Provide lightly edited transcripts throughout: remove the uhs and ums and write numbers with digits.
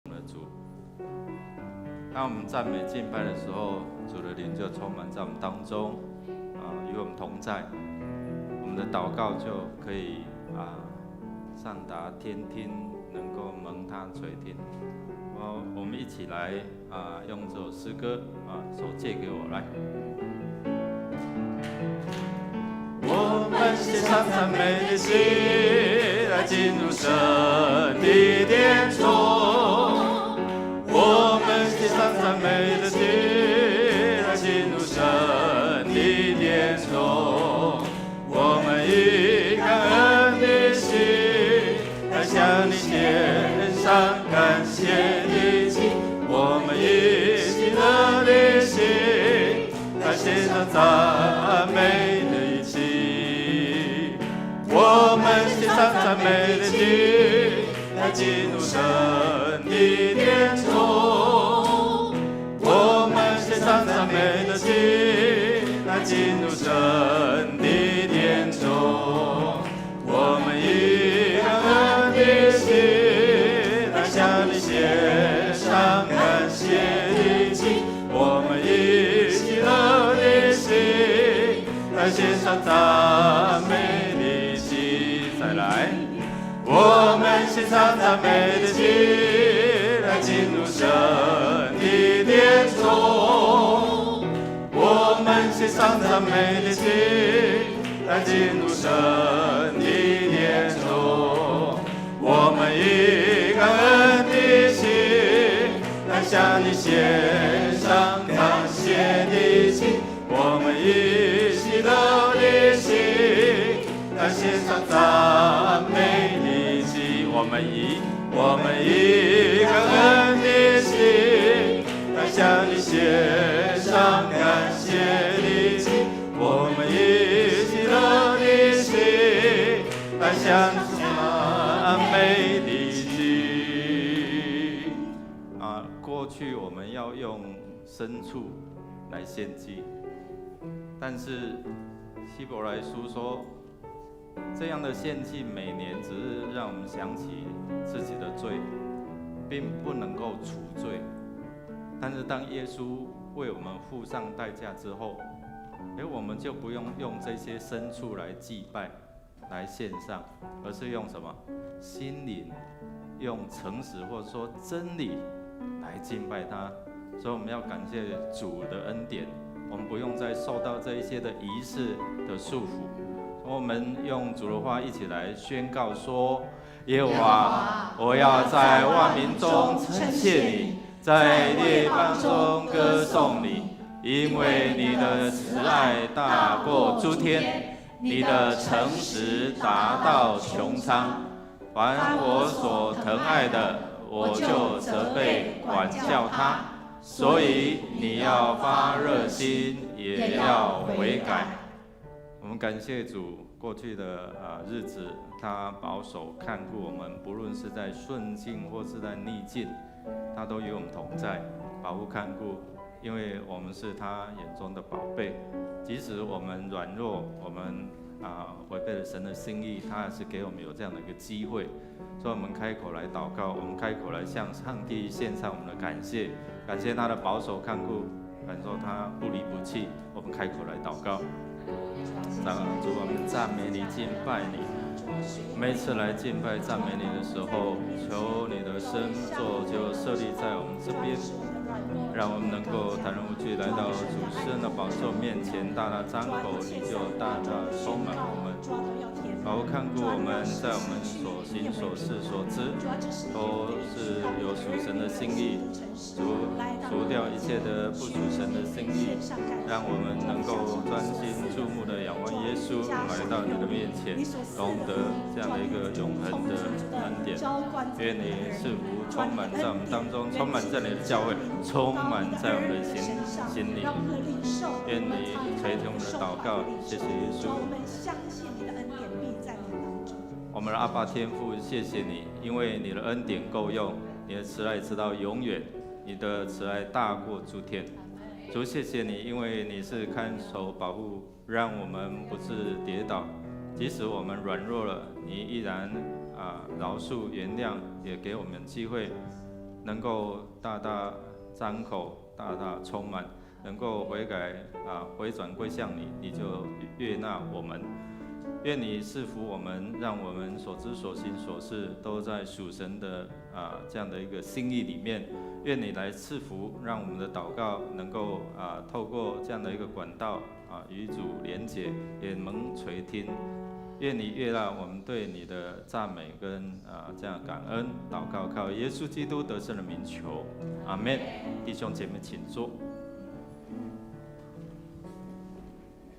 的主。當我們讚美敬拜的時候，主的靈就充滿在我們當中，與我們同在。我們的禱告就可以上達天聽，能夠蒙他垂聽。我們一起來用這首詩歌手借給我來。我們獻上讚美的祭，來進入神的殿中。我們獻上讚美的祭，來進入神的殿中。我們以感恩的心，來向你獻上感謝的祭。我們以喜樂的心，來獻上讚美的祭。我們獻上讚美的祭，來進入神的殿中。我們獻上讚美的祭，來進入神的殿中。我們以感恩的心，來向你獻上感謝的祭。我們以喜樂的心，來獻上讚美的祭。再來，我們獻上讚美的祭，來進入神的殿中。我們獻上讚美的祭，來進入神的殿中。我們以感恩的心，來向你獻上感謝的祭。我們以喜樂的心，來獻上讚美的祭。我們以感恩的心，來向你獻上感謝的祭。我們以喜樂的心，來獻上讚美的祭。過去我們要用牲畜來獻祭，但是希伯來書說，這樣的獻祭每年只是讓我們想起自己的罪，並不能夠除罪。但是當耶穌為我們付上代價之後，我們就不用用這些牲畜來祭拜、來獻上，而是用什麼？心靈，用誠實或者說真理來敬拜他。所以我們要感謝主的恩典，我們不用再受到這一些的儀式的束縛。我們用主的話一起來宣告說：耶和華，我要在萬民中稱謝你，在列邦中歌頌你，因為你的慈愛大過諸天，你的誠實達到穹蒼。凡我所疼愛的，我就責備管教他。所以你要發熱心，也要悔改。我們感謝主，過去的日子，他保守看顧我們，不論是在順境或是在逆境，他都與我們同在，保護看顧。因為我們是他眼中的寶貝，即使我們軟弱，我們違背了神的心意，他還是給我們有這樣的一個機會。所以，我們開口來禱告，我們開口來向上帝獻上我們的感謝，感謝他的保守看顧，感受他不離不棄。我們開口來禱告。主，我們讚美你，敬拜你。每次來敬拜讚美你的時候，求你的聖座就設立在我們這邊，讓我們能夠坦然無懼來到主聖的寶座面前，大大張口，你就大大充滿我們。保護看顧我們，在我們所行所事所知，都是有屬神的心意，除掉一切的不屬神的心意，讓我們能夠專心注目的仰望耶穌，來到你的面前，懂得這樣的一個永恆的恩典。願你賜福充滿在我們當中，充滿在你的教會，充滿在我們的心裡。願你垂聽我們的禱告，謝謝耶穌。我們的阿爸天父，謝謝你，因為你的恩典夠用，你的慈愛直到永遠，你的慈愛大過諸天。主，謝謝你，因為你是看守保護，讓我們不致跌倒。即使我們軟弱了，你依然饒恕原諒，也給我們機會。能夠大大張口，大大充滿，能夠悔改啊，回轉歸向你，你就悅納我們。願你賜福我們，讓我們所知所行所事都在屬神的這樣的一個心意裡面。願你來賜福，讓我們的禱告能夠透過這樣的一個管道與主連結，也蒙垂聽。願你悅納我們對你的讚美跟這樣感恩禱告，靠耶穌基督得勝的名求，阿門。弟兄姐妹請坐。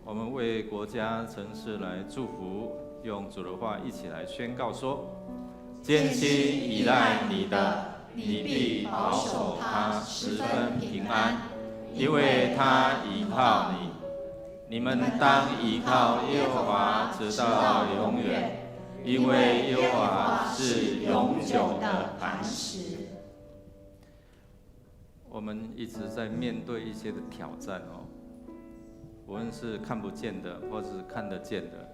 我們為國家城市來祝福，用主的話一起來宣告說：堅心倚賴你的，你必保守他十分平安，因為他倚靠你。你們當倚靠耶和華直到永遠，因為耶和華是永久的磐石。我們一直在面對一些的挑戰哦。無論是看不見的，或者是看得見的，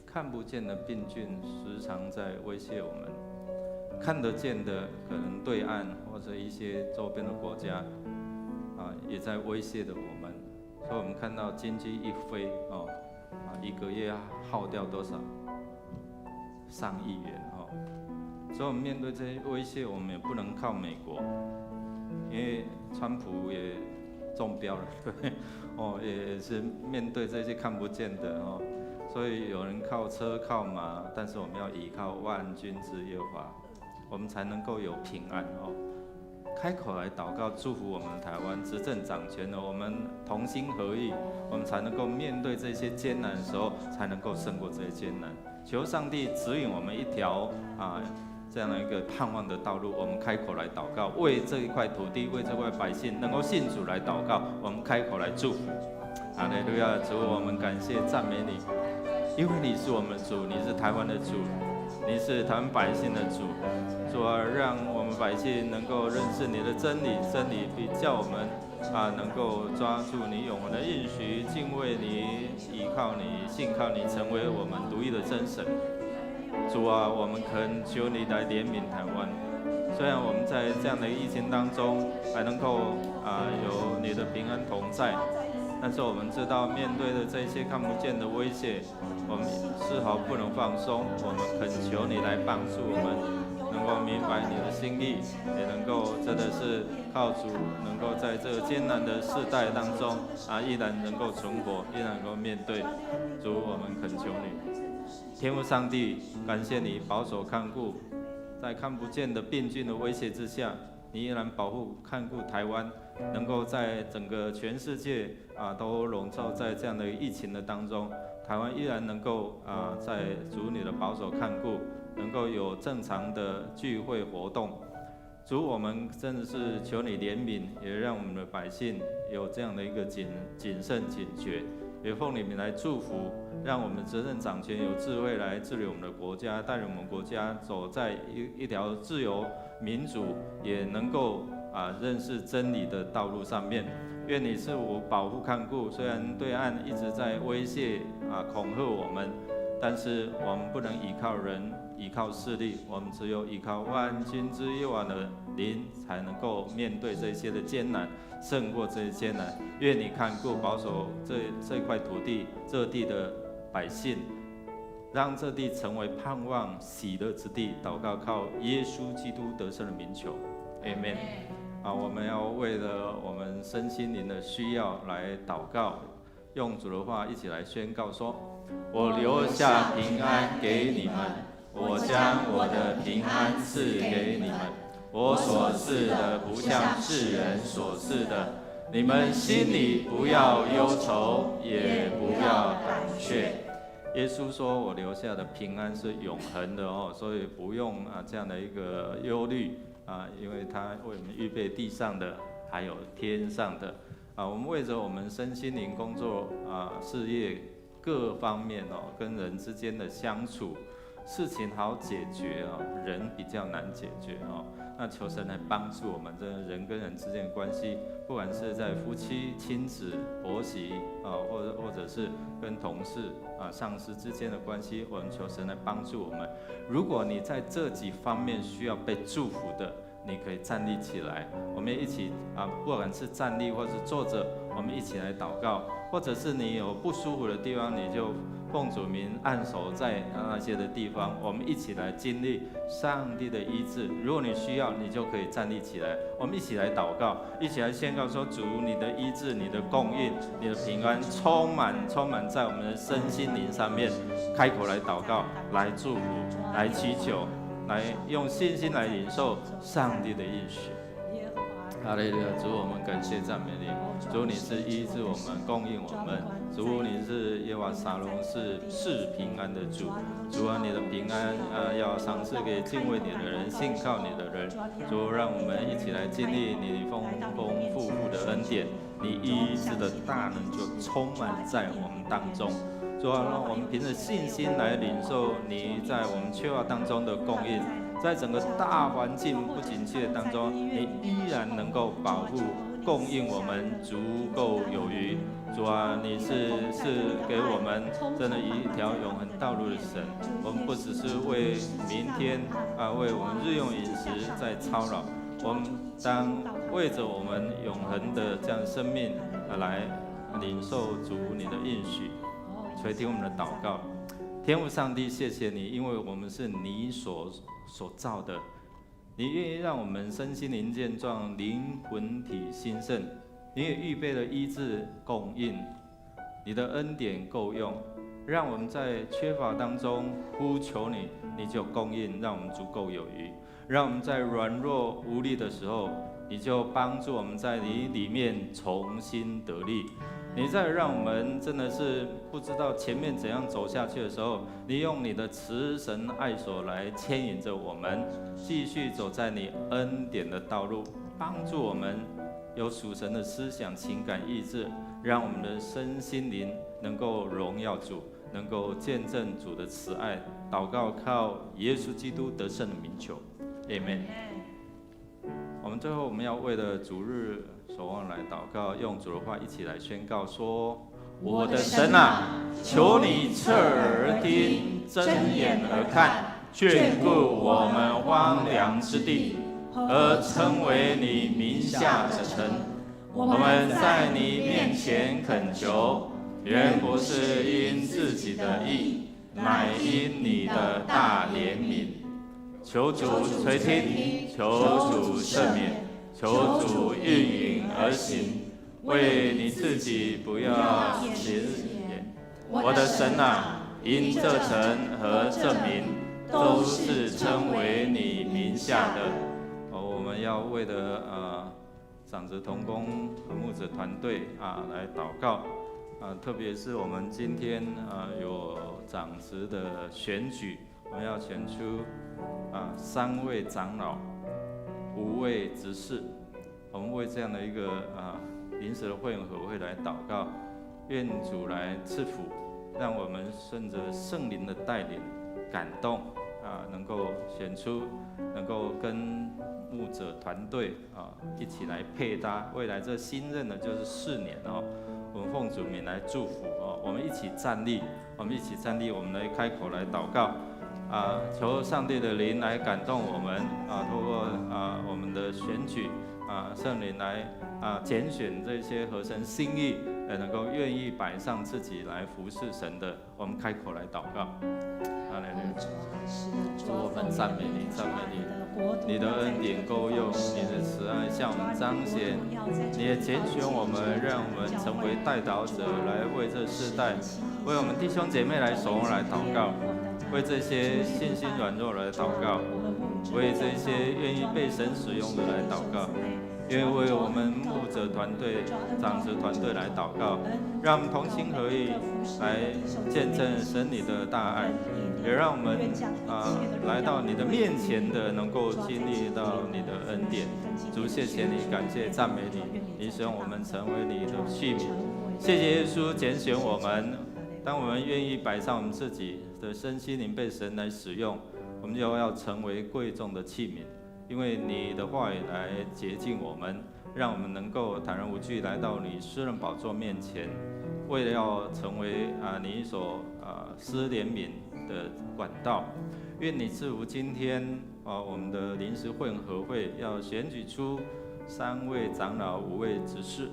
看不見的病菌時常在威脅我們；看得見的，可能對岸或者一些周邊的國家，也在威脅著我們。所以，我們看到經濟一飛，哦，一個月耗掉多少？上億元哦。所以，我們面對這些威脅，我們也不能靠美國，因為川普也中標了，對，哦，也是面對這些看不見的哦，所以有人靠車靠馬，但是我們要依靠萬軍之耶和華，我們才能夠有平安哦。開口來禱告，祝福我們台灣執政掌權的，我們同心合意，我們才能夠面對這些艱難的時候，才能夠勝過這些艱難。求上帝指引我們一條這樣的一個盼望的道路，我們開口來禱告，為這一塊土地，為這塊百姓能夠信主來禱告，我們開口來祝福。哈利路亞，主，我們感謝讚美你，因為你是我們主，你是台灣的主，你是台灣百姓的主。主啊，讓我們百姓能夠認識你的真理，真理必叫我們能夠抓住你永恆的應許，敬畏你，依靠你，信靠你，成為我們獨一的真神。主啊，我們懇求你來憐憫台灣。雖然我們在這樣的疫情當中還能夠有你的平安同在，但是我們知道面對的這些看不見的威脅，我們絲毫不能放鬆。我們懇求你來幫助我們，能夠明白你的心意，也能夠真的是靠主，能夠在這個艱難的世代當中依然能夠存活，依然能夠面對。主，我們懇求你。天父上帝，感謝你保守看顧，在看不見的病菌的威脅之下，你依然保護看顧台灣，能夠在整個全世界都籠罩在這樣的疫情的當中，台灣依然能夠在主你的保守看顧，能夠有正常的聚會活動。主，我們真的是求你憐憫，也讓我們的百姓有這樣的一個謹慎警覺。也奉你名來祝福，讓我們執政掌權有智慧來治理我們的國家，帶領我們國家走在一條自由民主，也能夠認識真理的道路上面。願你賜福保護看顧，雖然對岸一直在威脅恐嚇我們，但是我們不能依靠人，依靠勢力，我們只有依靠萬軍之耶和華的靈，才能夠面對這些的艱難，勝過這些艱難。願你看顧保守這塊土地，這地的百姓，讓這地成為盼望喜樂之地。禱告靠耶穌基督得勝的名求，阿門。我們要為了我們身心靈的需要來禱告，用主的話一起來宣告說：我留下平安給你們，我將我的平安賜給你們。我所賜的不像世人所賜的，你們心裡不要憂愁，也不要膽怯。耶穌說：我留下的平安是永恆的哦，所以不用這樣的一個憂慮因為他為我們預備地上的，還有天上的。我們為着我們身心靈工作事業各方面哦，跟人之間的相處，事情好解決哦，人比較難解決哦。那求神來幫助我們，這人跟人之間的關係，不管是在夫妻、親子、婆媳啊，或者是跟同事上司之間的關係，我們求神來幫助我們。如果你在這幾方面需要被祝福的，你可以站立起來，我們一起啊，不管是站立或是坐着，我們一起來禱告，或者是你有不舒服的地方，你就奉主名按手在那些的地方，我們一起來經歷上帝的醫治。如果你需要，你就可以站立起來，我們一起來禱告，一起來宣告說：主，你的醫治、你的供應、你的平安，充滿充滿在我們的身心靈上面。開口來禱告，來祝福，來祈求，來用信心來領受上帝的應許。哈利路亞，主，我們感謝讚美你。主，你是醫治我們、供應我們。主，你是耶和華沙龍，是賜平安的主。主啊，你的平安啊，要賞賜給敬畏你的人、信靠你的人。主，讓我們一起來經歷你豐豐富富的恩典，你醫治的大能就充滿在我們當中。主啊，讓我們憑着信心來領受你在我們缺乏當中的供應。在整個大環境不景氣的當中，你依然能夠保護、供應我們足夠有餘。主啊，你是賜給我們真的一條永恆道路的神。我們不只是為明天啊，為我們日用飲食在操勞，我們當為着我們永恆的這樣生命來領受主你的應許，垂聽我們的禱告。天父上帝，謝謝你，因為我們是你所造的，你願意讓我們身心靈健壯，靈魂體興盛，你也預備了醫治供應，你的恩典夠用，讓我們在缺乏當中呼求你，你就供應，讓我們足夠有餘；讓我們在軟弱無力的時候，你就幫助我們在你裡面重新得力。你在讓我們真的是不知道前面怎樣走下去的時候，你用你的慈神愛手來牽引着我們，繼續走在你恩典的道路，幫助我們有屬神的思想、情感、意志，讓我們的身心靈能夠榮耀主，能夠見證主的慈愛。禱告靠耶穌基督得勝的名求，Amen。我們最後我們要為了主日守望來禱告，用主的話一起來宣告說：我的神啊，求你側耳而聽，睜眼而看，眷顧我們荒涼之地和稱為你名下的城。我們在你面前懇求，原不是因自己的義，乃因你的大憐憫。求主垂聽，求主赦免，求主應允而行，為你自己不要顯眼。我的神啊，因這城和這民都是稱為你名下的。哦，我們要為了長執同工和牧者團隊啊來禱告啊，特別是我們今天啊有長執的選舉，我們要選出啊三位長老，五位執事，我們為這樣的一個啊臨時的會員合會來禱告，願主來賜福，讓我們順着聖靈的帶領、感動啊，能夠選出能夠跟牧者團隊啊一起來配搭，未來這新任的就是4年哦，我們奉主名來祝福哦，我們一起站立，我們一起站立，我們來開口來禱告。啊，求上帝的靈來感動我們啊，透過啊我們的選舉啊，聖靈來啊揀選這些合神心意，能夠願意擺上自己來服侍神的，我們開口來禱告。阿門。主，我們讚美你，讚美你，你的恩典夠用，你的慈愛向我們彰顯，你也揀選我們，讓我們成為代禱者，來為這世代，為我們弟兄姐妹來守望來禱告。為這些信心軟弱來禱告，為這些願意被神使用的來禱告，願意為我們牧者團隊、長執團隊來禱告，讓我們同心合意來見證神你的大愛，也讓我們啊來到你的面前的能夠經歷到你的恩典。主，謝謝你，感謝讚美你，你使用我們成為你的器皿。謝謝耶穌揀選我們，當我們願意擺上我們自己的身心靈被神來使用，我們就要成為貴重的器皿，因為你的話語來潔淨我們，讓我們能夠坦然無懼來到你施恩寶座面前，為了要成為啊你所啊施憐憫的管道。願你賜福今天我們啊，我們的臨時混合會要選舉出三位長老、五位執事，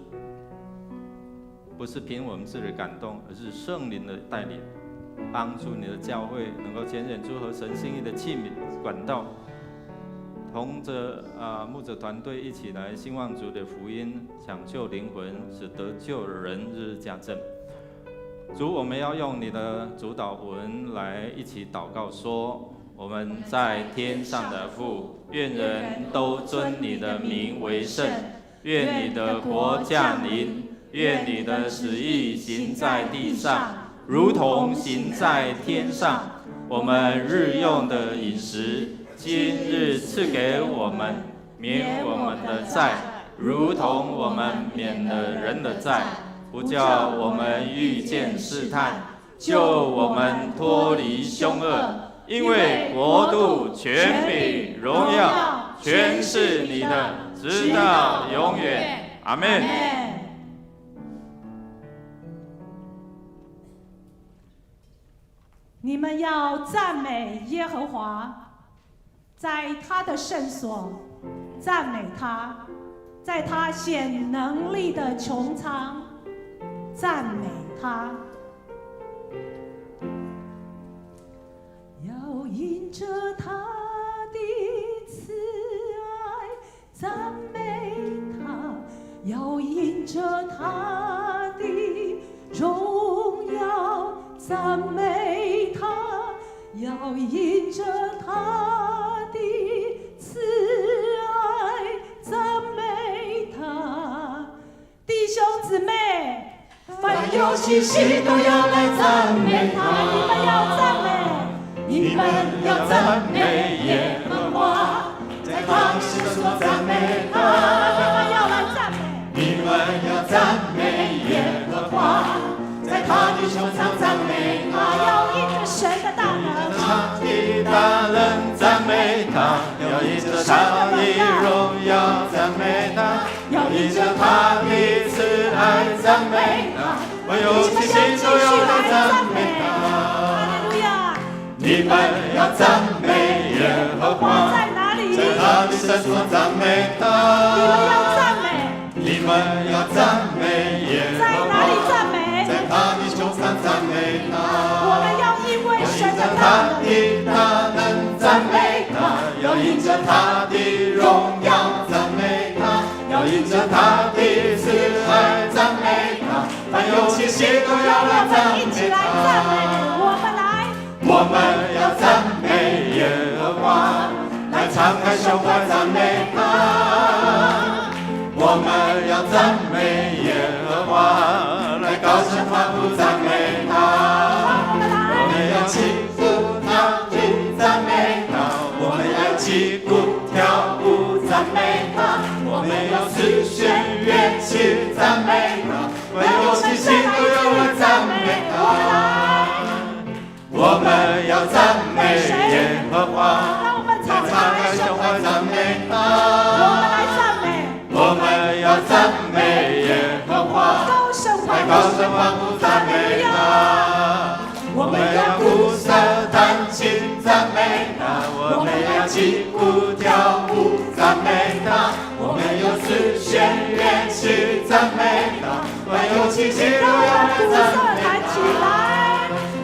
不是憑我們自己的感動，而是聖靈的帶領，幫助你的教會能夠揀選出合神心意的器皿管道，同着啊牧者團隊一起來興旺主的福音，搶救靈魂，使得救的人日日加增。主，我們要用你的主禱文來一起禱告說：我們在天上的父，願人都尊你的名為聖，願你的國降臨，願你的旨意行在地上，如同行在天上。我們日用的飲食，今日賜給我們，免我們的債，如同我們免了人的債，不叫我們遇見試探，救我們脫離兇惡。因為國度、權柄、榮耀，全是你的，直到永遠。阿門。你們要讚美耶和華，在他的聖所讚美他，在他顯能力的穹蒼讚美他。要因著他的慈愛讚美他，要因著他的榮耀讚美他，要因著他的慈愛讚美他。弟兄姊妹，凡有氣息都要來讚美他，你們要讚美。你們要讚美耶和華，在他的聖所讚美他。你們要來讚美。你們要讚美耶和華，在他的穹蒼讚美他。要因著神的大能，他的大能讚美他，要因著他的榮耀讚美他，要因著他的慈愛讚美他，凡有氣息都要來讚美他。你們要讚美耶和華，在哪裡？在他的聖所讚美他。你們要讚美。你們要讚美耶和華，在哪裡讚美？在他的穹蒼讚美他。我們要因為神的大能，他的大能讚美他，要因著他的榮耀讚美他，要因著他的慈愛讚美他，凡有氣息都要來讚美他。我們來。我們要讚美耶和華，來敞開胸懷讚美他。我們要讚美耶和華，來高聲歡呼讚美他。我們要擊鼓彈琴讚美他，我們要擊鼓跳舞讚美他，我們要絲弦樂器讚美他，凡有氣息都要來讚美他。我們要讚美耶和華，來敞開胸懷讚美他。我們來讚美。我們要讚美耶和華，來高聲歡呼讚美他。我們要鼓瑟彈琴讚美他，我們要擊鼓跳舞讚美他，我們要絲弦樂器讚美他，凡有氣息都要來讚美他。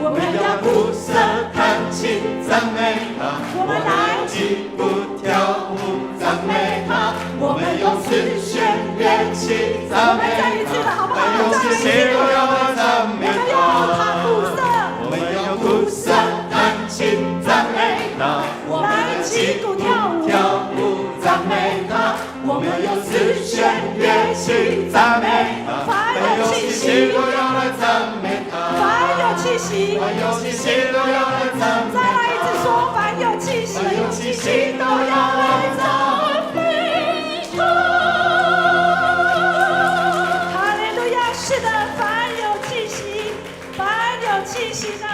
我們要鼓瑟彈琴讚美他，我們來擊鼓跳舞讚美他，我們用絲弦樂器讚美他，凡有氣息都要來讚美他。我們要鼓瑟彈琴讚美他，我們來擊鼓跳舞跳舞讚美他，我們用絲弦樂器讚美他，凡有氣息都要來讚美他。凡有氣息，凡有氣息都要來讚美。再來一次說，凡有氣息，凡有氣息都要來讚美他。哈利路亞！是的，凡有氣息，凡有氣息的，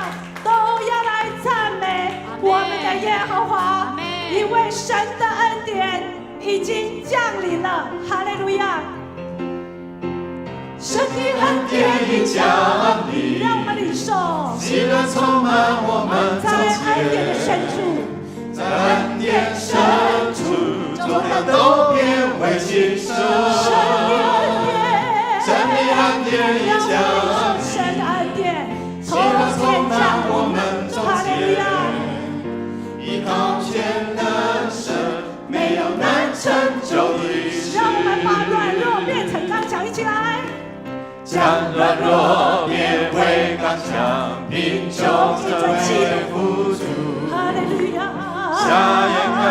都要來讚美我們的耶和華，因為神的恩典已經降臨了。哈利路亞！神的恩典已降臨，讓我們領受，喜樂充滿我們在恩典的深處，在恩典深處，重擔都變為輕省。神的恩典，神的恩典已降神的恩典，喜樂充滿我們中哈利路亞。間，依靠全能神，沒有難成就的事。讓我們把軟弱變成剛強，一起來。將軟弱變為剛強，貧窮成為富足。哈利路亞。瞎眼的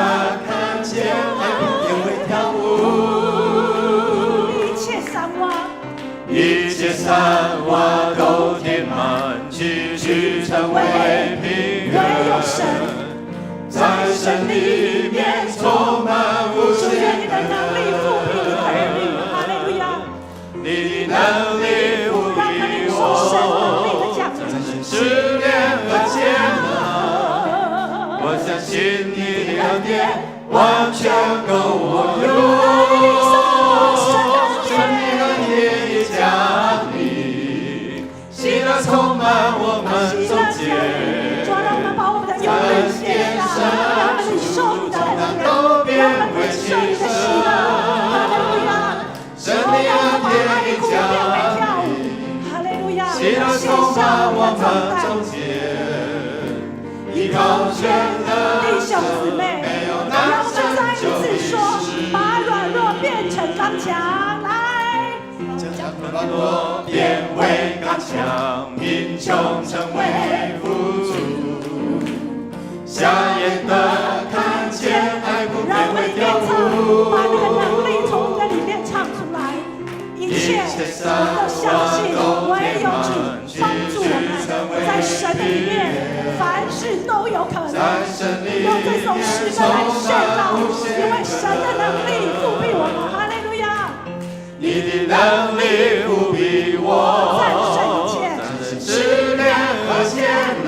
看見，哀哭變為跳舞。一切山窪，一切山窪都填滿，崎嶇成為平原。唯有神在神裡面充滿無主限願你的能力覆庇你的兒女，哈利路亞。你的能力覆讓我們領庇受神能力的我，降臨。試煉和艱難，我相信你的恩典完全夠我用。神的恩典已降臨，喜樂充滿我們中間。主啊，讓我們把我們的憂慮卸下，讓我們領受你的恩典，讓我們領受你的喜樂，哈利路亞。神的恩典已降臨，哈利路亞，喜樂充滿我們中間，依靠全能弟兄姊妹，沒有讓難我們再一成就次說，把軟弱變成剛強，來。將軟弱變為剛強，貧窮成為富足。瞎眼的看見，哀哭讓我們變為一邊跳唱，把那個能舞。力從你的裡面唱出來。一切我們都相信，唯有主幫助我們，在神的裡面，凡事都有可能。用這首詩歌來宣告，因為神的能力覆庇我們。哈利路亞！你的能力覆庇我，戰勝一切，戰勝試煉和艱難。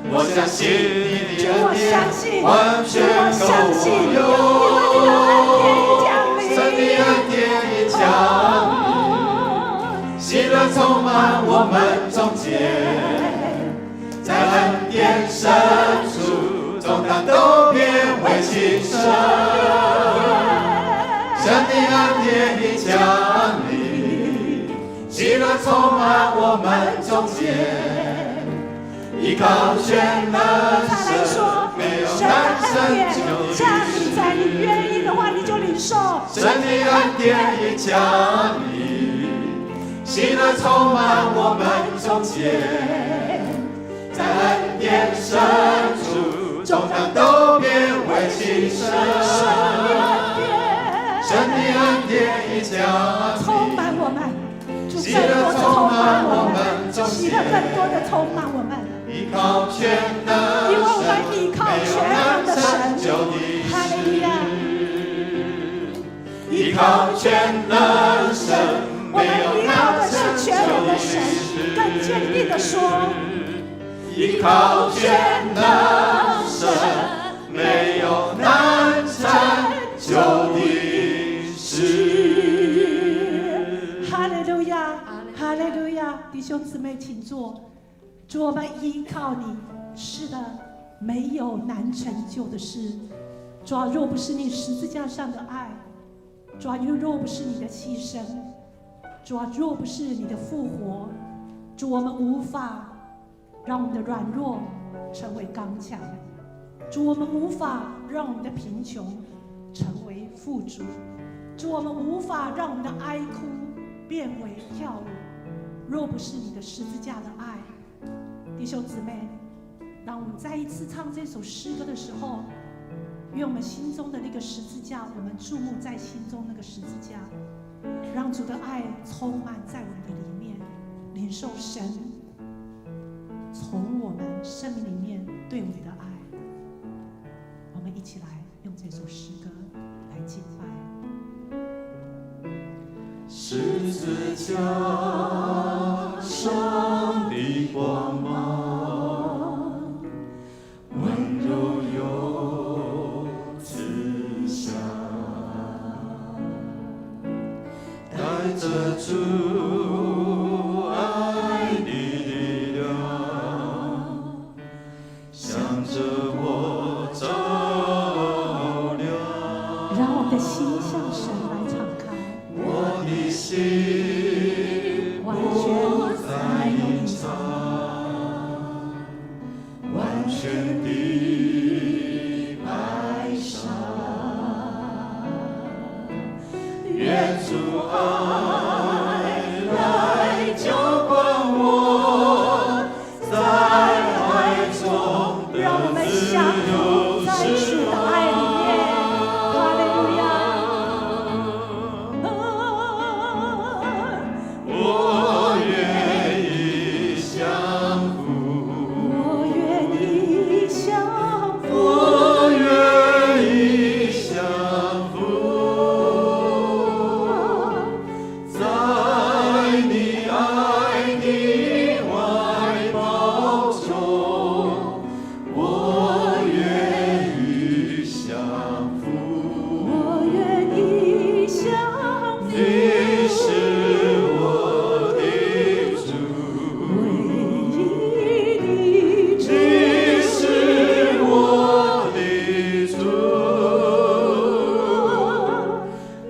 我相信你的主，我恩典相信，完全我夠相信，我因為你的恩典已降臨。神的恩典已降臨，喜樂充滿我們中間，在恩典深處，重擔都變為輕省。神的恩典已降臨，喜樂充滿我們中間，依靠全能再來神，說，沒有神的難恩典成就降臨在你願意的話，你就領受。神的恩典已降臨，喜樂充滿我們中間，在恩典深處，重擔都變為輕省。神的恩典神的恩典已降充滿我們，主喜更多的樂充充滿滿我我們，們中喜樂更多的充滿我們，依靠全能因為我們依靠全能的神。就的哈利路亞！依靠全能神，我們依靠的是全能的神，更堅定的說，依靠全能神，沒有難成就的事。哈利路亞，哈利路亞，弟兄姊妹，請坐。主，我們依靠你，是的，沒有難成就的事。主啊，若不是你十字架上的愛，主啊，若不是你的犧牲，主啊，若不是你的復活，主，我們無法讓我們的軟弱成為剛強；主，我們無法讓我們的貧窮成為富足；主，我們無法讓我們的哀哭變為跳舞。若不是你的十字架的愛，弟兄姊妹，當我們再一次唱這首詩歌的時候，願我們心中的那個十字架，我們注目在心中那個十字架，讓主的愛充滿在我們的裡面，領受神從我們生命裡面對我們的愛。我們一起來用這首詩歌來敬拜。十字架上的光芒，溫柔又慈祥，帶着主愛的力量，向着我心完不全再隱藏，完全的擺上。願主愛來澆灌我，在愛中得讓我們自降服由在主釋的愛裡面。哈利路亞！放。我願意降服，我願意降服，我願意降服，在你愛的懷抱中，我願意降服。我願意降服。你是我的主，唯一的主，你是我的主，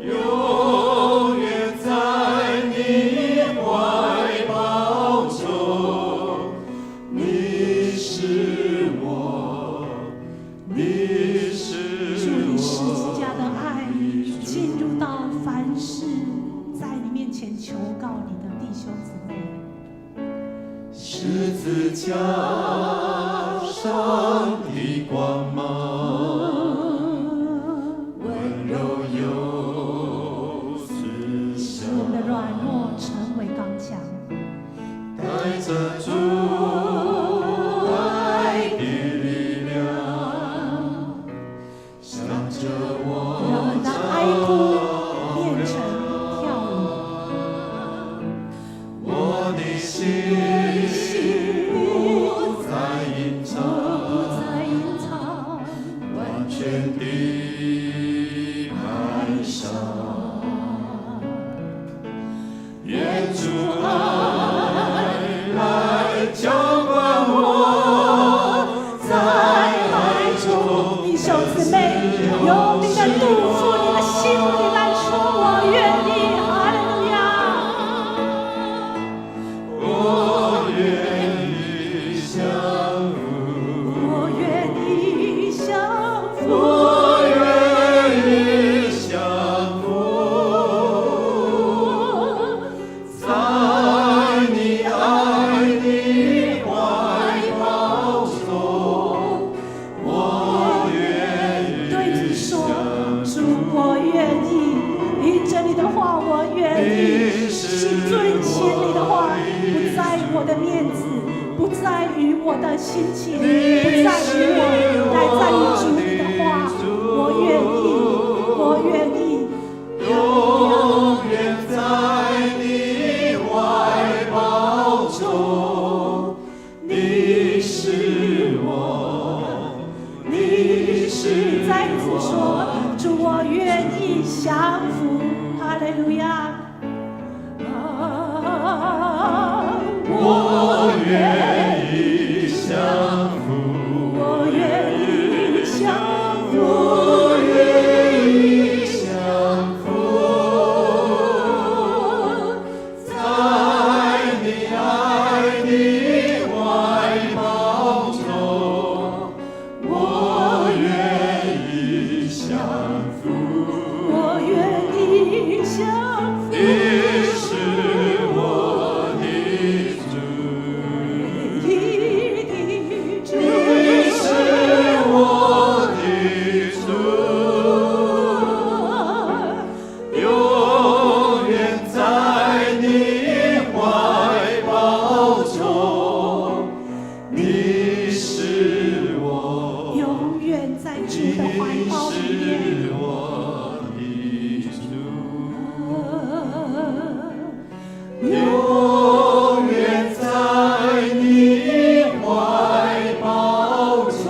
永遠在你懷抱中。你是我，你是主以十字我架的愛進入到凡事在你面前求告你的弟兄姊妹。十字架上的光芒，溫柔又慈使祥，我們的軟弱成為剛強。帶着主愛的力量，向着我讓我們的哀哭變成跳舞。我的心心不再隱藏，不再隱藏，完全的擺上。願主愛來澆灌我，在愛中弟兄姊妹，用你的肚腹、你的心裡來說，我願意。哈利路亞！我願意降服，我願意降服，我願意降服，在你愛的懷抱中，我願意對主說：主，我願意，依着你的話，我願意，是遵行你的話，不在我的面子，不在於我的心情，不在於我，乃在於主你的話，我願意，我願意。永遠在你懷抱中，你是我，你是再次說，主，我願意降服，哈利路亞。啊，我願意降服，我願意降服，我願意降服，在你愛的懷抱中，我願意降服。我願意降服。你是我的主，唯一的主，你是我的主，永遠在你懷抱中，你是我，永遠在主的懷抱裡面。你是我的主。永遠在你懷抱中，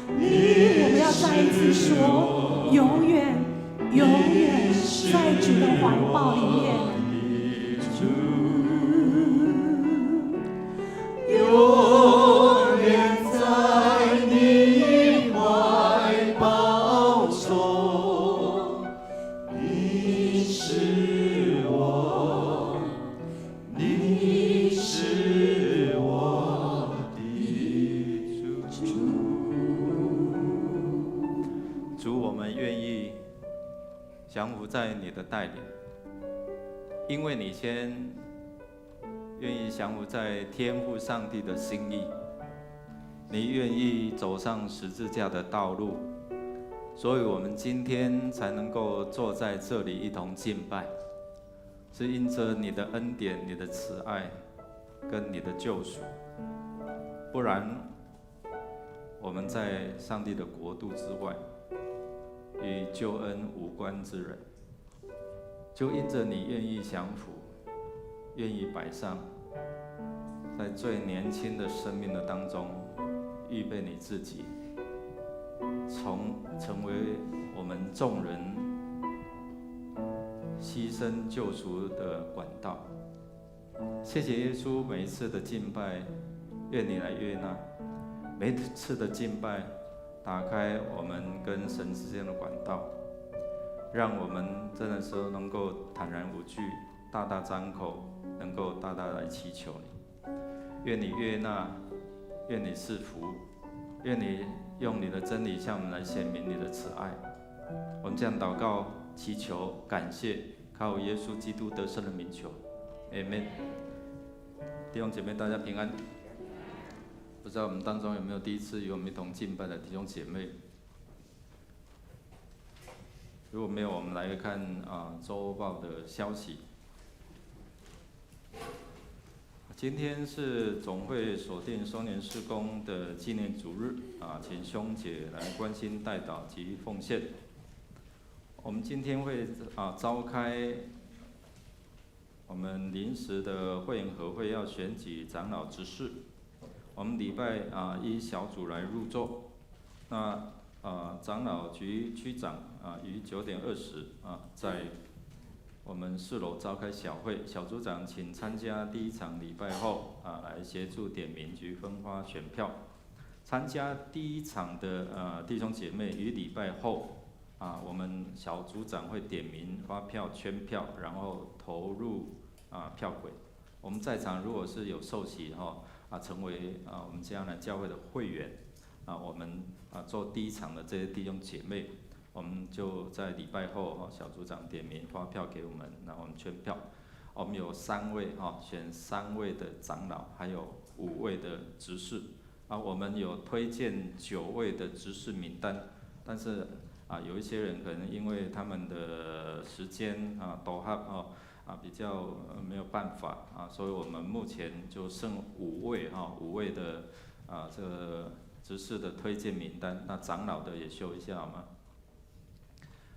我們要再一次說，永遠，永遠在主的懷抱裡面。主，永遠在你懷抱中，你是降服在你的帶領，因為你先願意降服在天父上帝的心意，你願意走上十字架的道路，所以我們今天才能夠坐在這裡一同敬拜，是因着你的恩典、你的慈愛跟你的救贖，不然我們在上帝的國度之外，與救恩無關之人，就因着你願意降服，願意擺上，在最年輕的生命的當中，預備你自己，從成為我們眾人犧牲救贖的管道。謝謝耶穌，每一次的敬拜，願你來悅納；每一次的敬拜，打開我們跟神之間的管道，讓我們真的是能夠坦然無懼，大大張口，能夠大大來祈求你。願你悅納，願你賜福，願你用你的真理向我們來顯明你的慈愛。我們這樣禱告、祈求、感謝，靠耶穌基督得勝的名求，阿門。弟兄姐妹，大家平安。不知道我們當中有沒有第一次與我們一同敬拜的弟兄姐妹？如果沒有，我們來看啊週報的消息。今天是總會鎖定松年事工的紀念主日啊，請兄姐來關心代禱及奉獻。我們今天會啊召開我們臨時的會員合會，要選舉長老執事。我們禮拜啊依小組來入座。那啊長老及區長啊於9點20啊在我們4樓召開小會，小組長請參加第一場禮拜後啊，來協助點名及分發選票。參加第一場的弟兄姐妹於禮拜後啊，我們小組長會點名發票圈票，然後投入啊票櫃。我們在場如果是有受洗哈啊，成為啊我們迦南教會的會員啊，我們啊做第一場的這些弟兄姐妹，我們就在禮拜後，哈，小組長點名發票給我們，那我們圈票。我們有三位哈，選三位的長老，還有五位的執事。啊，我們有推薦九位的執事名單，但是啊，有一些人可能因為他們的時間啊，都合哦，啊比較沒有辦法啊，所以我們目前就剩五位哈，五位的啊這個執事的推薦名單。那長老的也秀一下好嗎？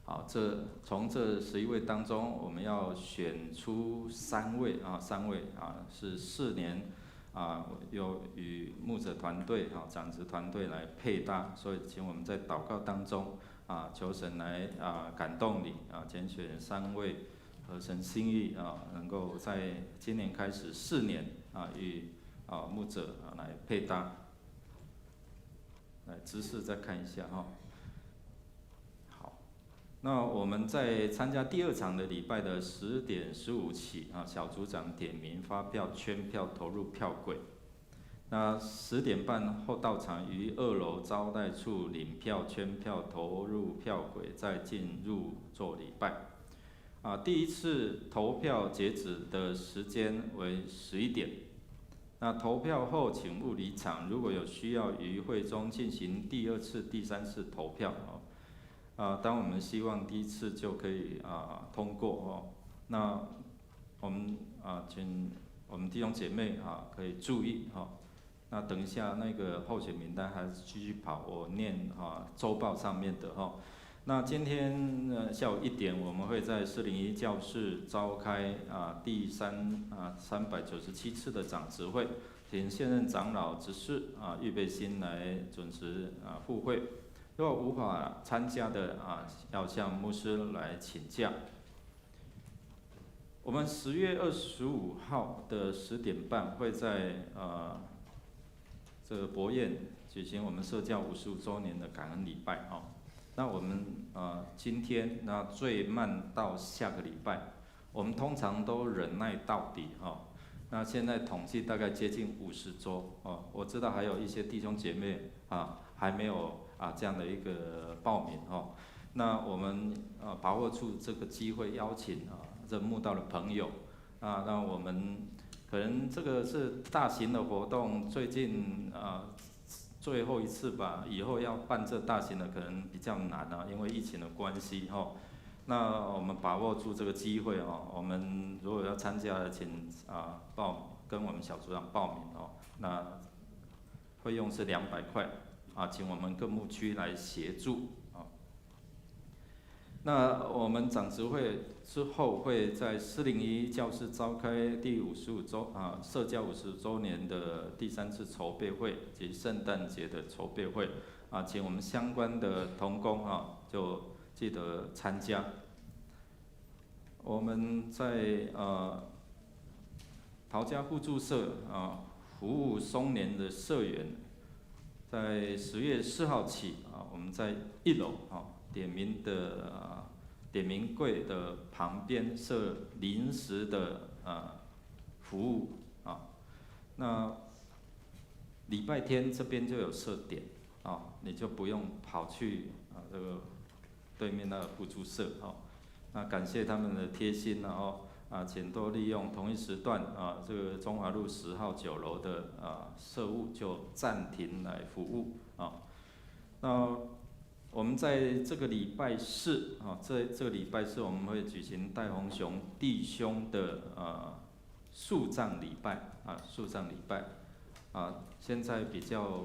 好，這從這11位當中，我們要選出三位啊，三位啊，是4年啊，有與牧者團隊啊、長執團隊來配搭，所以請我們在禱告當中啊，求神來啊感動你啊，揀選三位合神心意啊，能夠在今年開始四年啊，與啊牧者啊來配搭。來，執事再看一下哈。那我們在參加第二場的禮拜的10點15起啊，小組長點名發票圈票投入票櫃。那10點半後到場於2樓招待處領票圈票投入票櫃，再進入做禮拜。啊，第一次投票截止的時間為11點。那投票後請勿離場，如果有需要於會中進行第二次、第三次投票啊。啊，當我們希望第一次就可以啊通過哦，那我們啊請我們弟兄姐妹啊可以注意哈。那等一下那個候選名單還是繼續跑，我念哈週報上面的哈。那今天呢下午1點，我們會在401教室召開啊第397次的長執會，請現任長老執事啊預備心來準時啊赴會。如果無法參加的啊，要向牧師來請假。我們10月25號的10點半會在這個博彥舉行我們設教55週年的感恩禮拜哦。那我們今天那最慢到下個禮拜，我們通常都忍耐到底哈。那現在統計大概接近50周哦。我知道還有一些弟兄姐妹啊還沒有啊這樣的一個報名哦。那那我們把握住這個機會，邀請這慕道的朋友啊，那我們可能這個是大型的活動，最近最後一次吧，以後要辦這大型的可能比較難啊，因為疫情的關係哈。那我們把握住這個機會哦，我們如果要參加的，請報跟我們小組長報名哦。那費用是200塊啊，請我們各牧區來協助啊。那我們長執會之後會在401教室召開第55週社教55週年的第三次籌備會及聖誕節的籌備會啊，請我們相關的同工啊就記得參加。我們在陶家互助社啊服務松年的社員，在10月4號起啊，我們在1樓啊點名櫃的旁邊設臨時的服務啊。那禮拜天這邊就有設點啊，你就不用跑去這個對面那個互助社哦，那感謝他們的貼心，然後請多利用同一時段啊，這個中華路10號9樓的社務就暫停來服務啊。那我們在這個禮拜四啊，這個禮拜四我們會舉行戴宏雄弟兄的樹葬禮拜啊，樹葬禮拜啊，現在比較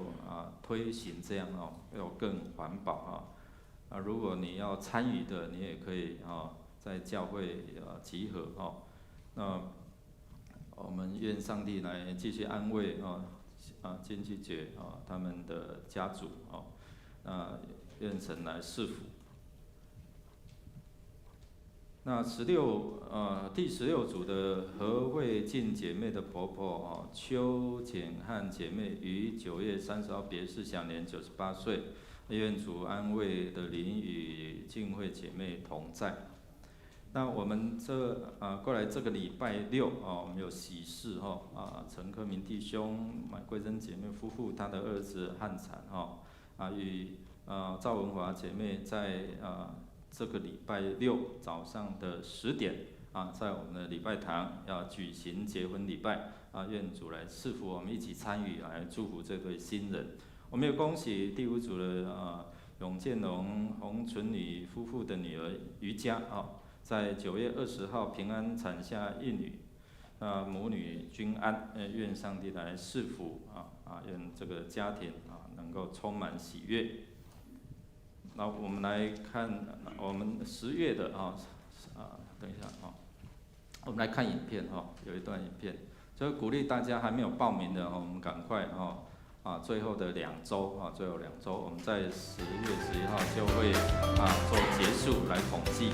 推行這樣哦，要更環保啊。啊，如果你要參與的，你也可以啊，在教會集合哦。那我們願上帝來繼續安慰金繼姐啊他們的家族哦。那願神來賜福。那第16組的何慧靜姐妹的婆婆哦，邱簡漢姐妹於9月30號別逝，享年98歲。願主安慰的靈與靜慧姐妹同在。那我們這過來這個禮拜六啊，我們有喜事哈啊，陳克明弟兄、馬桂珍姐妹夫婦，他的兒子漢產哈啊與趙文華姐妹在這個禮拜六早上的10點啊，在我們的禮拜堂要舉行結婚禮拜啊，願主來賜福我們一起參與來祝福這對新人。我們也恭喜第5組的永建龍、洪純女夫婦的女兒瑜伽啊，在9月20號平安產下一女，母女均安，願上帝來賜福啊，願這個家庭啊能夠充滿喜悅。那我們來看我們10月的等一下啊，我們來看影片哈，有一段影片，就鼓勵大家還沒有報名的，我們趕快哈。啊，最後的兩週啊，最後兩週，我們在10月11號就會做結束來統計。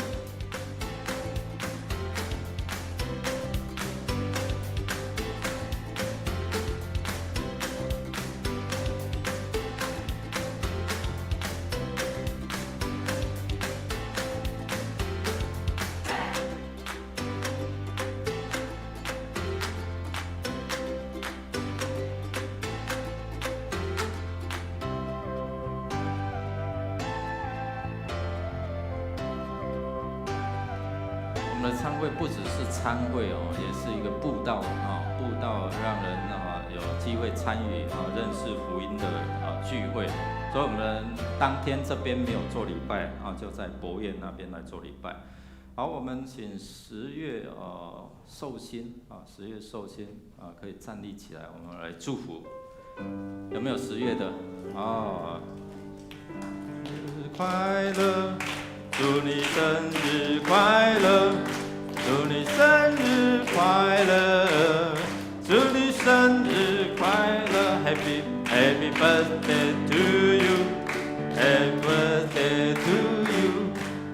我們的餐會不只是餐會哦，也是一個佈道啊，佈道讓人有機會參與認識福音的聚會。所以，我們當天這邊沒有做禮拜啊，就在博苑那邊來做禮拜。好，我們請十月壽星啊，十月壽星啊，可以站立起來，我們來祝福。有沒有十月的？哦，生日快樂！祝你生日快樂！祝你生日快樂！祝你生日快樂！Happy Happy birthday to you! Happy birthday to you!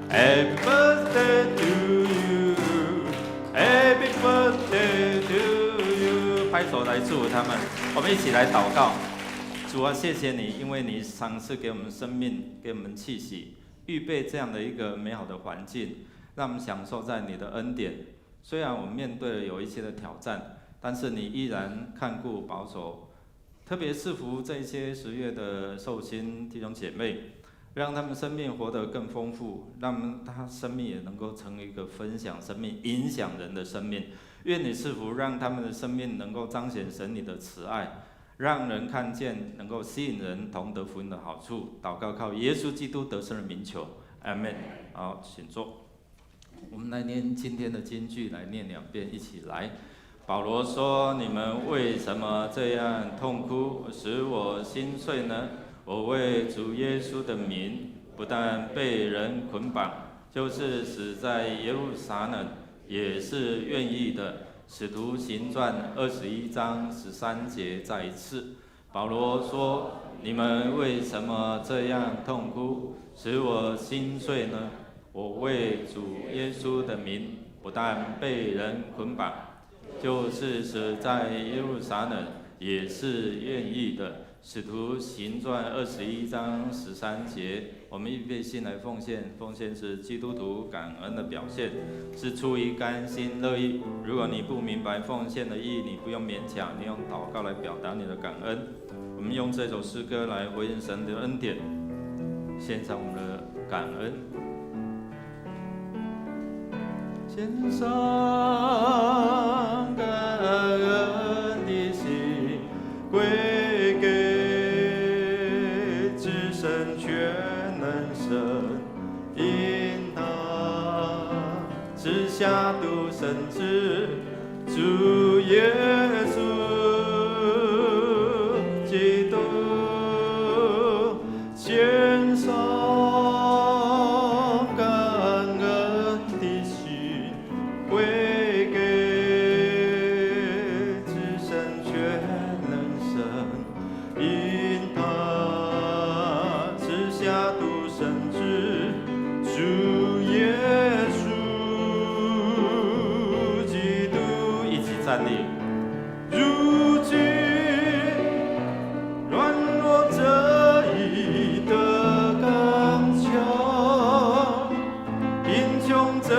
Happy birthday to you! Happy birthday to you! 拍手來祝福他們，我們一起來禱告。主啊，謝謝你，因為你賞賜給我們生命，給我們氣息。預備這樣的一個美好的環境，讓我們享受在你的恩典。雖然我們面對了有一些的挑戰，但是你依然看顧保守，特別賜福這些十月的壽星弟兄姐妹，讓他們生命活得更豐富，讓他生命也能夠成為一個分享生命、影響人的生命。願你賜福，讓他們的生命能夠彰顯神你的慈愛，讓人看見，能夠吸引人同得福音的好處。禱告靠耶穌基督得勝的名求，阿門。好，請坐。我們來念今天的金句，來念兩遍，一起來。保羅說：“你們為什麼這樣痛哭，使我心碎呢？我為主耶穌的名，不但被人捆綁，就是死在耶路撒冷，也是願意的。”使徒行傳21章13節，再一次，保羅說：“你們為什麼這樣痛哭，使我心碎呢？我為主耶穌的名，不但被人捆綁，就是死在耶路撒冷，也是願意的。”使徒行傳21章13節，我們預備心來奉獻，奉獻是基督徒感恩的表現，是出於甘心樂意。如果你不明白奉獻的意義，你不用勉強，你用禱告來表達你的感恩。我們用這首詩歌來回應神的恩典，獻上我們的感恩。獻上感恩的心，歸給至聖全能神，因他賜下獨生子，主耶穌基督，獻上感恩的心，歸給至聖全能神，因他賜下獨生子，主耶穌基督。一起站立。如今軟弱者已得剛強，貧窮者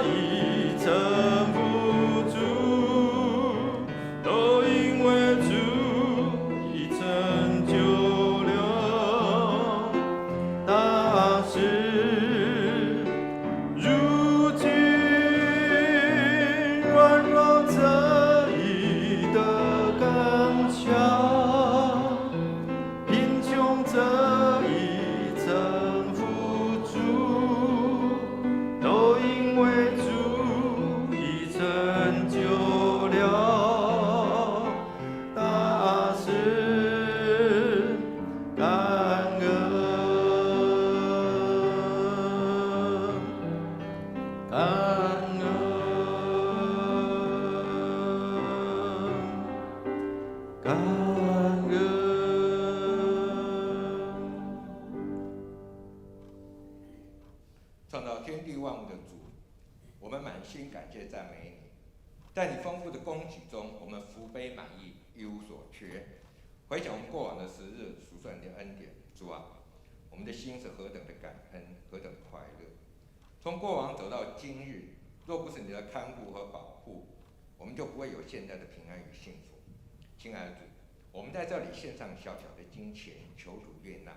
已成富足，都因為主已成就了大事。如今軟弱者已得剛強，貧窮者已成富足，都因為主已成就了大事。感恩，感恩，感恩。創造天地萬物的主，我們滿心感謝讚美你。在你豐富的供給中，我們福杯滿溢，一無所缺。回想我們過往的時日，數算你的恩典，主啊，我們的心是何等的感恩，何等的快樂。從過往走到今日，若不是你的看顧和保護，我們就不會有現在的平安與幸福。親愛的主，我們在這裡獻上小小的金錢，求主悅納。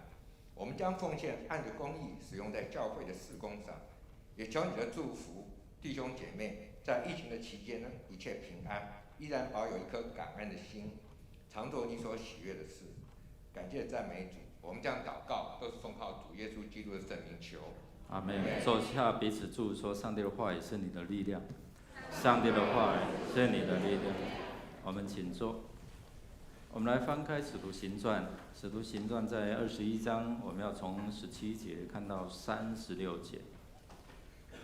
我們將奉獻按着公義使用在教會的事工上，也求你的祝福，弟兄姐妹在疫情的期間呢，一切平安，依然保有一顆感恩的心，常做你所喜悅的事。感謝讚美主，我們將禱告都是奉靠主耶穌基督的聖名求。阿門。坐下，彼此祝福說：上帝的話語是你的力量，上帝的話語是你的力量。我們請坐。我們來翻開《使徒行傳》，《使徒行傳》在21章，我們要從17節看到36節。《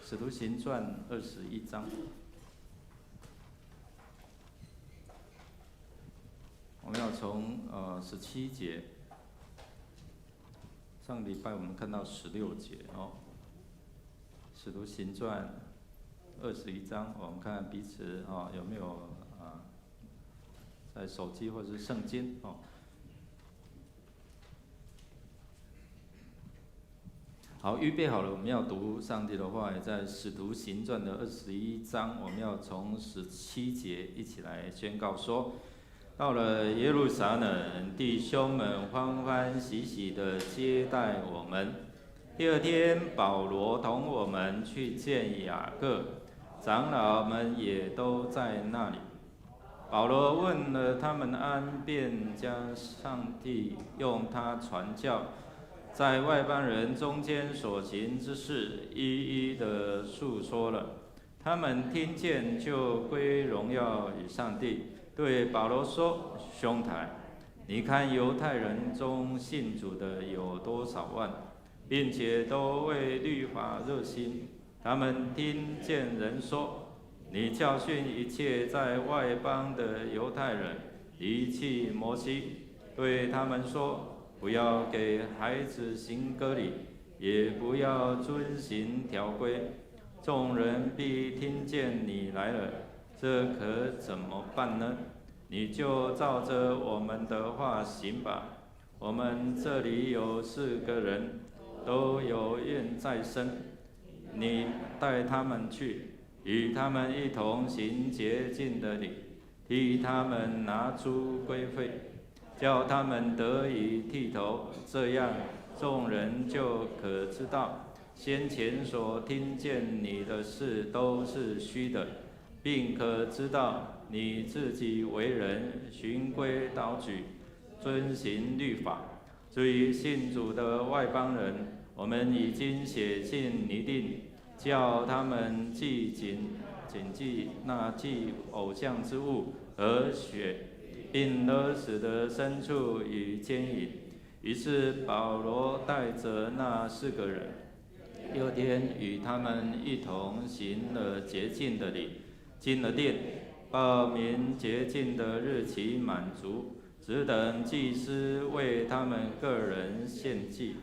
使徒行傳》21章，我們要從十七節。上個禮拜我們看到16節哦，《使徒行傳》21章，我們看看彼此哦有沒有啊，在手機或者是聖經哦。好，預備好了，我們要讀上帝的話，在《使徒行傳》的21章，我們要從17節一起來宣告說：到了耶路撒冷，弟兄們歡歡喜喜地接待我們。第二天，保羅同我們去見雅各，長老們也都在那裡。保羅問了他們安，便將上帝用他傳教，在外邦人中間所行之事，一一的述說了。他們聽見，就歸榮耀與上帝。對保羅說：“兄台，你看猶太人中信主的有多少萬，並且都為律法熱心。他們聽見人說，你教訓一切在外邦的猶太人離棄摩西，對他們說，不要給孩子行割禮，也不要遵行條規。眾人必聽見你來了，這可怎麼辦呢？你就照着我們的話行吧。我們這裡有四個人，都有願在身，你帶他們去，與他們一同行潔淨的禮，替他們拿出規費，叫他們得以剃頭。這樣眾人就可知道，先前所聽見你的事都是虛的，並可知道你自己為人循規蹈矩，遵行律法。至於信主的外邦人，我們已經寫信擬定，叫他們謹記那祭偶像之物和血，並勒死的牲畜與姦淫。於是保羅帶着那四個人，第二天與他們一同行了潔淨的禮，進了殿，報明潔淨的日期滿足，只等祭司為他們各人獻祭。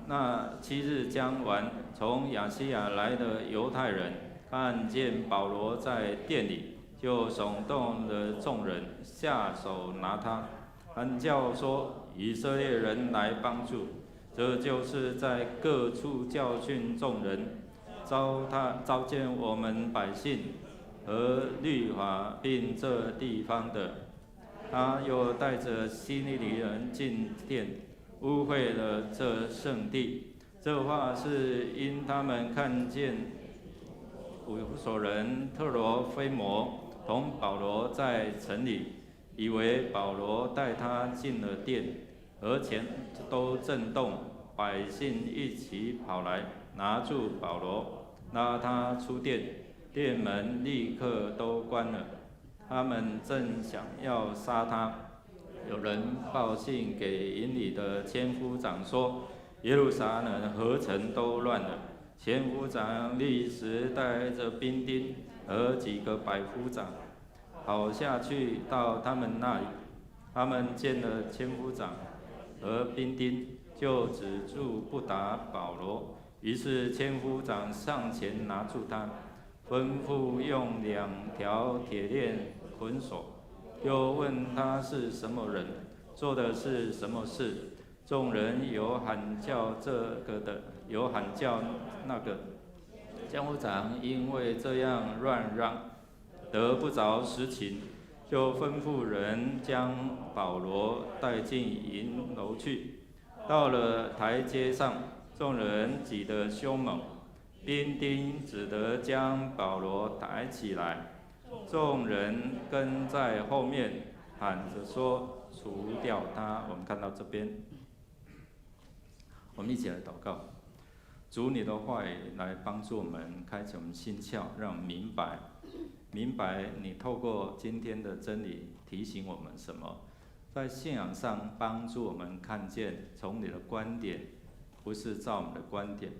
那7日將完，從亞細亞來的猶太人看見保羅在殿裡，就聳動了眾人，下手拿他，喊叫說：以色列人來幫助！這就是在各處教訓眾人，糟蹋糟踐我們百姓和律法，並這地方的。他又帶着希利尼人進殿，污穢了這聖地。這話是因他們看見以弗所人特羅非摩同保羅在城裡，以為保羅帶他進了殿，而且都震動，百姓一起跑來，拿住保羅，拉他出殿，殿門立刻都關了。他們正想要殺他，有人報信給營裡的千夫長說：耶路撒冷合城都亂了。千夫長立時帶着兵丁和幾個百夫長跑下去到他們那裡。他們見了千夫長和兵丁，就止住不打保羅。於是千夫長上前拿住他，吩咐用兩條鐵鏈捆鎖，又問他是什麼人，做的是什麼事。眾人有喊叫這個的，有喊叫那個。千夫長因為這樣亂嚷，得不着實情，就吩咐人將保羅帶進營樓去。到了台階上，眾人擠得兇猛，兵丁只得將保羅抬起來，眾人跟在後面喊着說：除掉他！我們看到這邊，我們一起來禱告。主，你的話語來幫助我們開啟我們心竅，讓我們明白，明白你透過今天的真理提醒我們什麼，在信仰上幫助我們看見，從你的觀點，不是照我們的觀點。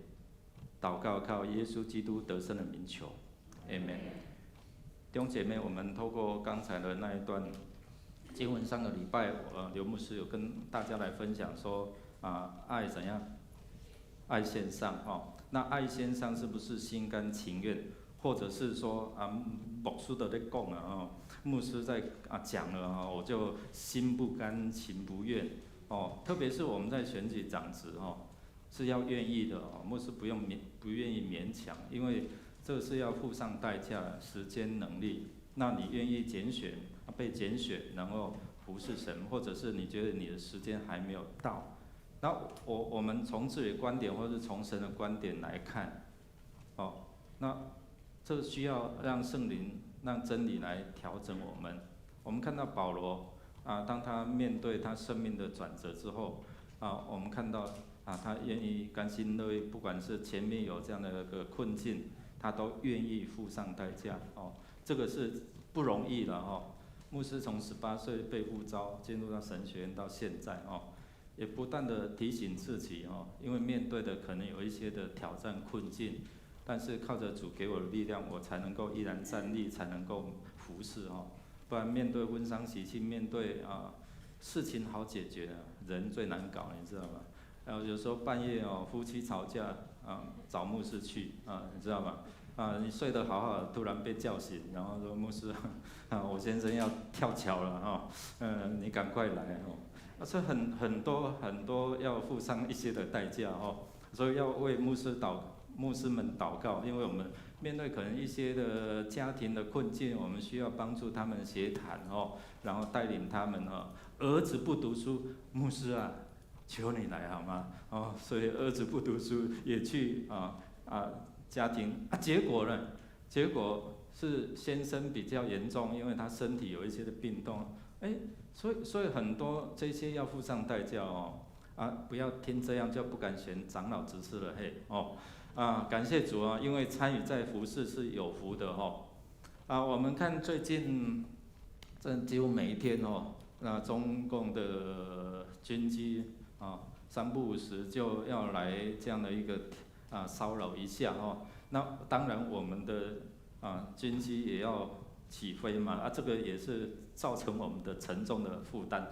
禱告靠耶穌基督得勝的名求，Amen。弟兄姐妹，我們透過剛才的那一段經文，上個禮拜，劉牧師有跟大家來分享說，啊，愛怎樣？愛獻上哦，那愛獻上是不是心甘情願，或者是說啊，牧師都咧講啊，哦，牧師在啊講了啊，我就心不甘情不願哦。特別是我們在選舉長執哦，是要願意的哦，牧師不用勉，不願意勉強，因為這是要付上代價、時間、能力。那你願意揀選，被揀選，然後服侍神，或者是你覺得你的時間還沒有到，那我們從自己的觀點，或是從神的觀點來看，哦，那這需要讓聖靈、讓真理來調整我們。我們看到保羅啊，當他面對他生命的轉折之後，啊，我們看到啊，他願意甘心樂意，不管是前面有這樣的一個困境，他都願意付上代價。哦，這個是不容易的哦。牧師從18歲被呼召進入到神學院到現在哦，也不斷的提醒自己哦，因為面對的可能有一些的挑戰困境，但是靠着主給我的力量，我才能夠依然站立，才能夠服侍哦。不然面對婚喪喜慶，面對啊事情好解決，人最難搞，你知道嗎？然後有時候半夜哦，夫妻吵架啊，找牧師去啊，你知道嗎？啊，你睡得好好的，突然被叫醒，然後說牧師啊，我先生要跳橋了哈，嗯，你趕快來哦。啊，所以很多很多要付上一些的代價哦，所以要為牧師們禱告，因為我們面對可能一些的家庭的困境，我們需要幫助他們協談哦，然後帶領他們哦。兒子不讀書，牧師啊，求你來好嗎？哦，所以兒子不讀書也去啊家庭啊，結果呢？結果是先生比較嚴重，因為他身體有一些的病痛，哎，所以很多這些要付上代價哦。啊，不要聽這樣就不敢選長老執事了嘿哦。啊，感謝主啊，因為參與在服事是有福的哦。啊，我們看最近這幾乎每一天哦，那中共的軍機啊，三不五時就要來這樣的一個啊騷擾一下哦。那當然我們的啊軍機也要起飛嘛，啊這個也是造成我們的沉重的負擔。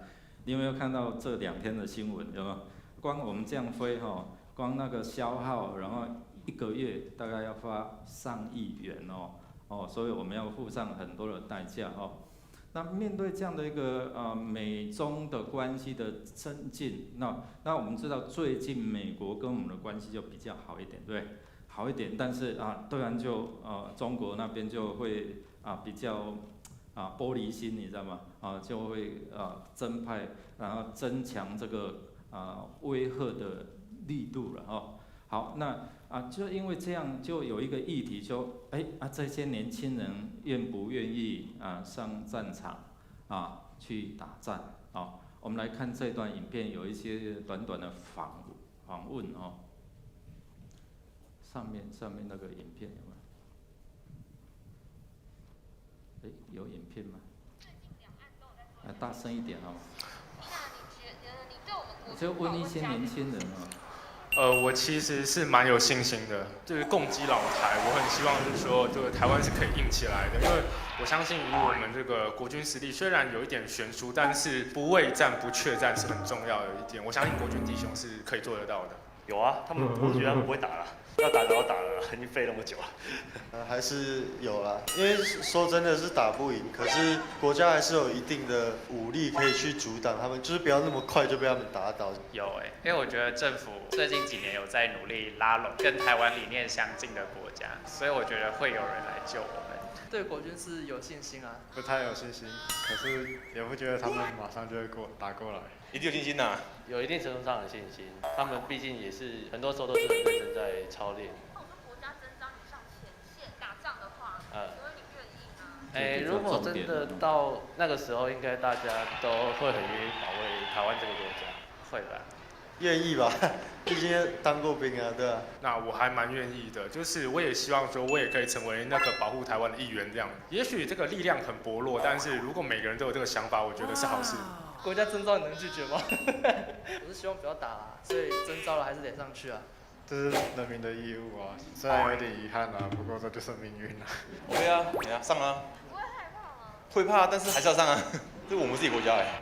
你有沒有看到這兩天的新聞？有沒有？光我們這樣飛哈，光那個消耗，然後一個月大概要花上億元哦，哦，所以我們要付上很多的代價哦。那面對這樣的一個美中的關係的增進，那我們知道最近美國跟我們的關係就比較好一點，對，好一點，但是啊，突然就中國那邊就會啊比較啊玻璃心，你知道嗎？啊，就會啊增派，然後增強這個啊威嚇的力度了哦。好，那啊就因為這樣，就有一個議題說，哎啊這些年輕人願不願意啊上戰場啊去打仗啊？我們來看這段影片，有一些短短的訪問哦。上面那個影片有沒有？哎，有影片嗎？啊，大聲一點哦。就問一些年輕人哦。我其實是蠻有信心的，就是共機擾台，我很希望就是說，這個台灣是可以硬起來的，因為我相信以我們這個國軍實力，雖然有一點懸殊，但是不畏戰、不怯戰是很重要的一點。我相信國軍弟兄是可以做得到的。有啊，他們我覺得他們不會打了，要打早打了，已經廢那麼久了。還是有啦，因為說真的是打不贏，可是國家還是有一定的武力可以去阻擋他們，就是不要那麼快就被他們打倒。有欸，因為我覺得政府最近幾年有在努力拉攏跟台灣理念相近的國家，所以我覺得會有人來救我們。對國軍是有信心啊。不太有信心，可是也不覺得他們馬上就會打過來。一定有信心呐。有一定程度上的信心，他們畢竟也是很多時候都是很認真在操練。如果國家徵召你上前線打仗的話，請問你願意嗎？哎，如果真的到那個時候，應該大家都會很願意保衛台灣這個國家，會吧？願意吧，畢竟當過兵啊，對啊。那我還蠻願意的，就是我也希望說，我也可以成為那個保護台灣的一員，這樣。也許這個力量很薄弱，但是如果每個人都有這個想法，我覺得是好事。國家徵召你能拒絕嗎？我是希望不要打啦，所以徵召了還是得上去啊。這是人民的義務啊，雖然有點遺憾啊，不過這就是命運啊。 OK 啊，你啊，上啊。不會害怕嗎？會怕，但是還是要上啊，這是我們自己國家哎。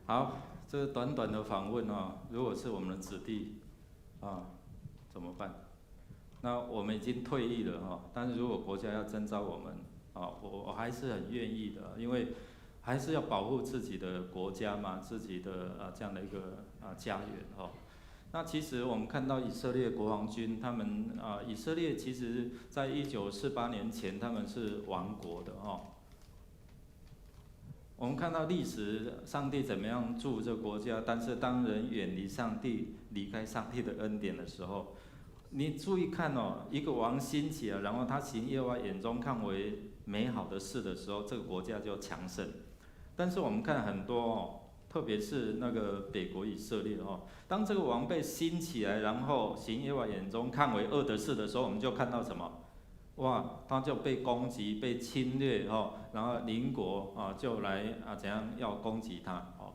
好，這短短的訪問哦，如果是我們的子弟啊，怎麼辦？那我們已經退役了哈，但是如果國家要徵召我們啊，我還是很願意的，因為還是要保護自己的國家嘛，自己的啊這樣的一個啊家園哦。那其實我們看到以色列國防軍，他們啊，以色列其實在1948年前他們是亡國的哦。我们看到历史，上帝怎么样祝福这个国家，但是当人远离上帝、离开上帝的恩典的时候，你注意看哦，一个王兴起了，然后他行耶和华眼中看为美好的事的时候，这个国家就强盛。但是我们看很多哦，特别是那个北国以色列哦，当这个王被兴起来，然后行耶和华眼中看为恶的事的时候，我们就看到什么？哇，他就被攻击、被侵略哦，然后邻国啊就来啊怎样要攻击他哦。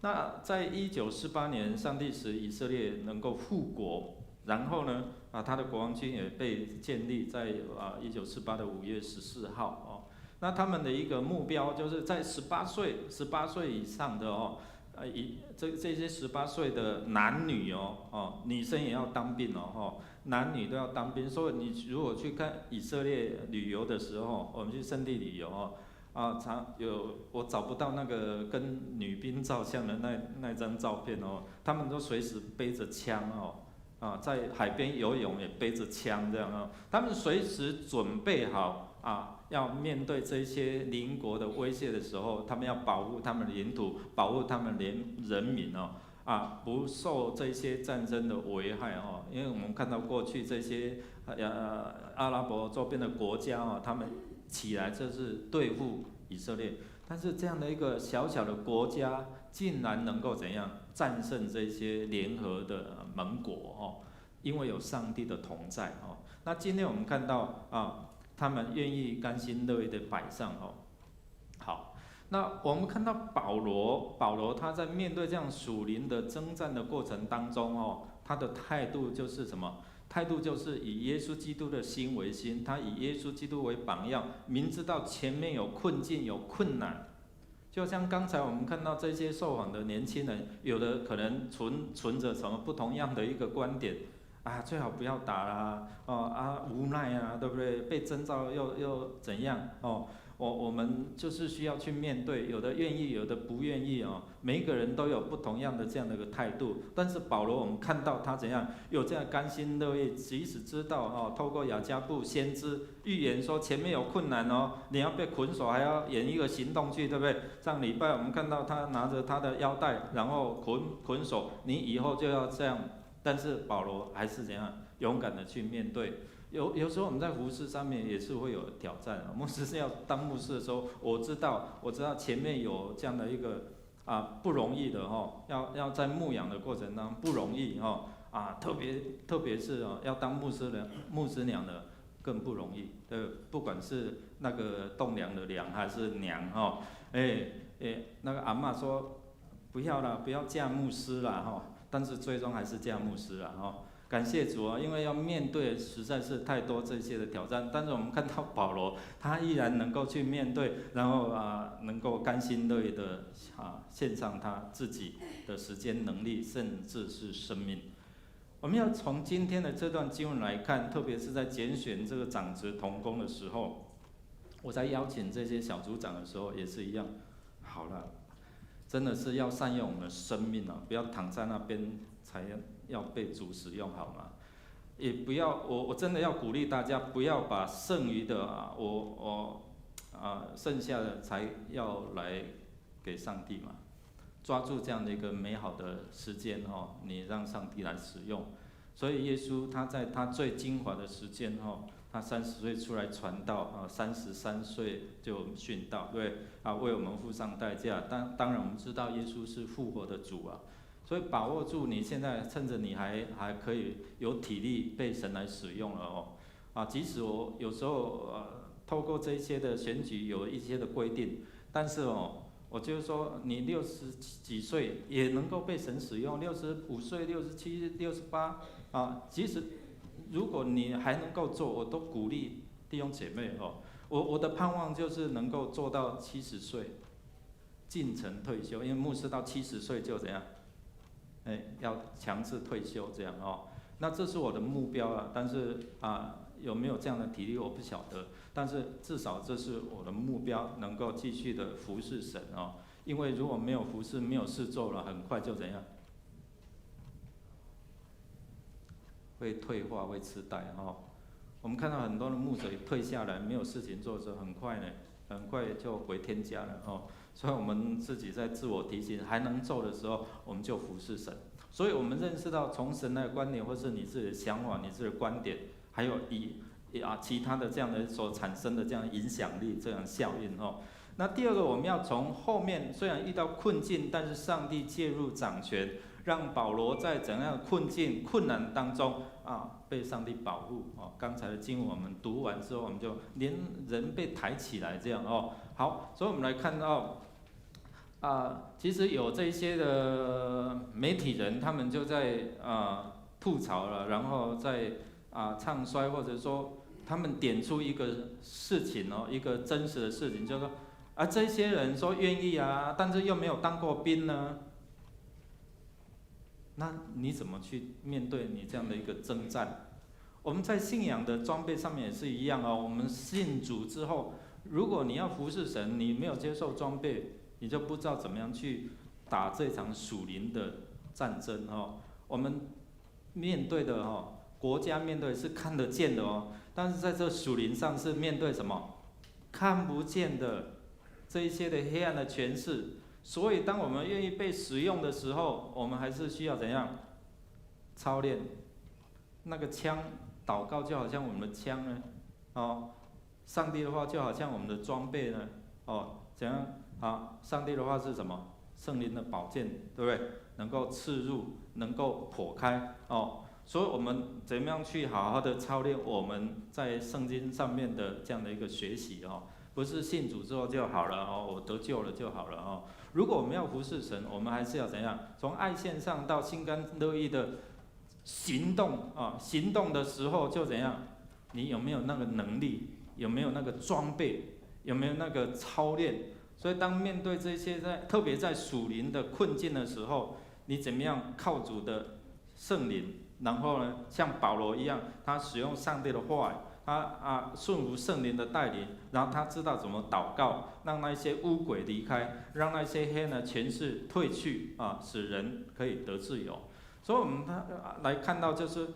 那在1948年，上帝使以色列能够复国，然后呢啊，他的国防军也被建立在啊1948的5月14号哦。那他们的一个目标就是在十八岁、十八岁以上的哦，以这些十八岁的男女哦，哦，女生也要当兵哦，吼，男女都要当兵。所以你如果去看以色列旅游的时候，我们去圣地旅游哦，啊，常有我找不到那个跟女兵照相的那张照片哦，他们都随时背着枪哦，啊，在海边游泳也背着枪这样哦，他们随时准备好啊，要面对这些邻国的威胁的时候，他们要保护他们的领土，保护他们连人民哦，啊，不受这些战争的危害哦。因为我们看到过去这些阿拉伯周边的国家哦，他们起来就是对付以色列，但是这样的一个小小的国家，竟然能够怎样战胜这些联合的盟国哦？因为有上帝的同在哦。那今天我们看到啊，他们愿意甘心乐意的摆上哦。好，那我们看到保罗，保罗他在面对这样属灵的征战的过程当中哦，他的态度就是什么？态度就是以耶稣基督的心为心，他以耶稣基督为榜样，明知道前面有困境、有困难，就像刚才我们看到这些受访的年轻人，有的可能存着什么不同样的一个观点。啊，最好不要打啦，哦啊，无奈啊，对不对？被征召又怎样？哦，我们就是需要去面对，有的愿意，有的不愿意哦。每一个人都有不同样的这样的一个态度。但是保罗，我们看到他怎样有这样甘心乐意，即使知道哦，透过雅加布先知预言说前面有困难哦，你要被捆锁，还要演一个行动剧，对不对？上礼拜我们看到他拿着他的腰带，然后捆锁，你以后就要这样。但是保罗还是怎样勇敢的去面对。有时候我们在服事上面也是会有挑战啊。牧师是要当牧师的时候，我知道前面有这样的一个啊不容易的哈，要在牧养的过程当中不容易哈啊，特别是哦要当牧师的牧师娘的更不容易，对，不管是那个栋梁的梁还是娘哈，哎哎那个阿嬷说不要了，不要嫁牧师了哈。但是最终还是嫁牧师了哈，感谢主啊，因为要面对实在是太多这些的挑战。但是我们看到保罗，他依然能够去面对，然后啊，能够甘心乐意的啊献上他自己的时间、能力，甚至是生命。我们要从今天的这段经文来看，特别是在拣选这个长执同工的时候，我在邀请这些小组长的时候也是一样。好了，真的是要善用我们的生命啊，不要躺在那边才要被主使用，好吗？也不要，我真的要鼓励大家，不要把剩余的啊，我啊剩下的才要来给上帝嘛。抓住这样的一个美好的时间哦，你让上帝来使用。所以耶稣他在他最精华的时间哦，他30岁出来传道啊，33岁就殉道，对啊，为我们付上代价。当然我们知道耶稣是复活的主啊，所以把握住你现在趁着你还可以有体力被神来使用了哦，啊，即使我有时候透过这些的选举有一些的规定，但是哦，我就是说你六十几岁也能够被神使用，65岁、67、68啊，即使如果你还能够做，我都鼓励弟兄姐妹哦。我的盼望就是能够做到70岁，进城退休，因为牧师到七十岁就怎样，哎，要强制退休这样哦。那这是我的目标啊，但是啊，有没有这样的体力我不晓得，但是至少这是我的目标，能够继续的服侍神哦。因为如果没有服侍，没有事做了，很快就怎样，会退化，会痴呆哦。我们看到很多的牧者退下来，没有事情做的时候，很快呢，很快就回天家了哦。所以我们自己在自我提醒，还能做的时候，我们就服侍神。所以我们认识到，从神的观点，或是你自己的想法、你自己的观点，还有以其他的这样的所产生的这样影响力、这样效应哦。那第二个，我们要从后面虽然遇到困境，但是上帝介入掌权，让保罗在怎样的困境、困难当中被上帝保护哦。刚才的经文我们读完之后，我们就连人被抬起来这样哦。好，所以我们来看到其实有这些的媒体人，他们就在吐槽了，然后在唱衰，或者说他们点出一个事情哦，一个真实的事情，就是说这些人说愿意啊，但是又没有当过兵呢，那你怎么去面对你这样的一个征战？我们在信仰的装备上面也是一样哦。我们信主之后，如果你要服侍神，你没有接受装备，你就不知道怎么样去打这场属灵的战争哦。我们面对的哦，国家面对是看得见的哦，但是在这属灵上是面对什么？看不见的这一些的黑暗的权势。所以，当我们愿意被使用的时候，我们还是需要怎样操练？那个枪，祷告就好像我们的枪呢，哦，上帝的话就好像我们的装备呢，哦，怎样？啊，上帝的话是什么？圣灵的宝剑，对不对？能够刺入，能够破开，哦，所以我们怎么样去好好的操练我们在圣经上面的这样的一个学习哦？不是信主之后就好了哦，我得救了就好了哦。如果我们要服侍神，我们还是要怎样？从爱献上到心甘乐意的行动啊，行动的时候就怎样？你有没有那个能力？有没有那个装备？有没有那个操练？所以当面对这些在特别在属灵的困境的时候，你怎么样靠主的圣灵？然后呢，像保罗一样，他使用上帝的话语。他顺服圣灵的带领，然后他知道怎么祷告，让那些污鬼离开，让那些黑暗的权势退去啊，使人可以得自由。所以，我们他来看到就是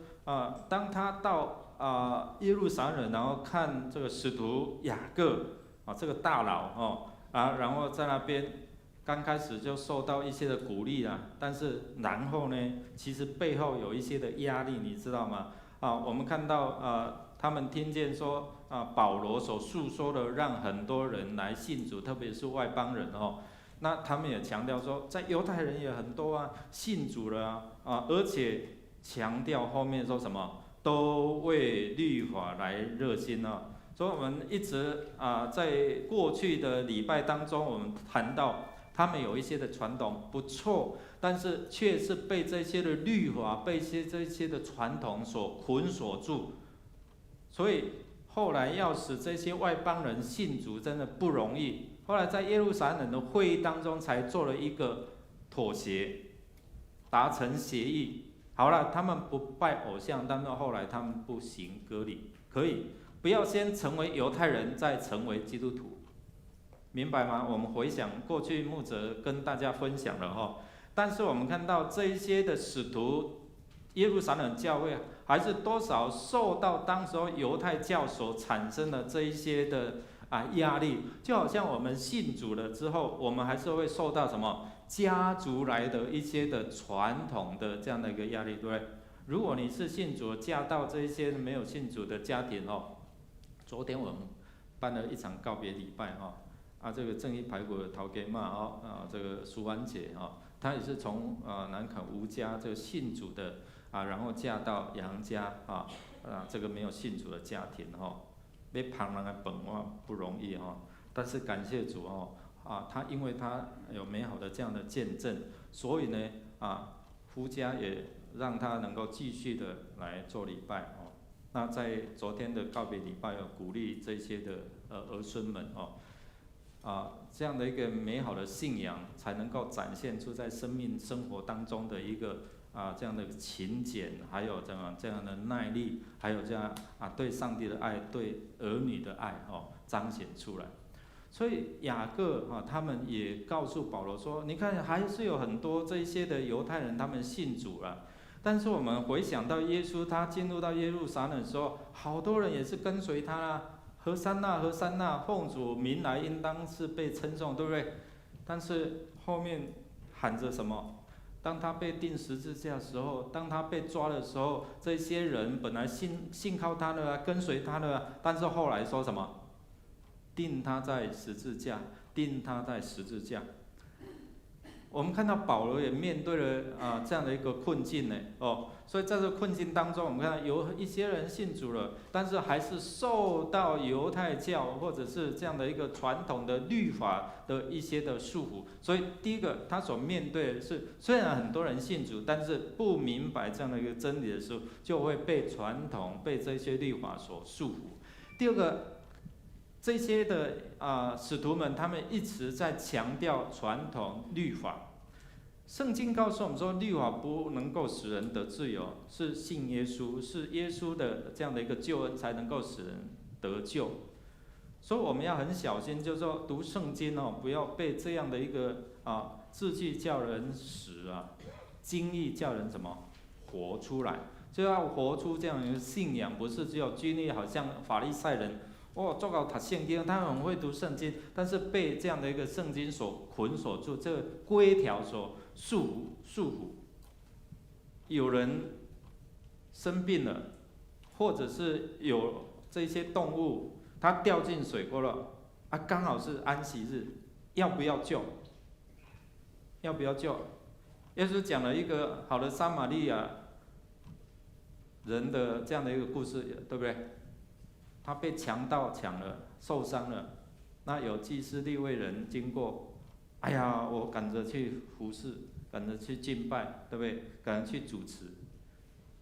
当他到耶路撒冷，然后看这个使徒雅各啊，这个大佬哦然后在那边刚开始就受到一些的鼓励啊，但是然后呢，其实背后有一些的压力，你知道吗？我们看到他们听见说保罗所诉说的，让很多人来信主，特别是外邦人哦。那他们也强调说，在犹太人也很多啊，信主了啊，而且强调后面说什么，都为律法来热心哦。所以我们一直在过去的礼拜当中，我们谈到他们有一些的传统不错，但是却是被这些的律法、被这些的传统所捆锁住。所以后来要使这些外邦人信主，真的不容易。后来在耶路撒冷的会议当中，才做了一个妥协，达成协议。好了，他们不拜偶像，但是后来他们不行割礼，可以不要先成为犹太人，再成为基督徒，明白吗？我们回想过去牧者跟大家分享了哈，但是我们看到这一些的使徒，耶路撒冷教会还是多少受到当时候犹太教所产生的这一些的压力，就好像我们信主了之后，我们还是会受到什么家族来的一些的传统的这样的一个压力，对不对？如果你是信主，嫁到这些没有信主的家庭哦，昨天我们办了一场告别礼拜哦，这个正义排骨的头家妈哦，这个苏安姐哦，她也是从南崁吴家这个信主的然后嫁到杨家这个没有信主的家庭哦，欲捧人的饭碗不容易哦，但是感谢主哦，他因为他有美好的这样的见证，所以呢夫家也让他能够继续的来做礼拜哦。那在昨天的告别礼拜，有鼓励这些的儿孙们哦，这样的一个美好的信仰，才能够展现出在生命生活当中的一个这样的勤俭，还有这样的耐力，还有这样对上帝的爱，对儿女的爱哦，彰显出来。所以雅各他们也告诉保罗说，你看还是有很多这些的犹太人他们信主了，但是我们回想到耶稣他进入到耶路撒冷的时候，好多人也是跟随他啦，和散那和散那，奉主名来应当是被称颂，对不对？但是后面喊着什么？当他被钉十字架的时候，当他被抓的时候，这些人本来信靠他的，跟随他的，但是后来说什么？钉他在十字架，钉他在十字架。我们看到保罗也面对了这样的一个困境呢，哦，所以在这个困境当中，我们看到有一些人信主了，但是还是受到犹太教或者是这样的一个传统的律法的一些的束缚。所以第一个，他所面对的是，虽然很多人信主，但是不明白这样的一个真理的时候，就会被传统、被这些律法所束缚。第二个，这些的使徒们，他们一直在强调传统律法。圣经告诉我们说，律法不能够使人得自由，是信耶稣，是耶稣的这样的一个救恩才能够使人得救。所以我们要很小心，就是说读圣经哦，不要被这样的一个字句叫人死啊，经义叫人什么活出来，就要活出这样一个信仰，不是只有经历，好像法利赛人。哦，做到读圣经，他很会读圣经，但是被这样的一个圣经所捆锁住，这个规条所束缚。有人生病了，或者是有这些动物，它掉进水沟了，啊，刚好是安息日，要不要救？要不要救？耶稣讲了一个好的撒玛利亚人的这样的一个故事，对不对？他被强盗抢了，受伤了，那有祭司利未人经过，哎呀，我赶着去服侍，赶着去敬拜，对不对？赶着去主持。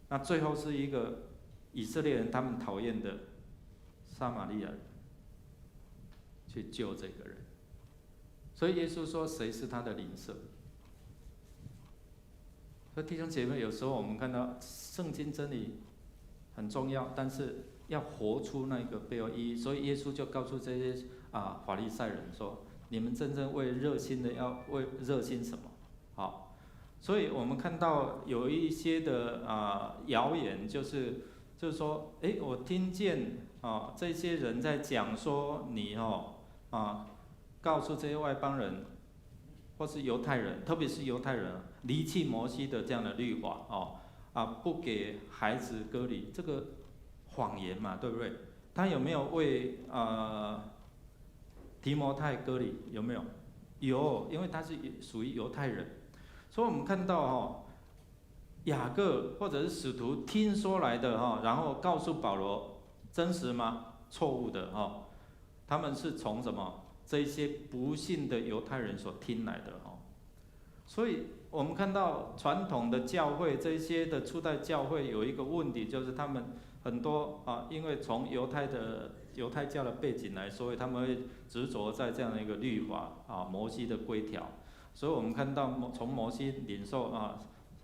那最后是一个以色列人他们讨厌的撒玛利亚人去救这个人。所以耶稣说，谁是他的邻舍？所以弟兄姐妹，有时候我们看到圣经真理很重要，但是要活出那个背后意义。所以耶稣就告诉这些法利赛人说：“你们真正为热心的要为热心什么？”好，所以我们看到有一些的谣言，就是说，哎，我听见这些人在讲说你哦告诉这些外邦人，或是犹太人，特别是犹太人，离弃摩西的这样的律法哦，不给孩子割礼，这个谎言嘛，对不对？他有没有为提摩太割礼？有没有？有，因为他是属于犹太人，所以我们看到哦，雅各或者是使徒听说来的哈，然后告诉保罗，真实吗？错误的哈，他们是从什么这些不信的犹太人所听来的哈，所以我们看到传统的教会这些的初代教会有一个问题，就是他们很多因为从犹太教的背景来，所以他们会执着在这样的一个律法摩西的规条，所以我们看到从摩西领受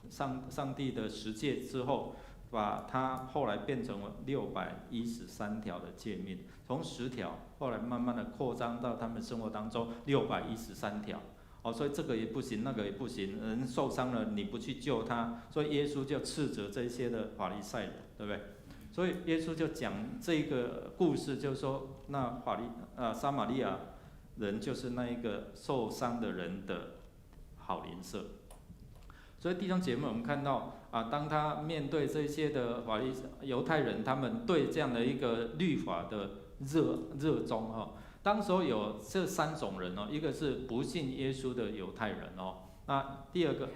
上帝的十诫之后，把它后来变成了613条的诫命，从10条后来慢慢的扩张到他们生活当中六百一十三条，哦，所以这个也不行，那个也不行，人受伤了你不去救他，所以耶稣就斥责这些的法利赛人，对不对？所以耶稣就讲这个故事，就是说那法利呃撒玛利亚人就是那一个受伤的人的好邻舍。所以弟兄姐妹，我们看到当他面对这些的法利犹太人，他们对这样的一个律法的热衷哈，当时候有这三种人哦，一个是不信耶稣的犹太人哦，那第二个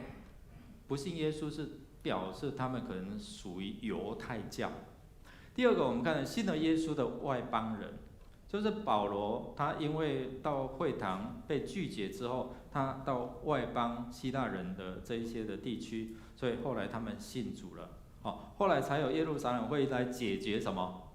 不信耶稣是表示他们可能属于犹太教。第二个，我们看信了耶稣的外邦人，就是保罗，他因为到会堂被拒绝之后，他到外邦希腊人的这一些的地区，所以后来他们信主了。哦，后来才有耶路撒冷会议来解决什么？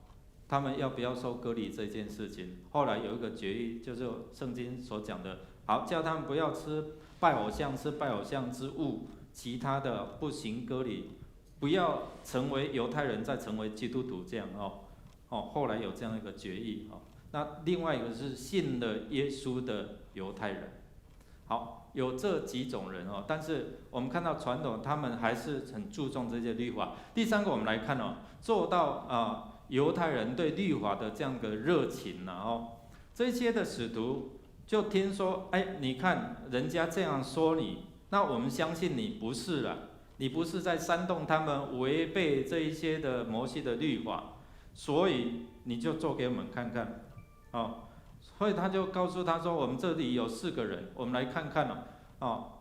他们要不要受割礼这件事情？后来有一个决议，就是圣经所讲的，好，叫他们不要吃拜偶像、吃拜偶像之物，其他的不行割礼，不要成为犹太人，再成为基督徒这样哦。哦，后来有这样一个决议哦。那另外一个是信了耶稣的犹太人，好，有这几种人哦。但是我们看到传统，他们还是很注重这些律法。第三个，我们来看哦，做到犹太人对律法的这样的热情呢哦，这些的使徒就听说，哎，你看人家这样说你，那我们相信你不是了，你不是在煽动他们违背这一些的摩西的律法，所以你就做给我们看看，哦，所以他就告诉他说，我们这里有四个人，我们来看看哦，哦，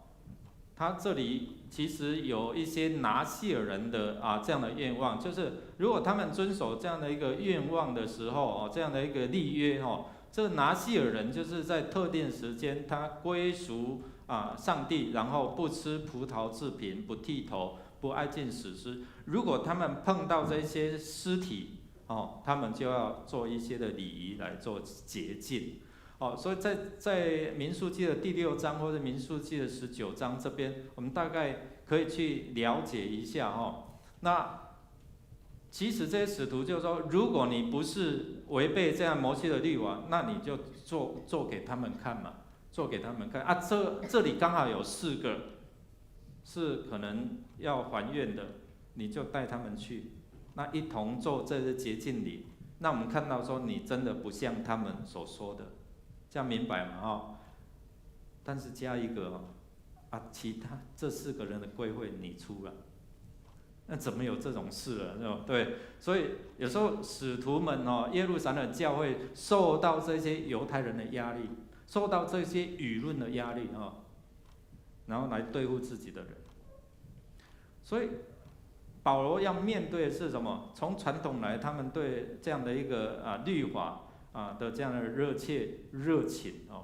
他这里其实有一些拿细耳人的这样的愿望，就是如果他们遵守这样的一个愿望的时候哦，这样的一个立约哦，这拿细耳人就是在特定时间他归属上帝，然后不吃葡萄制品，不剃头，不挨近死尸。如果他们碰到这些尸体哦，他们就要做一些的礼仪来做洁净。哦，所以在民数记的第六章或者民数记的19章这边，我们大概可以去了解一下哦。那其实这些使徒就说，如果你不是违背这样摩西的律法，那你就做给他们看嘛，做给他们看啊。这里刚好有四个是可能要还愿的，你就带他们去，那一同做这些洁净礼。那我们看到说，你真的不像他们所说的。这样明白吗？哦，但是加一个啊，其他这四个人的规费你出了，那怎么有这种事了？是吧？对，所以有时候使徒们哦，耶路撒冷教会受到这些犹太人的压力，受到这些舆论的压力哦，然后来对付自己的人。所以保罗要面对的是什么？从传统来，他们对这样的一个律法的这样的热切热情哦。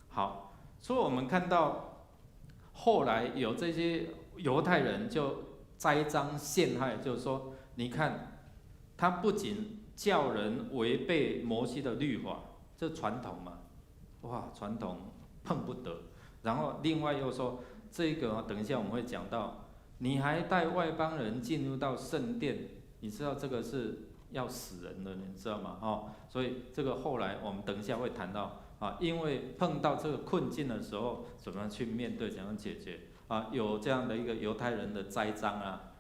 好，所以我们看到后来有这些犹太人就栽赃陷害，就是说，你看他不仅叫人违背摩西的律法，这传统嘛，哇，传统碰不得。然后另外又说这个，等一下我们会讲到，你还带外邦人进入到圣殿，你知道这个是要死人的，你知道吗？哦，所以这个后来我们等一下会谈到啊，因为碰到这个困境的时候，怎么样去面对，怎样解决啊？有这样的一个犹太人的栽赃啊，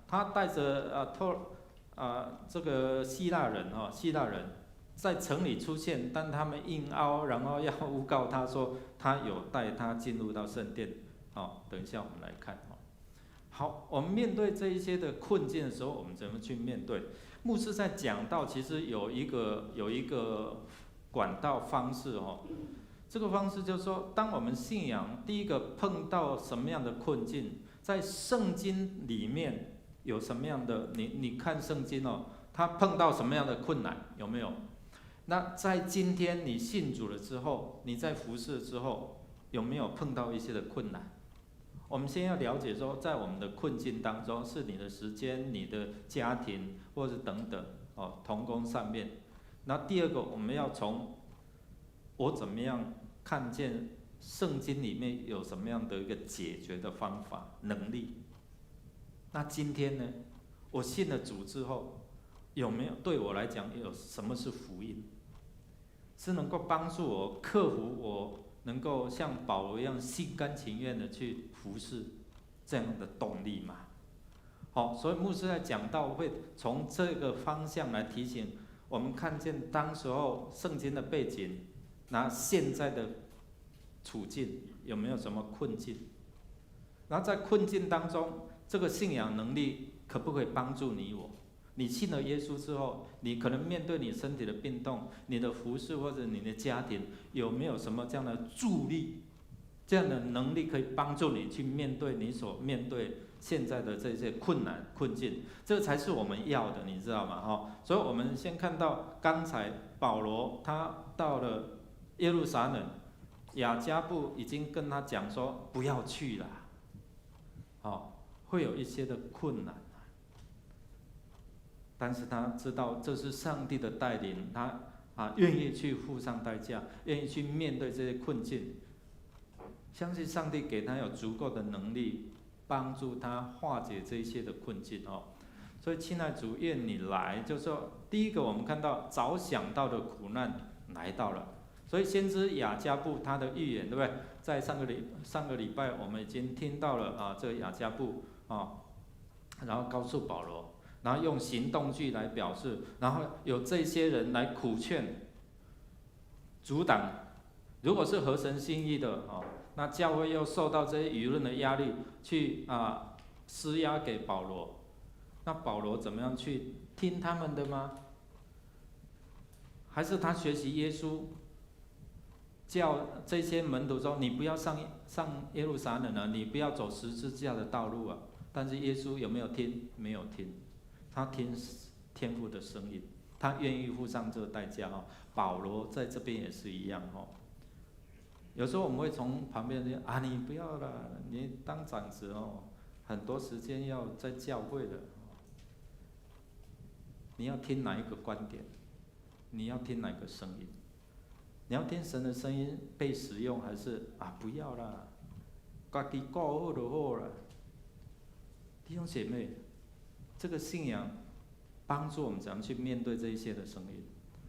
他带着这个希腊人哦，希腊人在城里出现，但他们硬凹，然后要诬告他说他有带他进入到圣殿。哦，等一下我们来看哦。好，我们面对这一些的困境的时候，我们怎么去面对？牧师在讲到，其实有一个管道方式哦。这个方式就是说，当我们信仰第一个碰到什么样的困境，在圣经里面有什么样的，你看圣经哦，他碰到什么样的困难有没有？那在今天你信主了之后，你在服侍之后，有没有碰到一些的困难？我们先要了解说，在我们的困境当中，是你的时间、你的家庭，或者等等哦，同工上面。那第二个，我们要从我怎么样看见圣经里面有什么样的一个解决的方法能力。那今天呢，我信了主之后，有没有对我来讲有什么是福音？是能够帮助我克服我能够像保罗一样心甘情愿的去服侍这样的动力吗？好，所以牧师在讲道会从这个方向来提醒我们，看见当时候圣经的背景，那现在的处境有没有什么困境？然后在困境当中，这个信仰能力可不可以帮助你我？你信了耶稣之后，你可能面对你身体的病痛、你的服侍或者你的家庭，有没有什么这样的助力、这样的能力可以帮助你去面对你所面对现在的这些困难困境？这才是我们要的，你知道吗？哈，所以我们先看到刚才保罗他到了耶路撒冷，亚加布已经跟他讲说不要去了，哦，会有一些的困难。但是他知道这是上帝的带领，他愿意去付上代价，愿意去面对这些困境，相信上帝给他有足够的能力帮助他化解这一些的困境哦。所以亲爱主，愿你来，就是说第一个我们看到早想到的苦难来到了，所以先知亚加布他的预言，对不对？在上个礼拜我们已经听到了啊，这个亚加布啊，然后告诉保罗。然后用行动句来表示，然后有这些人来苦劝、阻挡，如果是合神心意的哦，那教會又受到這些輿論的壓力，去施壓給保羅，那保羅怎麼樣去聽他們的嗎？還是他學習耶穌，叫這些門徒說：“你不要上耶路撒冷了，你不要走十字架的道路啊！”但是耶穌有沒有聽？沒有聽，他聽天父的聲音，他願意付上這個代價哦。保羅在這邊也是一樣哦。有時候我們會從旁邊說：“啊，你不要了，你當長子哦，很多時間要在教會的。”你要聽哪一個觀點？你要聽哪個聲音？你要聽神的聲音被使用，還是啊不要啦？家己顧好就好啦。弟兄姐妹，這個信仰幫助我們怎樣去面對這一些的聲音？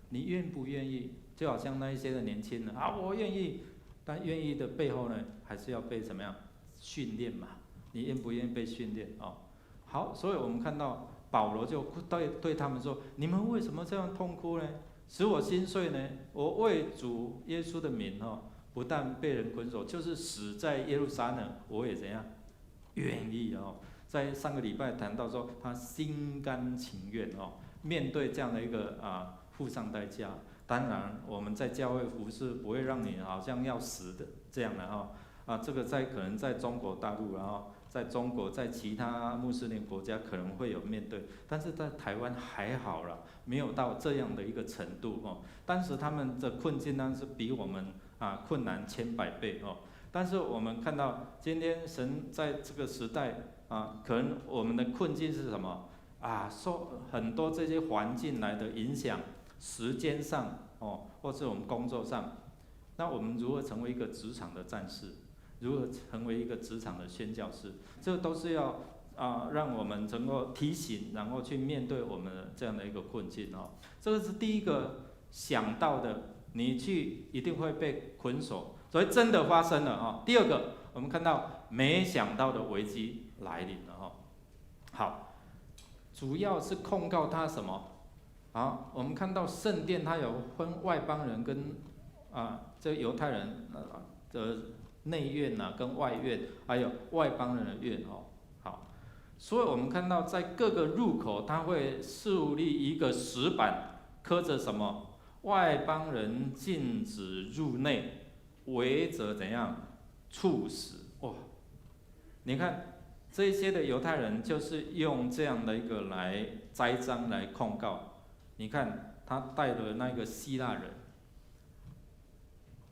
你願不願意？就好像那一些的年輕人啊，我願意。但願意的背後呢，還是要被怎麼樣訓練嘛？你願不願意被訓練哦？好，所以我們看到保羅就對他們說：“你們為什麼這樣痛哭呢？使我心碎呢？我為主耶穌的名哦，不但被人捆鎖，就是死在耶路撒冷，我也怎樣願意哦。”在上個禮拜談到說，他心甘情願哦，面對這樣的一個付上代價。當然，我們在教會服侍不會讓你好像要死的這樣的哈啊，這個在可能在中國大陸，然後在中國在其他穆斯林國家可能會有面對，但是在台灣還好了，沒有到這樣的一個程度哦。當時他們的困境呢是比我們困難千百倍哦。但是我們看到今天神在這個時代啊，可能我們的困境是什麼啊？受很多這些環境來的影響。時間上哦，或是我們工作上，那我們如何成為一個職場的戰士？如何成為一個職場的宣教士？這都是要讓我們能夠提醒，然後去面對我們的這樣的一個困境哦。這個是第一個想到的，你去一定會被捆鎖，所以真的發生了哦。第二個，我們看到沒想到的危機來臨了哦。好，主要是控告他什麼？好，我們看到聖殿，它有分外邦人跟這猶太人的內院吶，跟外院，還有外邦人的院哦。好，所以我們看到在各個入口，它會樹立一個石板，刻着什麼？外邦人禁止入內，違者怎樣？處死。哇！你看這些的猶太人就是用這樣的一個來栽贓來控告。你看他帶的那個希臘人，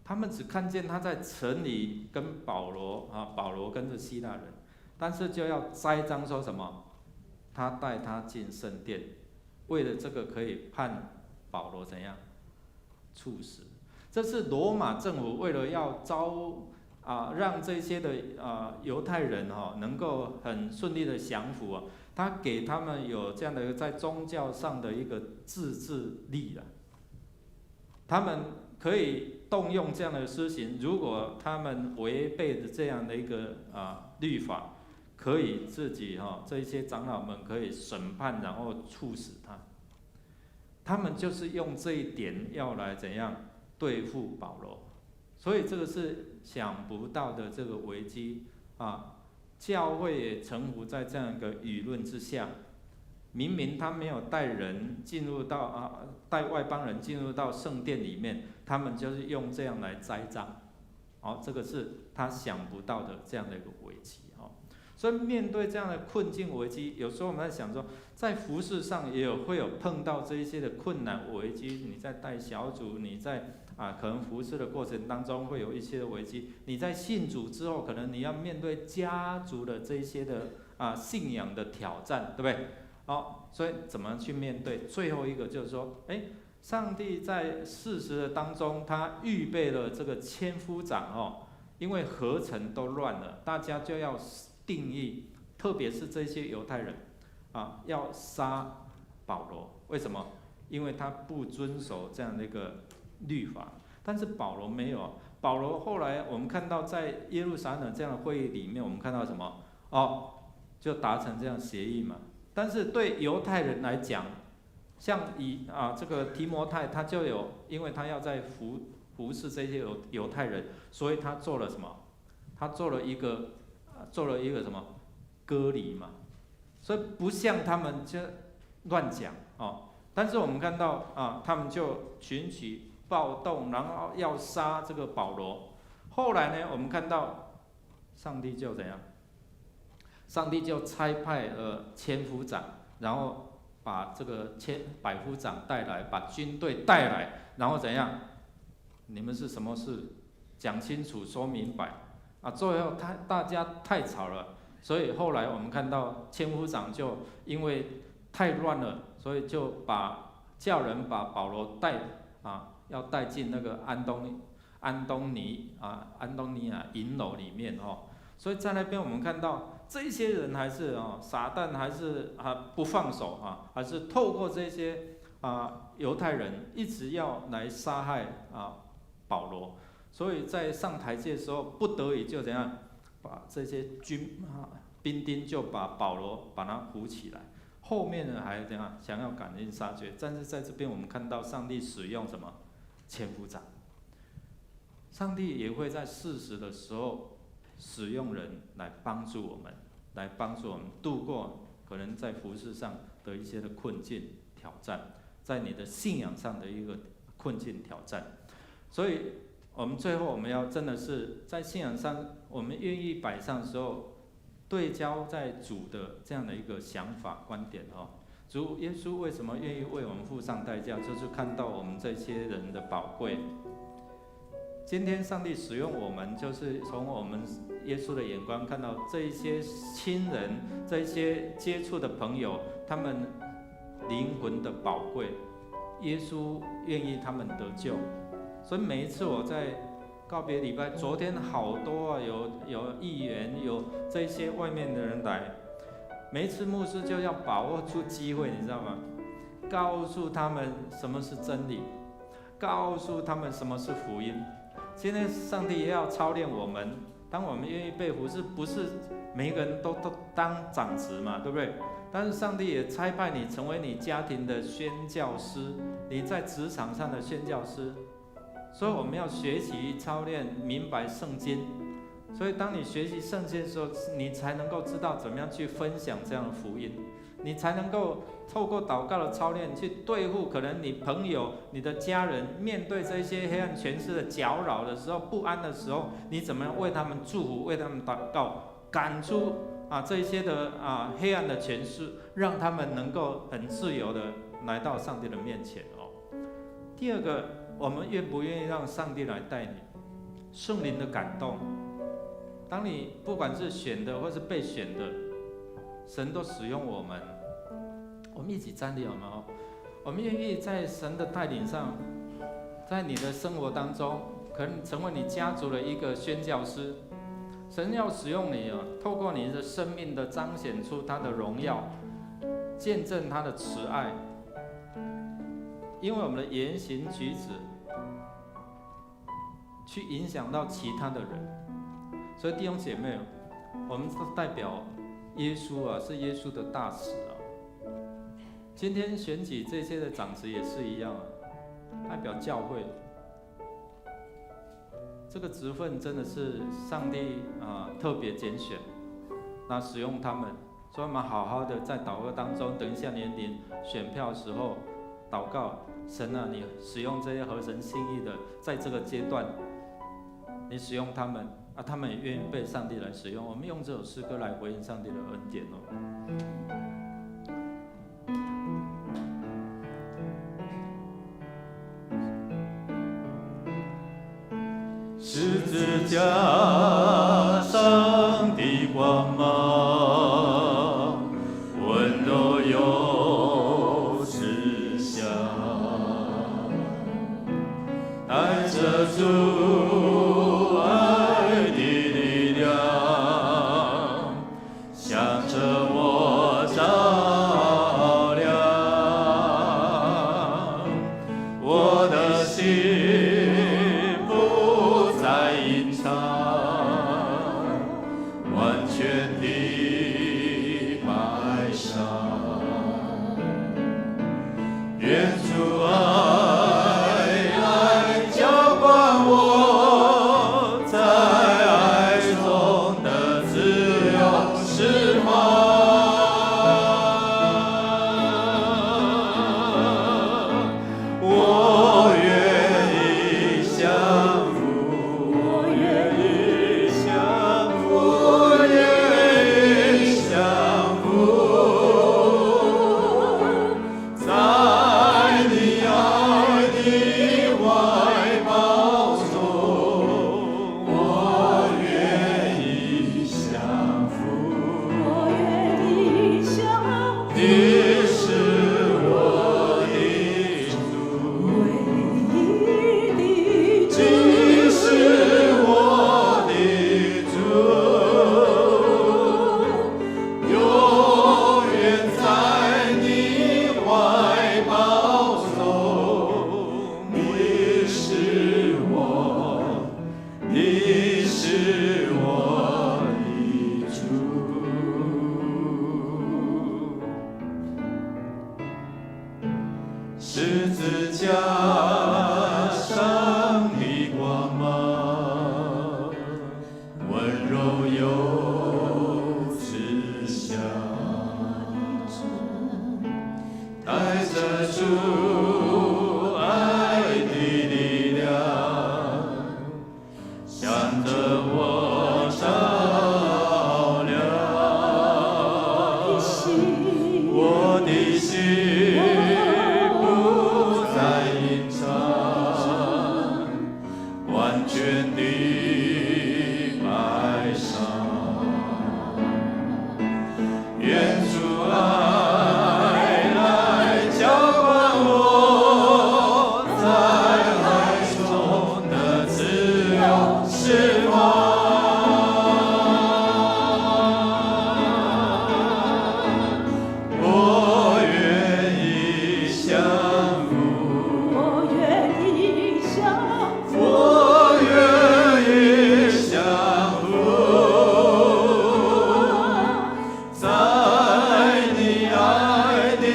他們只看見他在城裡跟保羅啊，保羅跟着希臘人，但是就要栽贓說什麼？他帶他進聖殿，為了這個可以判保羅怎樣處死。這是羅馬政府為了要招讓這些的猶太人哈能夠很順利的降服啊。他給他們有這樣的一個在宗教上的一個自治力了，他們可以動用這樣的施行，如果他們違背的這樣的一個律法，可以自己哈這些長老們可以審判，然後處死他。他們就是用這一點要來怎樣對付保羅，所以這個是想不到的這個危機啊。教會也臣服在這樣一個輿論之下，明明他沒有帶人進入到帶外邦人進入到聖殿裡面，他們就是用這樣來栽贓，好，這個是他想不到的這樣的一個危機哦。所以面對這樣的困境危機，有時候我們在想說，在服事上也有會有碰到這一些的困難危機。你在帶小組，你在可能服事的過程當中會有一些的危機。你在信主之後，可能你要面對家族的這些的信仰的挑戰，對不對？好，所以怎麼去面對？最後一個就是說，上帝在事實的當中，他預備了這個千夫長哦，因為合城都亂了，大家就要定義，特別是這些猶太人，要殺保羅。為什麼？因為他不遵守這樣的一個律法。但是保羅沒有。保羅後來我們看到在耶路撒冷這樣的會議裡面，我們看到什麼？哦，就達成這樣協議嘛。但是對猶太人來講，像以這個提摩太，他就有，因為他要在服服侍这些犹太人，所以他做了什么？他做了一个什么割礼嘛，所以不像他们就乱讲哦。但是我们看到啊，他们就群起暴动，然后要杀这个保罗。后来呢，我们看到上帝就怎样？上帝就差派了千夫长，然后把这个千百夫长带来，把军队带来，然后怎样？你们是什么事？讲清楚，说明白。啊，最后大家太吵了，所以后来我们看到千夫长就因为太乱了，所以就把叫人把保罗带啊，要带进那个安东尼亚营楼里面哦。所以在那边我们看到这些人还是哦，撒旦还是啊不放手啊，还是透过这些啊犹太人一直要来杀害啊保罗。所以在上台阶的时候，不得已就怎样，把这些军啊兵丁就把保罗把他扶起来。后面呢还怎样想要赶尽杀绝，但是在这边我们看到上帝使用什么千夫长，上帝也会在适时的时候使用人来帮助我们，来帮助我们度过可能在服事上的一些的困境挑战，在你的信仰上的一个困境挑战，所以。我们最后我们要真的是在信仰上，我们愿意摆上的时候，对焦在主的这样的一个想法观点哦。主耶稣为什么愿意为我们付上代价？就是看到我们这些人的宝贵。今天上帝使用我们，就是从我们耶稣的眼光看到这一些亲人、这一些接触的朋友，他们灵魂的宝贵，耶稣愿意他们得救。所以每一次我在告别礼拜，昨天好多啊，有议员，有这些外面的人来，每一次牧师就要把握住机会，你知道吗？告诉他们什么是真理，告诉他们什么是福音。今天上帝也要操练我们，当我们愿意被服侍，不是每一个人都当长执嘛，对不对？但是上帝也差派你成为你家庭的宣教师，你在职场上的宣教师。所以我们要学习操练，明白圣经。所以当你学习圣经的时候，你才能够知道怎么样去分享这样的福音，你才能够透过祷告的操练去对付可能你朋友、你的家人面对这些黑暗权势的搅扰的时候、不安的时候，你怎么样为他们祝福、为他们祷告，赶出啊这些的啊黑暗的权势，让他们能够很自由的来到上帝的面前哦。第二个，我们愿不愿意让上帝来带你？圣灵的感动，当你不管是选的或是被选的，神都使用我们。我们一起站立好吗？我们愿意在神的带领上，在你的生活当中，可能成为你家族的一个宣教师。神要使用你啊，透过你的生命的彰显出他的荣耀，见证他的慈爱。因为我们的言行举止，去影响到其他的人，所以弟兄姐妹，我们是代表耶稣啊，是耶稣的大使啊。今天选举这些的长执也是一样啊，代表教会。这个职分真的是上帝啊特别拣选，那使用他们，所以我们好好的在祷告当中，等一下你领选票的时候祷告。神啊，你使用这些合神心意的，在这个阶段，你使用他们啊，他们也愿意被上帝来使用。我们用这首诗歌来回应上帝的恩典哦。十字架上的光芒，温柔又慈祥，带着主爱的力量，向着我照亮，我的心不再隐藏，完全地摆上，愿主爱来浇灌。全地摆上。愿主爱来浇灌我，在爱中的自由释放。我愿意降服，我愿意降服，我愿意降服，在你爱的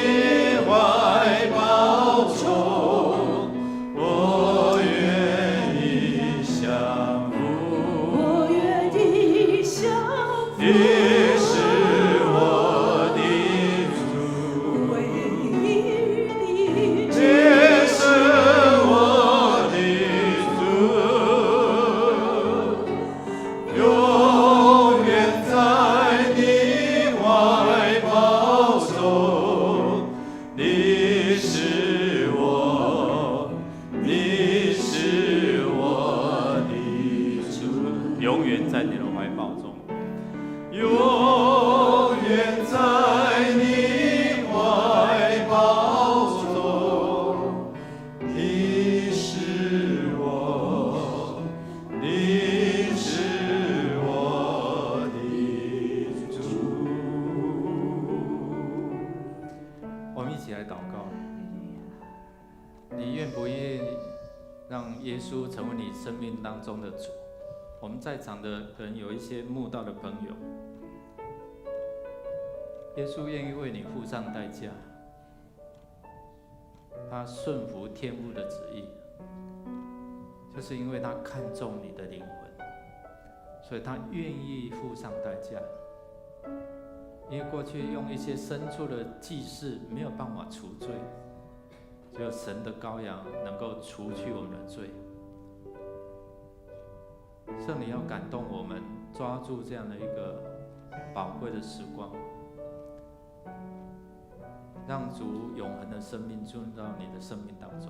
怀抱中，我愿意降服。我愿意降服。你是我的主，唯一的主，你是我的主，永远在你怀抱中。你是我，你是我的主，永远在你的怀抱中。永远在你怀抱中，你是我，你是我的主。我们一起来祷告。你愿不愿意让耶稣成为你生命当中的主？我们在场的可能有一些慕道的朋友，耶稣愿意为你付上代价，他顺服天父的旨意，就是因为他看重你的灵魂，所以他愿意付上代价。因为过去用一些牲畜的祭祀没有办法除罪，只有神的羔羊能够除去我们的罪。圣灵要感动我们，抓住这样的一个宝贵的时光，让主永恒的生命进入到你的生命当中。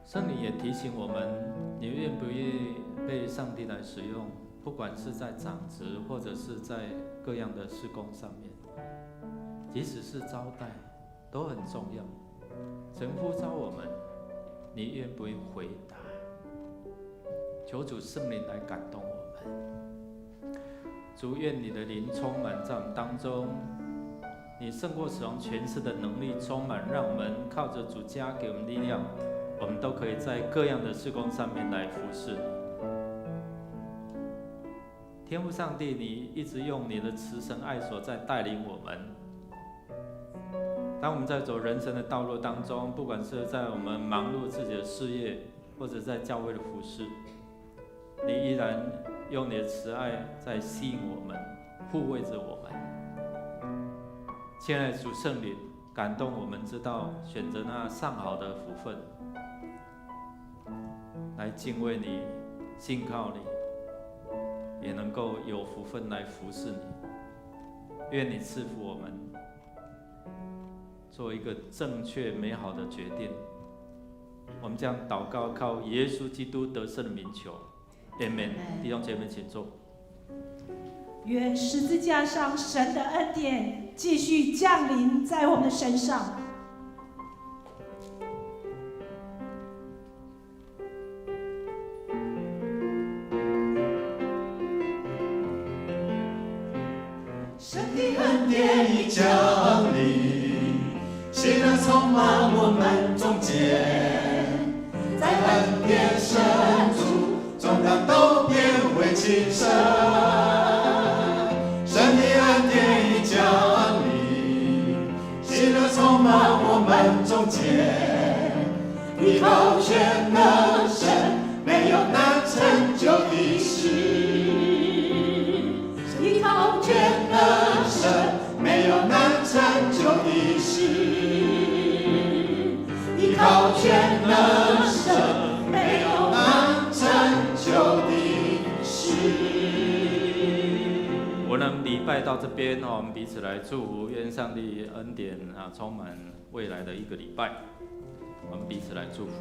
圣灵也提醒我们，你愿不愿意被上帝来使用？不管是在长职，或者是在各样的事工上面，即使是招待，都很重要。神呼召我们，你愿不愿意回答？求主圣灵来感动我们。主，愿你的灵充满在我们当中，你胜过死亡权势的能力充满，让我们靠着主加给我们力量，我们都可以在各样的事工上面来服侍你。天父上帝，你一直用你的慈神爱所在带领我们。当我们在走人生的道路当中，不管是在我们忙碌自己的事业，或者在教会的服侍，你依然用你的慈爱在吸引我们，护卫着我们。亲爱的主圣灵，感动我们知道选择那上好的福分，来敬畏你，信靠你，也能够有福分来服侍你。愿你赐福我们，做一个正确美好的决定。我们将祷告，靠耶稣基督得胜的名求，阿们。弟兄姐妹，请坐。愿十字架上神的恩典继续降临在我们的身上。神的恩典已降临，喜乐充满我们中间，在恩典深处，重担都变为轻省。神的恩典已降临，喜乐充满我们中间，依靠全能神，没有难成就的事。依靠全能神，没有难成就的事。依靠全能神，没有难成就的事。我能礼拜到这边哦，我们彼此来祝福，愿上帝恩典啊充满未来的一个礼拜。我们彼此来祝福。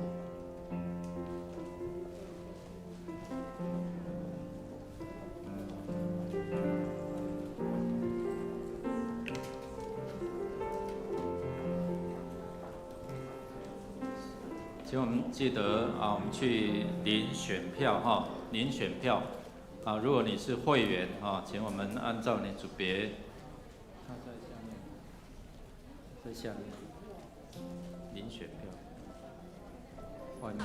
請我們記得啊，我們去領選票哈，領選票啊。如果你是會員啊，請我們按照你組別，他在下面，在下面領選票，外面。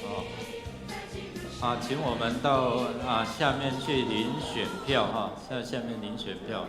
好，啊，請我們到啊下面去領選票哈，在下面領選票。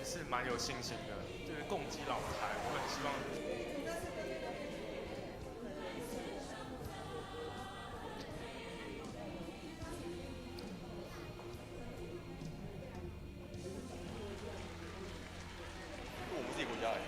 實是蠻有信心的，就是共擊老台，我很希望。我們自己國家欸。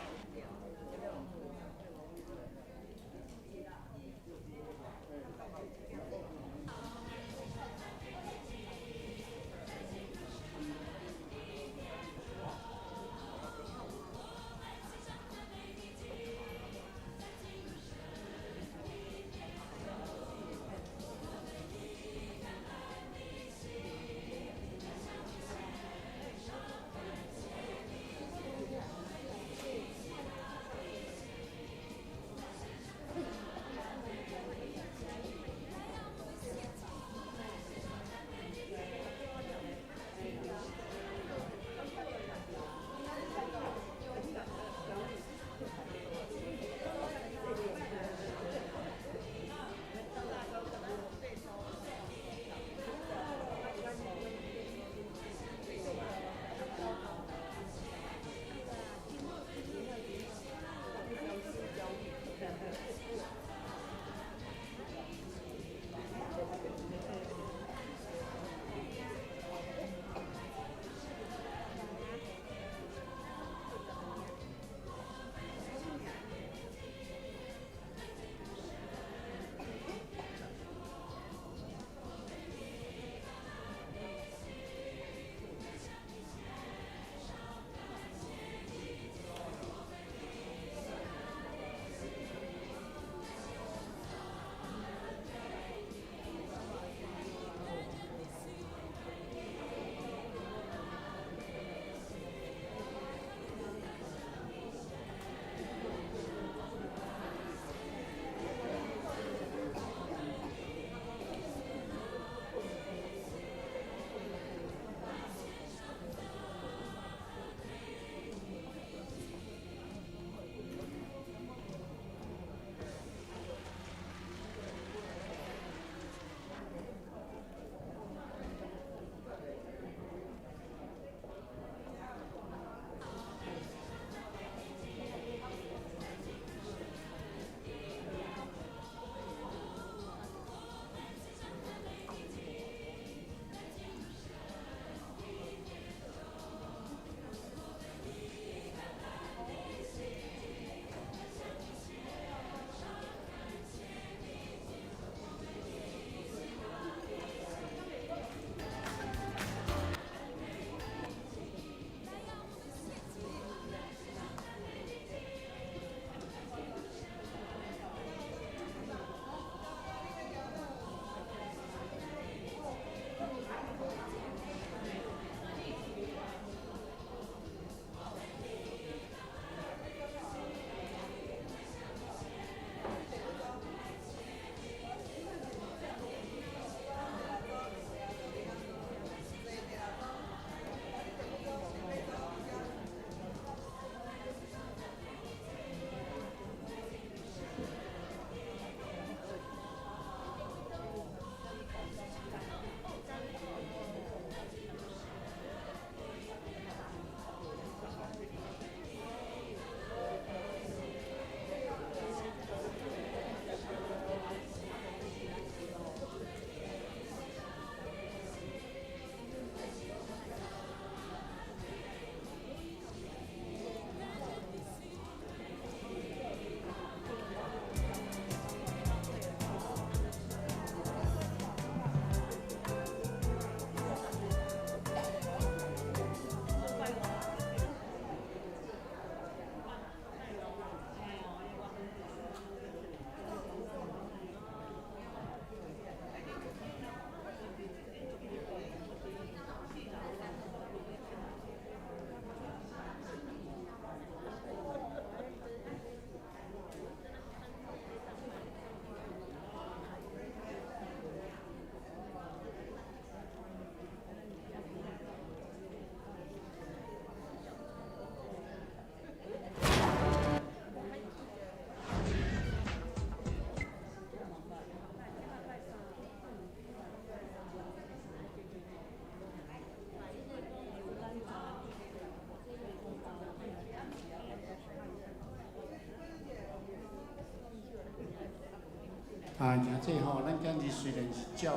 啊，而且吼，咱今日雖然是照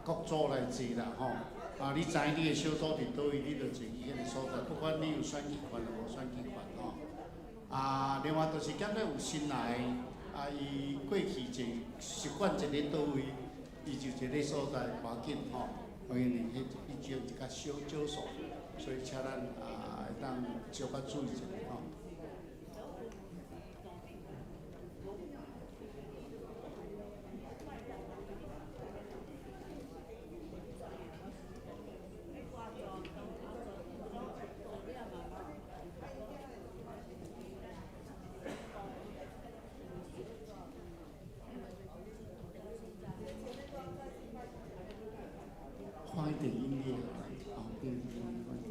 各組來坐啦吼，啊，你知你的小組佇佗位，你就坐去彼个所在，不管你有選舉權抑無選舉權吼。啊，另外就是感覺有新來，啊，伊過去坐習慣坐咧佗位，伊就坐咧所在，無要緊吼。因為彼彼種較少少數，所以請咱會當小可注意一下吼。放一點音樂，好，對，放一點。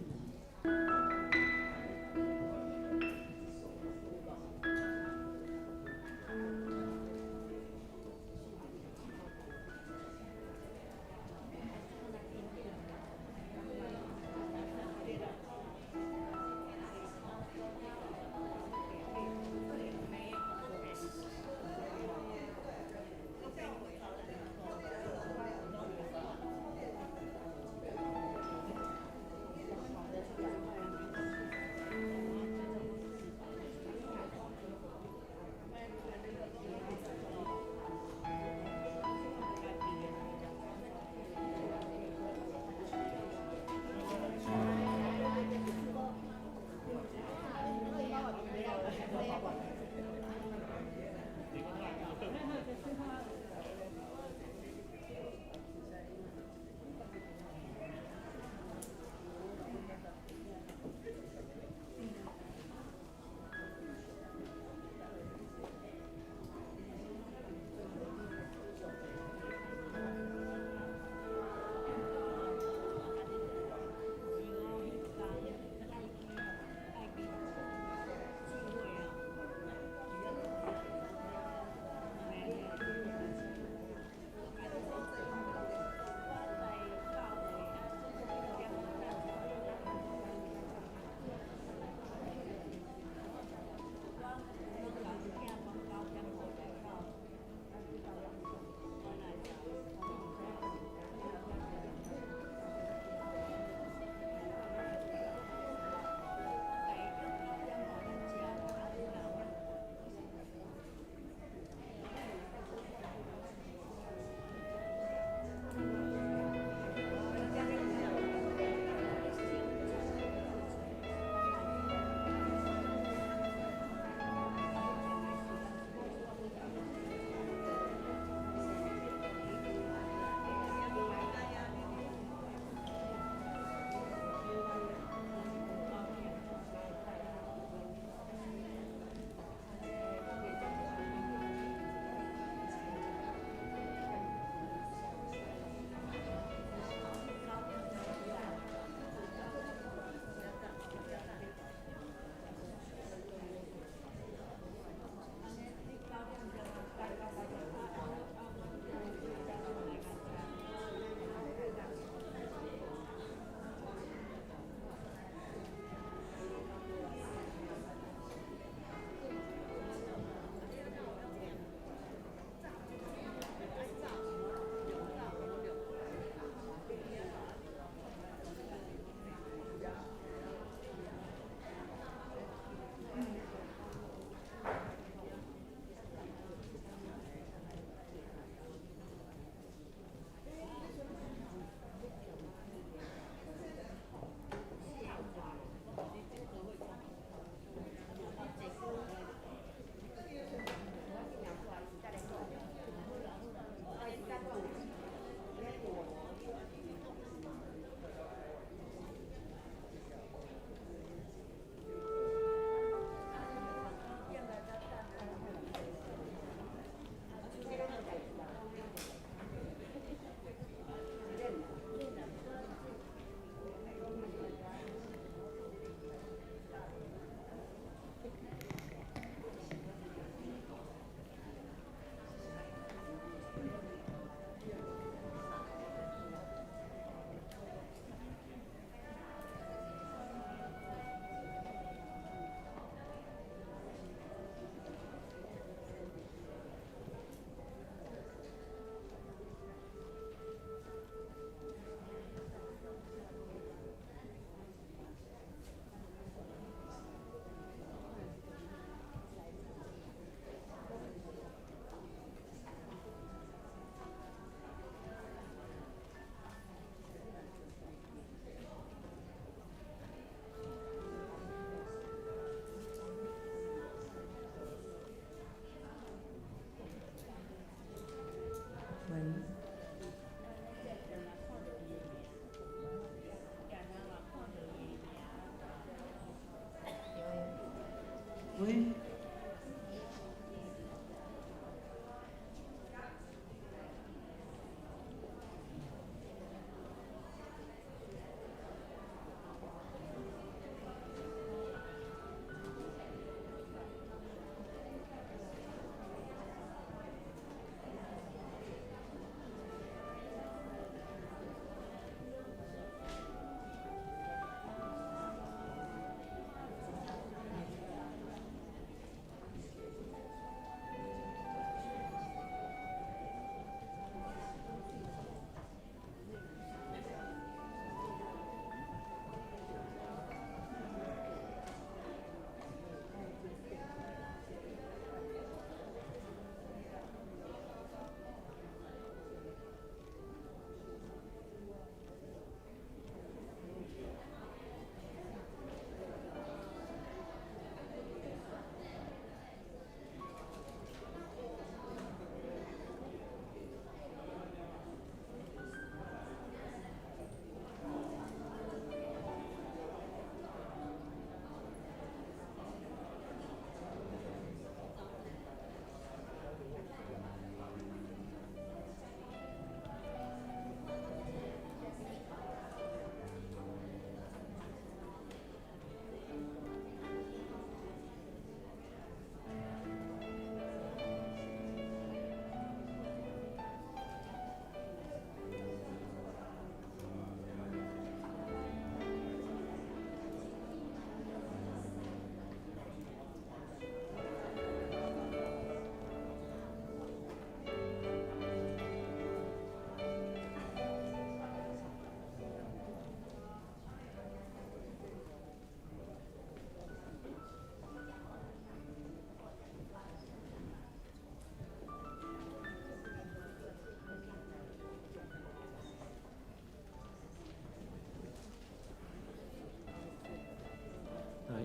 妹。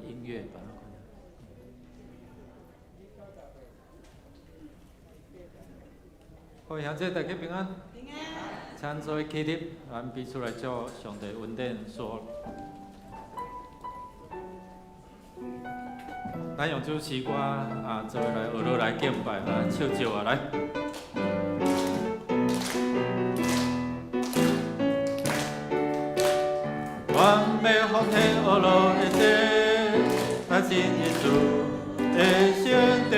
音樂把它關掉。各位鄉親，大家平安。平安。請做伙起立，咱彼此來借上帝恩典說。咱用這首詩歌啊，做伙來學落來敬拜啊，唱少啊來。我欲奉獻呵樂的祭，來進入主的聖殿。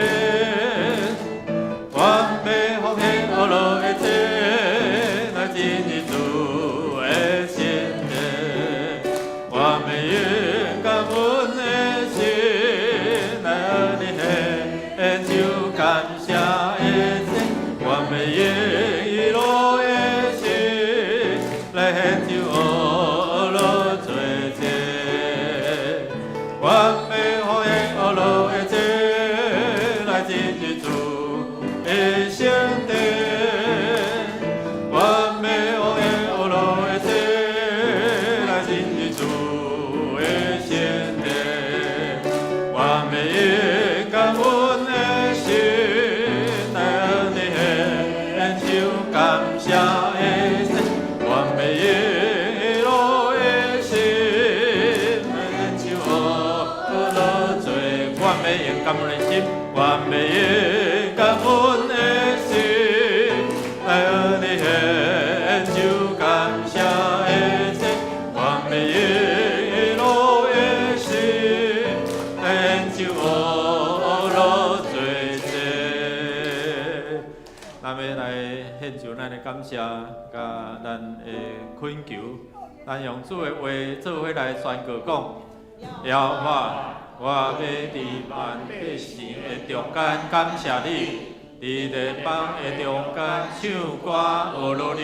我欲奉獻呵樂的祭，來進入主的聖殿。我欲用感恩的心，來向你獻上感謝的祭。我欲用喜樂的心，來獻上呵樂做祭。我欲奉獻呵樂的祭，來進入主的聖殿。我欲奉獻呵樂的祭，來進入主的聖殿。我欲用感恩的心，來向你獻上感謝的祭。我欲用喜樂的心，來獻上呵樂做。我欲用感恩的心，我欲用感恩的心，來向你獻上感謝的祭。我欲用喜樂的心，來獻上呵樂做祭。咱欲來獻上咱的感謝，佮咱的懇求，咱用主的話做伙來宣告講：耶和華，我欲佇萬百姓的中間感謝你，佇列邦的中間唱歌呵樂你，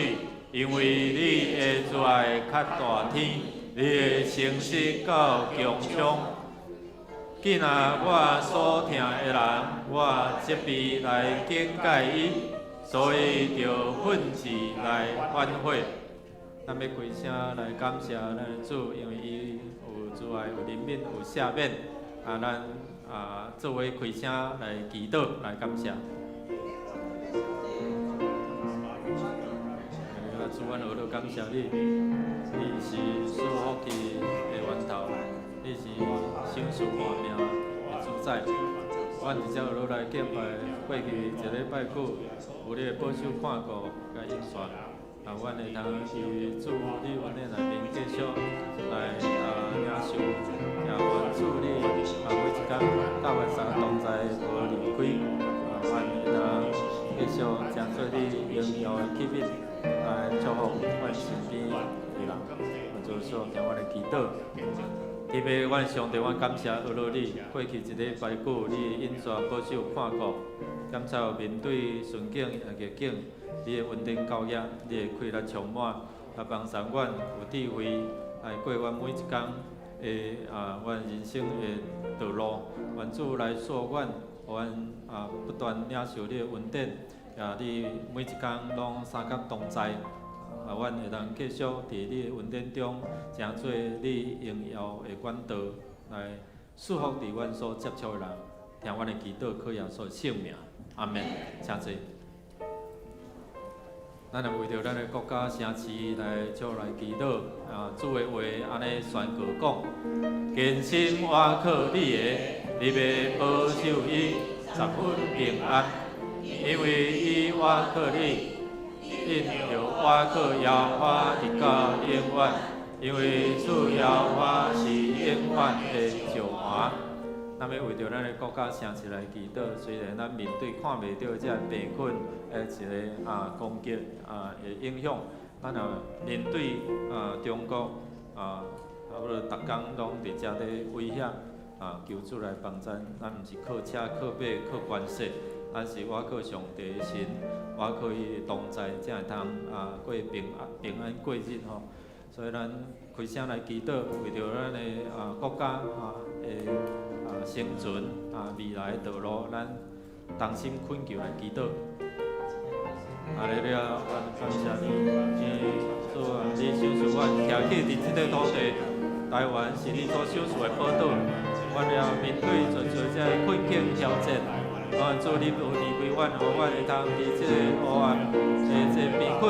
因為你的慈愛較大天，你的誠實到穹蒼。囝仔我所疼的人，我責備來警戒伊，所以著奮志來反悔。咱欲開聲來感謝咱的主，因為伊有慈愛、有憐憫、有赦免。啊，咱啊做伙開聲來祈禱、來感謝。啊，主，阮呵樂感謝你，你是賜福氣的源頭，你是賞賜活命的主宰。阮伫遮落來敬拜過去一禮拜久，有你的保守看顧佮引帶，啊，阮會通佇主你恩典內面繼續來領受，也願主你每一工佮阮三個同在無離開，阮會通繼續成做你榮耀的器皿，來祝福阮身邊的人。願主賜聽阮的祈禱。天父，阮上帝，阮感謝阿羅你，過去一禮拜久，你引帶保守看顧，感謝面對順境逆境，你的恩典教育，你的氣力充滿，來幫助阮有智慧來過阮每一工的阮人生的道路。願主來賜阮，予阮不斷領受你的恩典，也你每一工攏相佮同在。阮會當繼續佇你的恩典中，成做你榮耀的管道，來祝福佇阮所接觸的人，聽阮的祈禱，靠耶穌聖名，阿門。請坐。咱來為著咱的國家城市來做來祈禱。主的話按呢宣告講：堅心倚靠你的，你欲保守伊十分平安，因為伊倚靠你。因著倚靠耶和華直到永遠，因為主耶和華是永遠的石磐。咱欲為著咱的國家城市來祈禱，雖然咱面對看袂著這个病菌的一个攻擊的影響，咱也面對中國差不多逐工攏佇遮咧威脅求主來幫贊。咱毋是靠車、靠馬、靠關係，咱是倚靠上帝的神，倚靠伊的同在，才會通過平安平安過日吼。所以咱開聲來祈禱，為著咱的國家的生存未來的道路，咱同心懇求來祈禱。哈利路亞，阮感謝你，主啊，你賞賜阮徛起佇這個土地，台灣是你所賞賜的寶島。阮也面對濟濟這个困境挑戰，主你無離開阮，予阮會通佇這個黑暗的這個貧困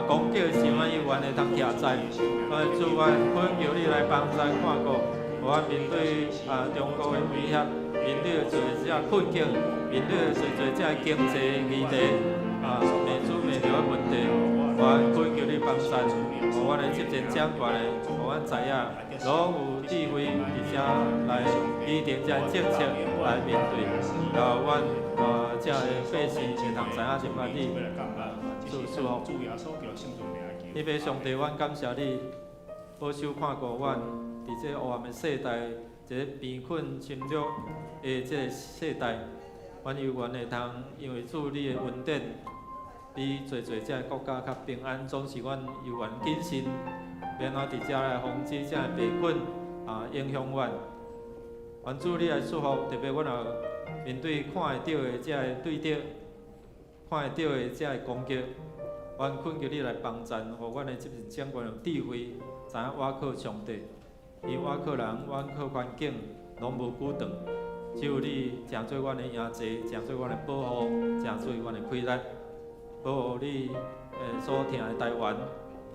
攻擊的時，阮猶原會通徛在。主，阮懇求你來幫助看顧，予阮面對中國的威脅，面對濟這困境，面對濟濟這經濟議題未煮未著的問題，阮懇求你幫助，予阮的執政長官的，予阮知影，攏有智慧佇遮來擬定這政策來面對，然後阮遮的百姓會通知影入來你祝福。天父上帝，阮感謝你保守看顧阮佇這黑暗的世代，一个貧困侵略的這个世代，阮猶原會通因為主你的恩典，比濟濟這個國家較平安，總是阮猶原謹慎，免怎佇遮來防止這个貧困影響阮。願主你來祝福，特別阮也面對看會著的這个對敵，看會著的這個攻擊，阮懇求你來幫贊，予阮的執政長官有智慧，知影倚靠上帝，伊倚靠人，倚靠環境，攏無久長。只有你成做阮的營濟，成做阮的保護，成做阮的氣力，保護你所疼的台灣，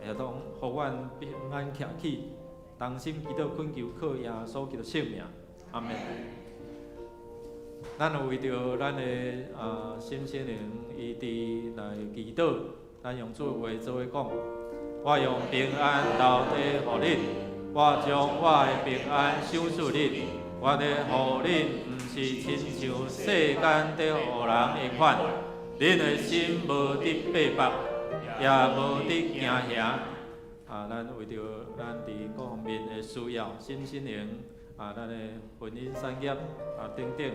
會當予阮平安徛起，同心祈禱懇求靠耶穌基督聖名，阿門。咱有為著咱的沈先靈醫治來祈禱，咱用主的話做伙講：我用平安留低予恁，我將我的平安賞賜恁。我咧予恁，毋是親像世間佇予人的款。恁的心無得百縛，也無得驚嚇。咱為著咱佇各方面的需要，身心靈咱的婚姻產業等等，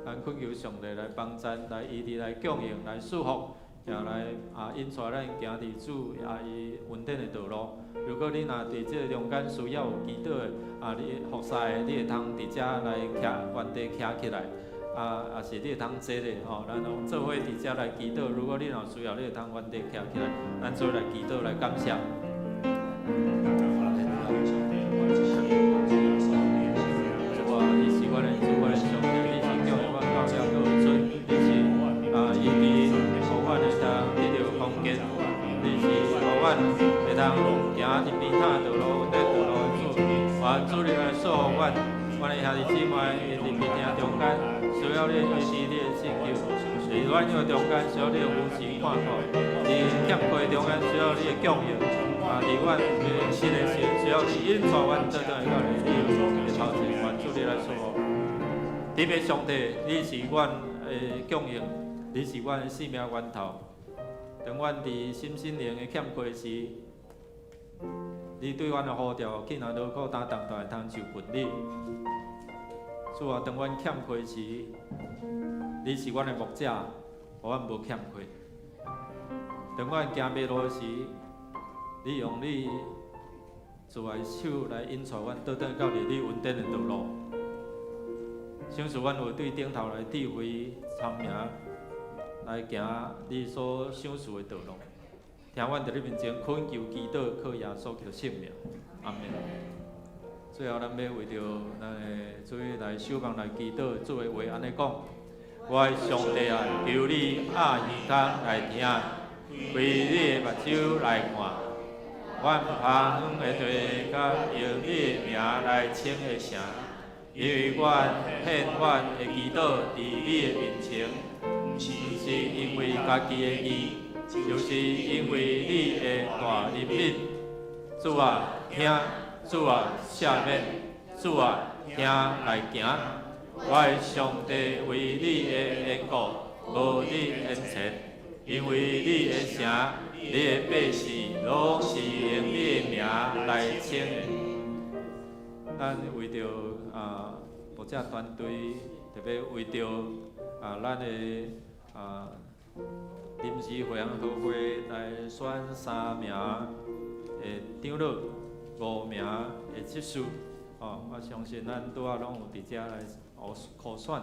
咱懇求上帝來幫贊，來醫治，來供應，來祝福，也來引帶咱行佇主伊恩典的道路。如果你若佇這个中間需要有祈禱的，你服侍的，你會通佇遮來徛原地徛起來，也是你會通坐咧吼，咱攏做伙佇遮來祈禱。如果你若有需要，你會通原地徛起來，咱做伙來祈禱來感謝。主啊，你是阮的主，阮的上帝，你是叫阮到遮閣有出，你是醫治，予阮會通得著康健，你是予阮會通行佇平坦道路、穩定道路的主，願主你來賜福阮，阮的兄弟姊妹，𪜶佇貧窮中間需需要你的醫治，你的拯救；佇軟弱中間需要你的扶持看顧；佇欠缺中間需要你的供應；啊，佇阮迷失的時陣需要你引帶阮倒轉來到你的頭前，願主你來賜福。特別上帝，你是阮的供應，你是阮的生命源頭。當阮佇心身靈的欠缺時，你對阮的呼召，竟然勞苦擔重擔會通就近你。主啊，當阮欠缺時，你是阮的牧者，予阮無欠缺。當阮行迷路時，你用你慈愛手來引帶阮，倒轉到你恩典的道路。賞賜阮有對頂頭來智慧聰明，來行你所賞賜的道路。聽阮佇你面前懇求祈禱，靠耶穌基督聖名，阿門。最後，咱欲為著咱的主來守望來祈禱，主的話按呢講：我的上帝啊，求你掩耳孔來聽，開你的目睭來看，阮旁遠的地佮用你的名來稱的城，因為阮獻阮的祈禱佇你的面前，毋是因為家己的義，就是因為你的大憐憫。主啊，聽！主啊，赦免！主啊，聽來行！我的上帝為你的緣故，無得延遲，因為你的城、你的百姓，攏是用你的名來稱的。咱為著啊，牧者團隊，特別為著啊，咱的啊臨時會員合會來選三名的長老、五名的執事。哦，我相信咱拄仔攏有佇遮來予選，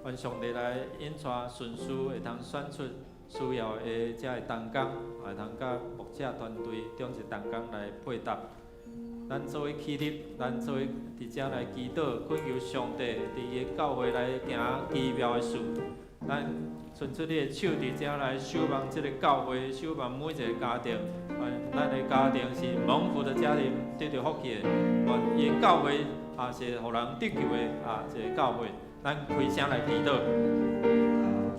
願上帝來引帶順序，會通選出需要的遮个同工，會通佮牧者團隊中一同工來配搭。咱做伙起立，咱做伙佇遮來祈禱，懇求上帝佇伊的教會來行奇妙的事。咱伸出你的手佇遮來守望這个教會，守望每一个家庭。咱的家庭是蒙福的家庭，得著福氣的。願伊的教會也是予人得救的啊，一个教會。咱開聲來祈禱。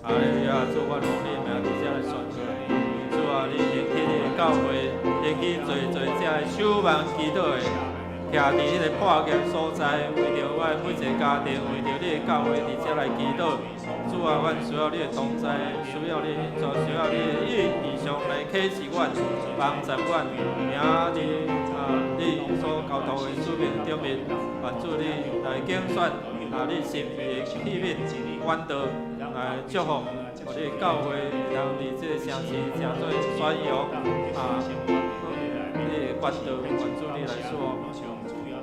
哈利路亞，主，阮奉你的名佇遮來宣告。主啊，你興起你的教會，興起濟濟遮个守望祈禱的，徛佇彼個破劍所在，為著阮每一个家庭，為著你的教會佇遮來祈禱。主啊，阮需要你的同在，需要你的恩賜，需要你的異象來啟示阮，幫助阮，行佇啊你所交託的使命頂面，願主你來揀選啊你心意的器皿、管道來祝福，予你的教會會通佇這個城市成做宣揚啊你的管道，願主你來賜福。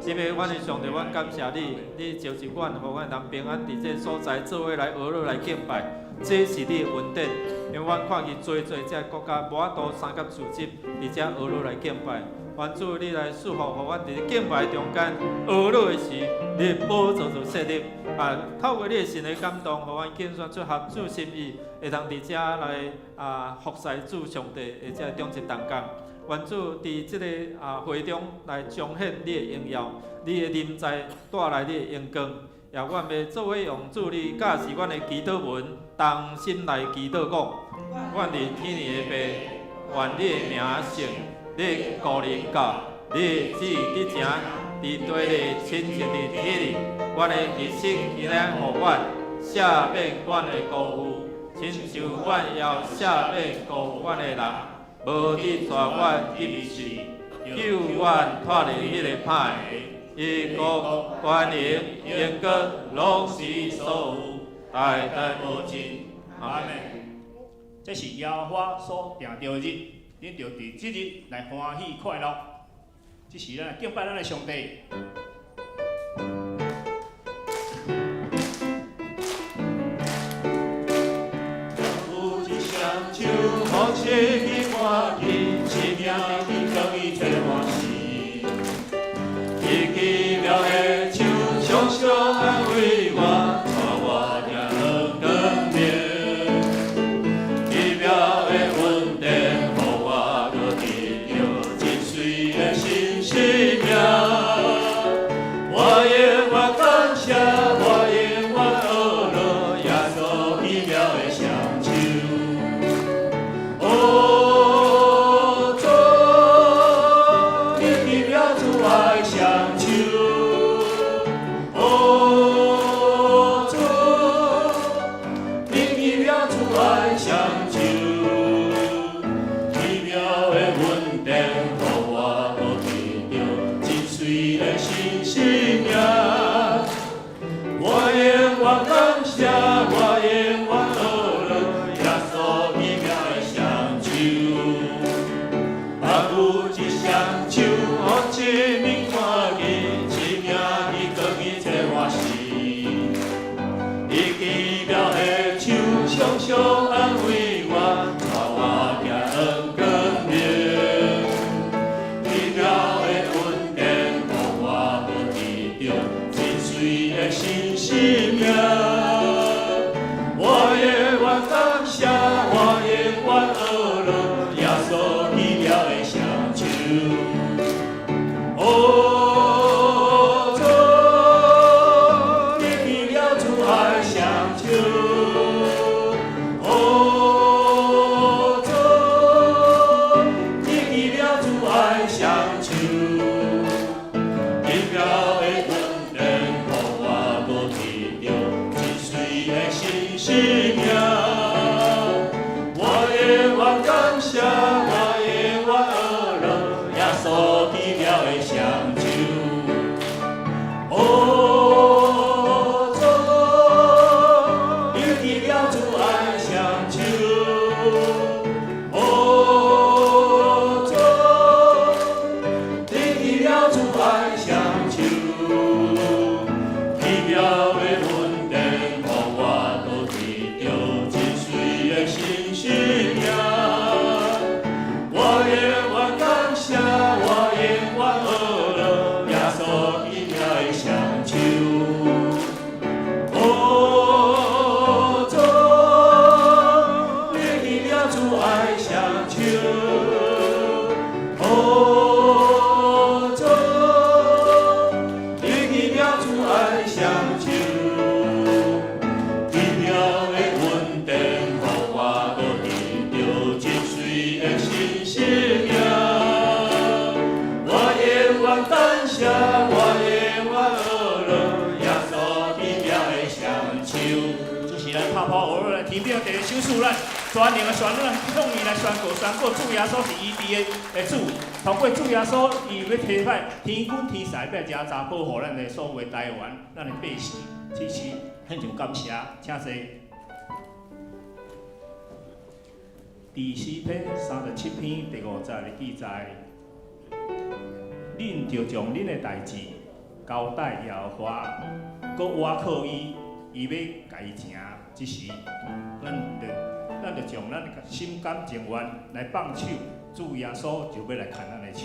因為阮的上帝，阮感謝你，你召集阮，予阮通平安佇這個所在做伙來學樂來敬拜，這是你的恩典。因為阮看見濟濟這個國家無法度三甲聚集佇遮學樂來敬拜，願主你來賜福，予阮佇敬拜中間學樂的時，你的寶座就設立。啊，透過你的神的感動，予阮揀選出合主心意，會通佇遮來啊服侍主上帝的這個長執同工。願主佇這個啊會中來彰顯你的榮耀，你的臨在帶來你的榮光，也阮欲做伙用主你教示阮的祈禱文，同心來祈禱講：阮佇天的父，願你的名聖，你的國臨到，你的旨意得成，佇地裡親像佇天裡。阮的日食今仔予阮，赦免阮的辜負，親像阮也赦免辜負阮的人。無得帶阮入試，救阮脫離彼个歹的。因國、權能、榮光，攏是所有，代代無盡。阿門。這是耶和華所定的日，恁著佇這日來歡喜快樂。這時咱來敬拜咱的上帝。有一雙手，予切去歡喜，生命的光伊充滿時。伊奇妙的手常常安慰我，帶我行向光明。奇妙的恩典，予我閣得著真媠的新生命。我永遠感謝，我永遠學樂，新生命。我永遠感謝，我永遠呵樂，耶穌奇妙的雙手。萬有一雙手，予一面看見，一命伊扛一切我死。伊奇妙的手，常常安慰我，帶我行向光明。奇妙的恩典，予我閣得著真媠的新生命。我永遠感謝，我永遠呵樂，耶穌奇妙的雙手。哦，主，你奇妙慈愛雙手。哦，主，你奇妙慈愛雙手。奇妙的恩典，予我閣得著真媠的新生命。我永遠感謝，我永遠呵樂，耶穌奇妙的雙手。哦，主，你奇妙慈愛雙手。哦，主，你奇妙慈愛雙手。奇妙的恩典，予我閣得著真媠的新生命。我永遠感謝，我永遠呵樂，耶穌奇妙的雙手。哦，主，你奇妙慈愛雙手。哦，主，你奇妙慈愛雙手。奇妙的恩典，予我閣得著真媠的新生命。我永遠感謝，我永遠呵樂，耶穌奇妙的雙手。這是咱拍破俄來天表第一首詩，咱全能的宣咱向伊來宣告，宣告主耶穌是醫治的主。透過主耶穌，伊欲差派天軍天使欲來遮查保護咱的所有的台灣，咱的百姓，此時獻上感謝，請坐。佇詩篇37篇第5節的記載，恁著將恁的代誌交代耶和華，閣倚靠伊，伊欲共伊成。這時，咱著將咱的心甘情願來放手，主耶穌就欲來牽咱的手。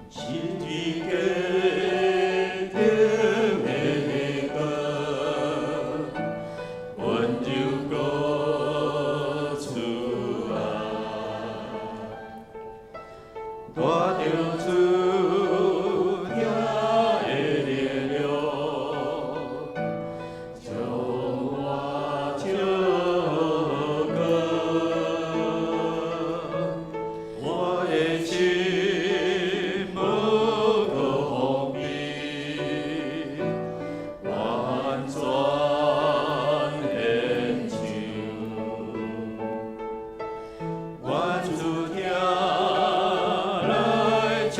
十字架頂的光，溫柔國主啊，帶著主疼的力量，將我照光，我的心無閣封閉，完全獻上。願主疼來將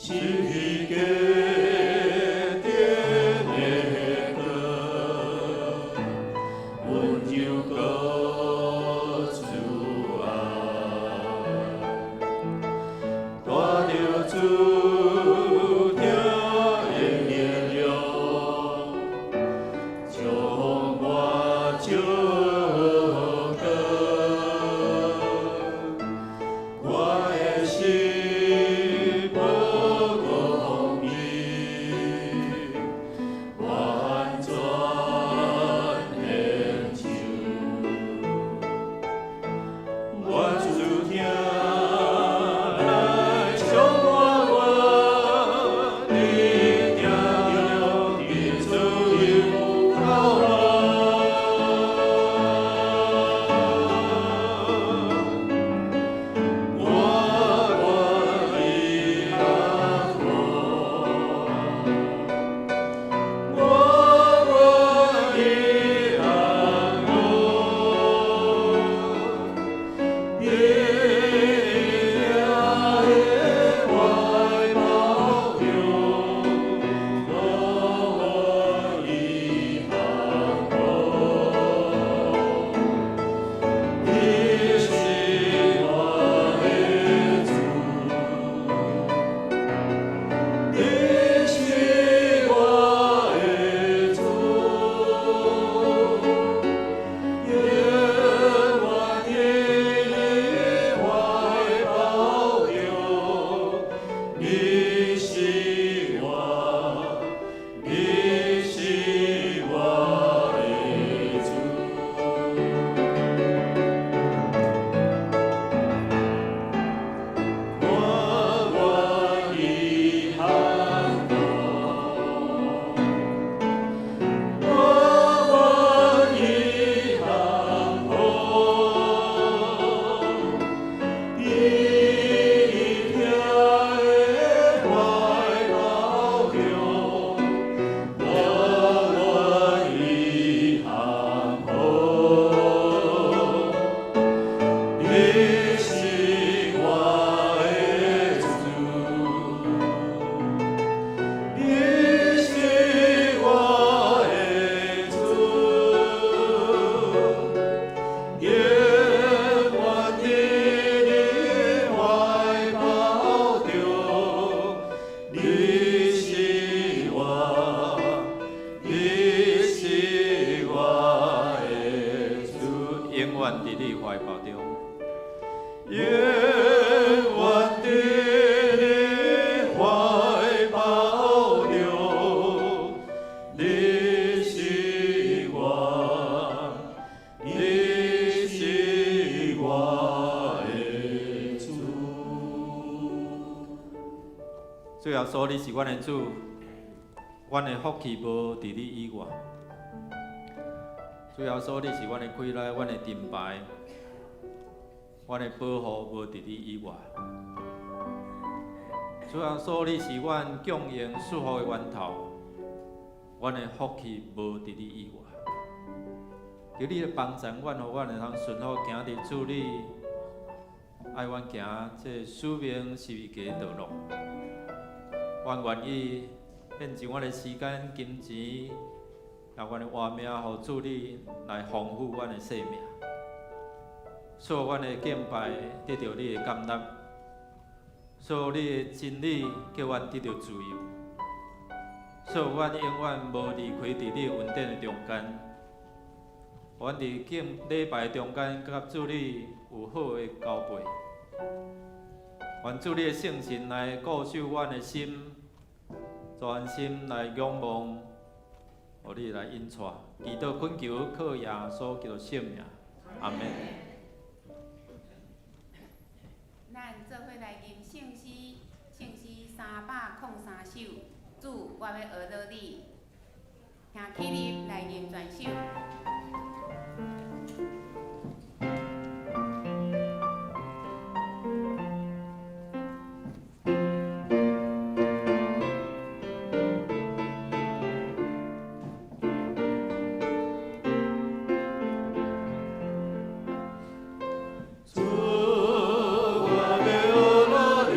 是加顶的光，温柔阁慈爱，带著主疼的力量，将我照光，我的心无公义，完全献上。愿主疼来充满我，伫定中的自由靠我。我愿意降服，我愿意降服，你疼的怀抱中，我愿意降服。你是我的主，你是我的主，永远伫你怀抱中，你是我，你是我的主。我愿意降服，我愿意降服，你疼的怀抱中，我愿意降服。你是我的主，你是我的主，永远伫你怀抱中，你是我，你是我的主，永远伫你怀抱中。永远伫你怀抱中，你是我，你是我的主。主耶稣，你是阮的主，阮的福氣無佇你以外。主耶穌，你是阮的氣力，阮的盾牌，阮的保護無佇你以外。主耶穌，你是阮供應祝福的源頭，阮的福氣無佇你以外。求你來幫助阮，予阮會通順服行佇主你愛阮行這使命十字架的道路。阮願意獻上阮的時間、金錢，也阮的活命，予主你來豐富阮的生命，使阮的敬拜得著你的甘納，使你的真理叫阮得著自由，使阮永遠無離開佇你的恩典的中間。阮佇敬禮拜中間，佮主你有好的交配。願主你的聖神來固守阮的心，專心來仰望，予你來引帶。祈禱懇求靠耶穌基督聖名，阿們。咱做伙來吟聖詩，聖詩303首，主，我欲學落你，請起立來吟全首。主，我欲學落你，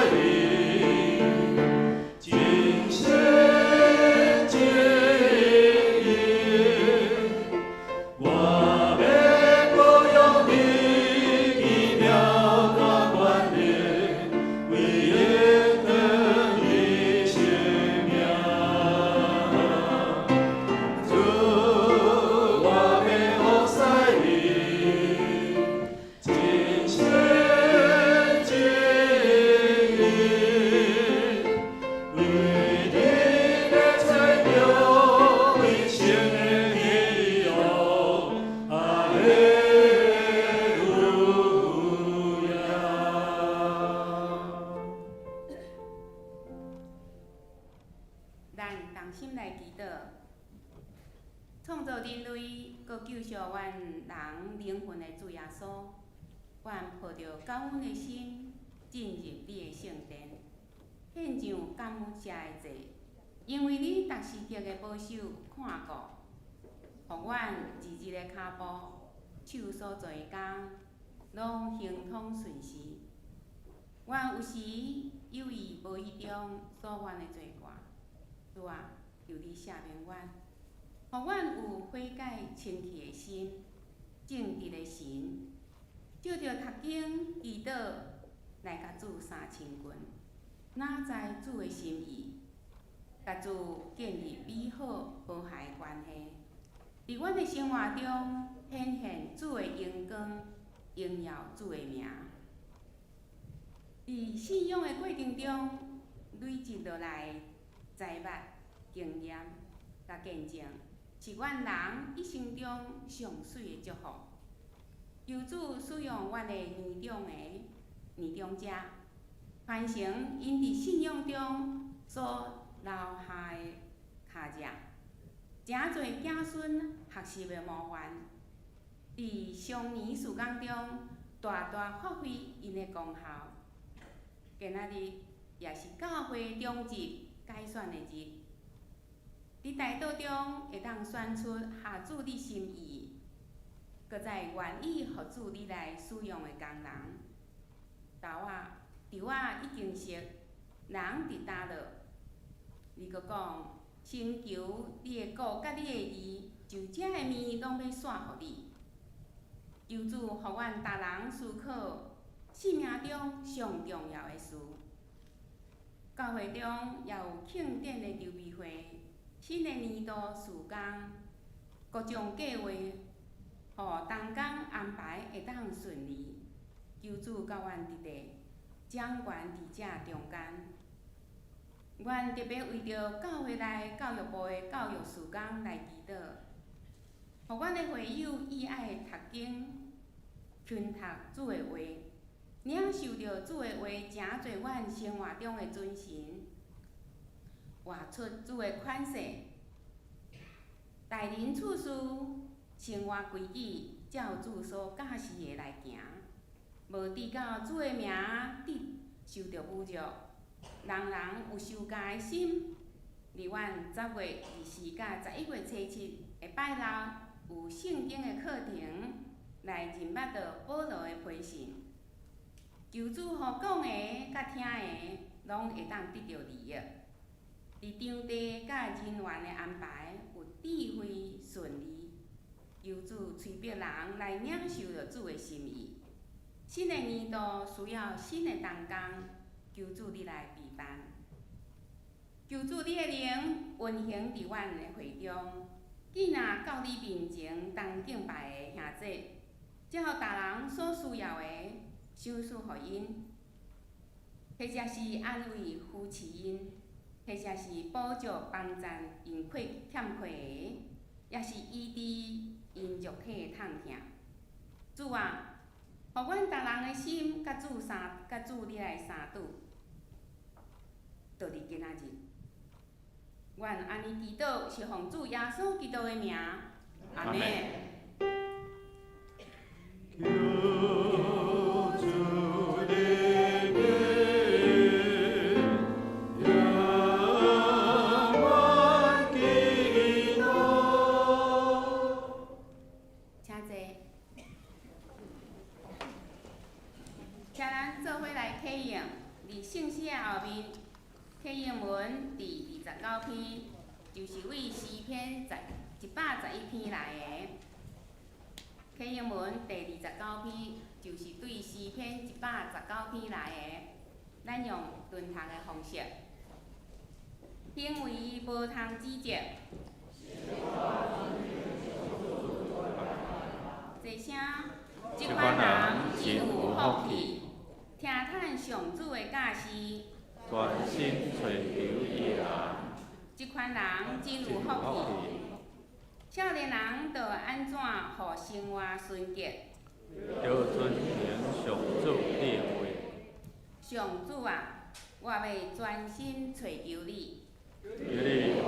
你，尽心尽意，我欲保养你奇妙大权能，为永恒的生命。主，我欲服侍你，尽心尽意，为你欲揣著永生的希望。哈利路亚。咱同心來祈禱，創造人類，閣救贖阮人靈魂的主耶穌，阮抱著感恩的心進入你的聖殿，獻上感謝的祭，因為你逐時刻的保守看顧，予阮日日的跤步、手所做的工，攏亨通順遂。阮有時有意無意中所犯的罪過，主啊，求你赦免阮，予阮有悔改清氣的心、正直的神，藉著讀經、祈禱來共主相親近，哪知主的心意，共主建立美好和諧的關係。佇阮的生活中顯現主的榮光，榮耀主的名。佇信仰的過程中，累積落來的財物、經驗、佮見證，是阮人一生中上媠的祝福。求主使用阮的年長的年長者，傳承𪜶佇信仰中所留下的跤跡，誠濟子孫學習的模範，佇常年事工中大大發揮𪜶的功效。今仔日也是教會長執改選的日，佇代禱中會當選出合主你心意，閣再願意予主你來使用的工人。豆仔稻仔已經熟，人佇焦落。你閣講，先求你的國佮你的義，就這个物攏欲紲予你。求主予阮逐人思考生命中上重要的事。教會中也有慶典的籌備會，新的年度事工，各種計劃，予同工安排會當順利。求主佮阮佇咧掌權佇這中間。阮特別為著教會內教育部的教育事工來祈禱，予阮的會友意愛讀經、勤讀主的話，領受著主的話，成做阮生活中的準繩，活出主的款式，待人處事、生活規矩，照主所教示的來行，無致到主的名得受著侮辱。人人有受教的心。佇阮10月24佮11月初7的拜六，有聖經的課程來認捌著保羅的批信。求主予講的佮聽的，攏會當得著利益。佇場地佮人員的安排有智慧順利。求主催逼人來領受著主的心意。新的年度需要新的同工，求主你來備辦。求主你的靈運行佇阮的會中，見若到你面前同敬拜的兄弟，照逐人所需要的，賞賜予𪜶，或者是安慰扶持𪜶，或者是補助幫贊𪜶欠缺的，抑是醫治𪜶肉體的痛疼。主啊，予阮逐人的心佮主你來相拄，就佇今仔日。阮按呢祈禱，是奉主耶穌基督的名，阿們。求主憐憫，讓我祈禱。請坐。請咱做伙來啟應，佇聖詩诗的后面，启英文伫29篇，就是为诗篇111篇来的。启英文第29篇，就是对诗篇119篇来的。咱用轮读的方式，行为无通指责。坐声，这款人真有福气，听趁上主的教示，专心揣求伊的人。这款人真有福气。少年人著按怎予生活纯洁？著遵行上主你的话。上主啊，我欲专心揣求你。求你予我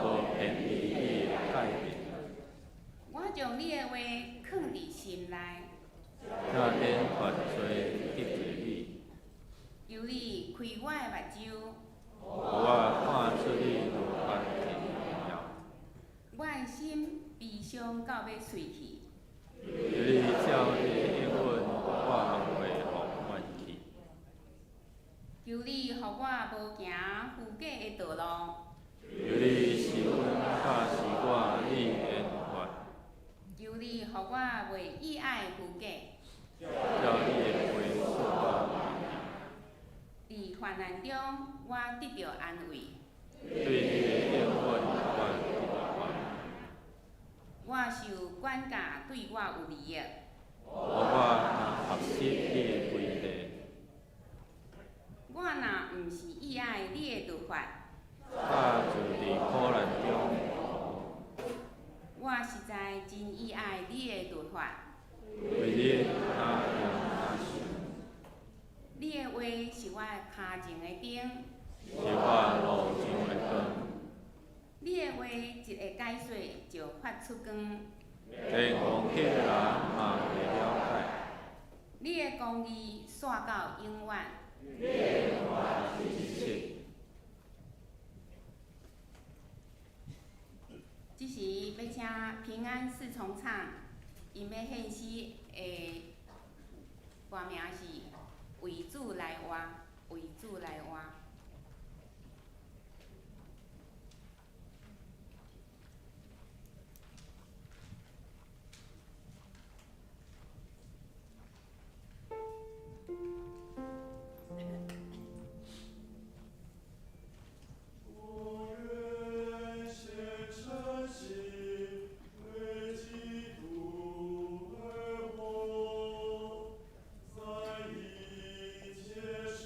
无偏离你的诫命。我将你的话囥伫心内，才免犯罪得罪你。求你开我的目睭，予我看出你律法的荣耀。我的心悲伤到欲碎去。求你照你的应允，我的话予原去。求你予我无行虚假的道路。求你是阮教示我你的律法。求你予我袂意爱虚假。照你的话赐我伫患难中，我得著安慰。对你的应允，我得著安慰。我受管教对我有利益。予我若学习你的规例。我若毋是意爱你的律法，早就伫苦难中。我实在真意爱你的律法。为你哪用哪受。你的话是我跤前的灯，是我路上的光。你的话一下解说就发出光。天王的人嘛会了解。你的公义煞到永远。你的话是真实。这时欲请平安四重唱，𪜶欲献诗的歌名是《为主来活》，为主来活。我愿献身心，为基督而活，在一切事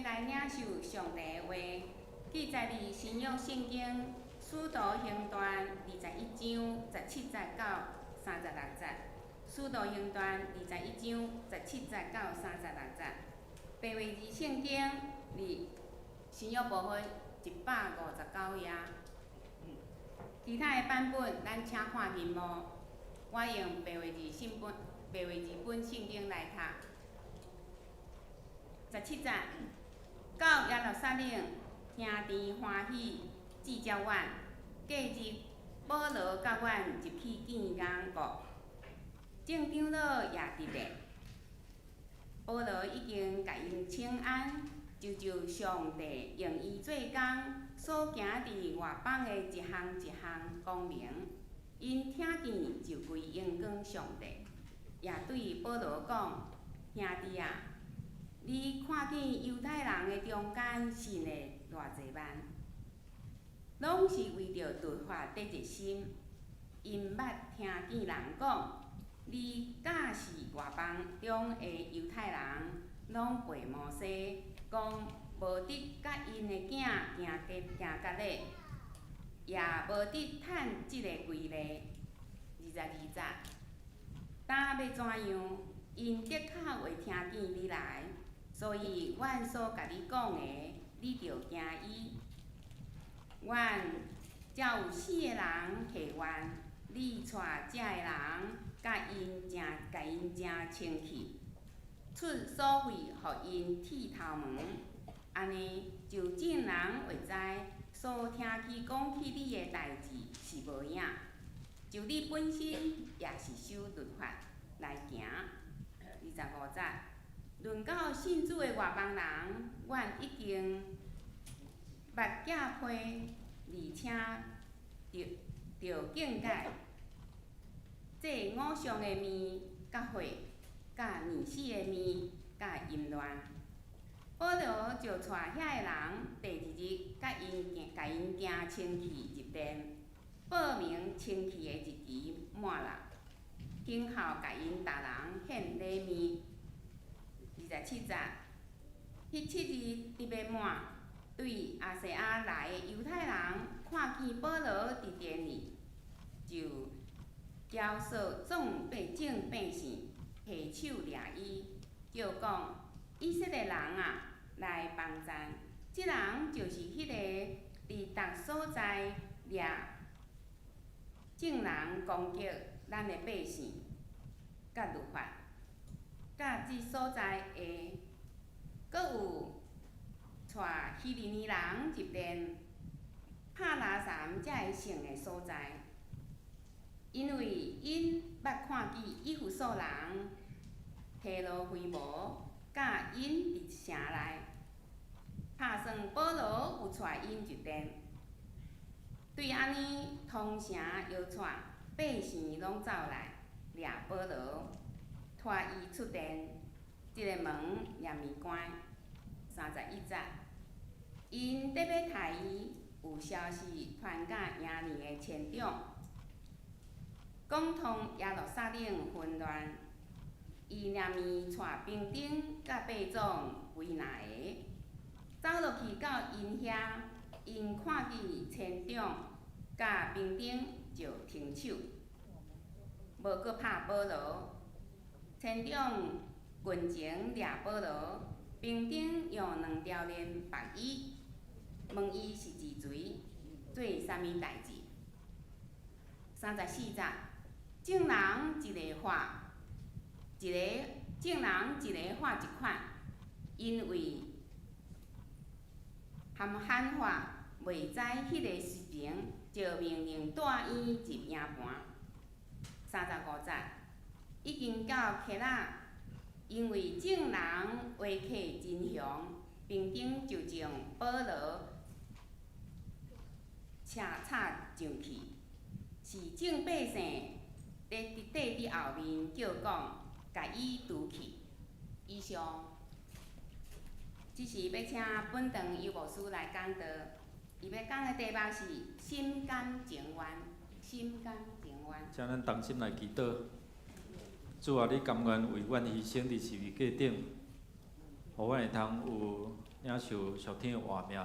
來領受上帝的話，記載佇新約聖經使徒行傳21章17節到36節。使徒行傳21章17節到36節。白話字聖經佇新約部分159頁。其他的版本，咱請看螢幕。我用白話字新本、白話字本聖經來讀。17節，到耶路撒冷，兄弟歡喜至遮遠。隔日，保羅佮阮入去見雅各，眾長老也佇咧。保羅已經共𪜶請安，就就上帝用伊做工所行佇外邦的一項一項講明。𪜶聽見就歸榮光上帝，也對保羅講：兄弟啊，你看見猶太人的中間信的偌濟萬，攏是為著律法得熱心。𪜶捌聽見人講，你教示外邦中的猶太人，攏背摩西，講無得佮𪜶的囝行割行割禮，也無得趁這个規例。22節，今欲怎樣？𪜶的確會聽見你來，所以阮所共你講的，你著行伊。阮遮有四个人下願，你帶遮个人，共𪜶正共𪜶正清氣，出所費予𪜶剃頭毛，按呢就眾人會知所聽去講起你的代誌是無影，就你本身也是守律法來行。25節，論到信主的外邦人，阮已經捌寄批，而且著警戒，祭偶像的物、佮血、佮溺死的物、佮淫亂。保羅就帶遐个人，第二日佮𪜶行，共𪜶行清氣入殿，報明清氣的日期滿啦，然後共𪜶逐人獻禮物。27節，彼7日得欲滿，對亞細亞來的猶太人看見保羅佇殿裡，就教唆眾百姓，提手掠伊，叫講：以色列人啊，來幫贊！這人就是彼個佇逐所在掠眾人攻擊咱的百姓，佮律法，佮這所在的，閣有帶希利尼人入殿，帕拉三這个聖的所在，因為𪜶捌看見以弗所人提羅非摩佮𪜶佇城內，拍算保羅有帶𪜶入殿，對按呢通城搖掣，百姓攏走來掠保羅，拖伊出殿，這个門嚴密關。31節，𪜶欲刣伊，有消息傳甲營裡的千長，講通耶路撒冷紛亂。伊連面帶兵丁佮百總幾若个，走落去到𪜶遐，𪜶看見千長佮兵丁就停手，無閣拍保羅。千長近前掠保羅，兵丁用兩條鏈縛伊，問伊是佇誰，做啥物代誌。34節，眾人一个話一个，眾人一个話一款，因為含喊話袂知彼个實情，就命令帶伊入營盤。35節，已經到歇仔，因為眾人話客真雄，兵丁就將保羅車插上去，是眾百姓佇綴佇後面叫講，共伊除去。以上，這是欲請本堂尤牧師來講道，伊欲講的題目是心甘情願，心甘情願。請咱同心來祈禱。主啊，你甘願為阮犧牲佇十字架頂，予阮會通有領受屬天的活命。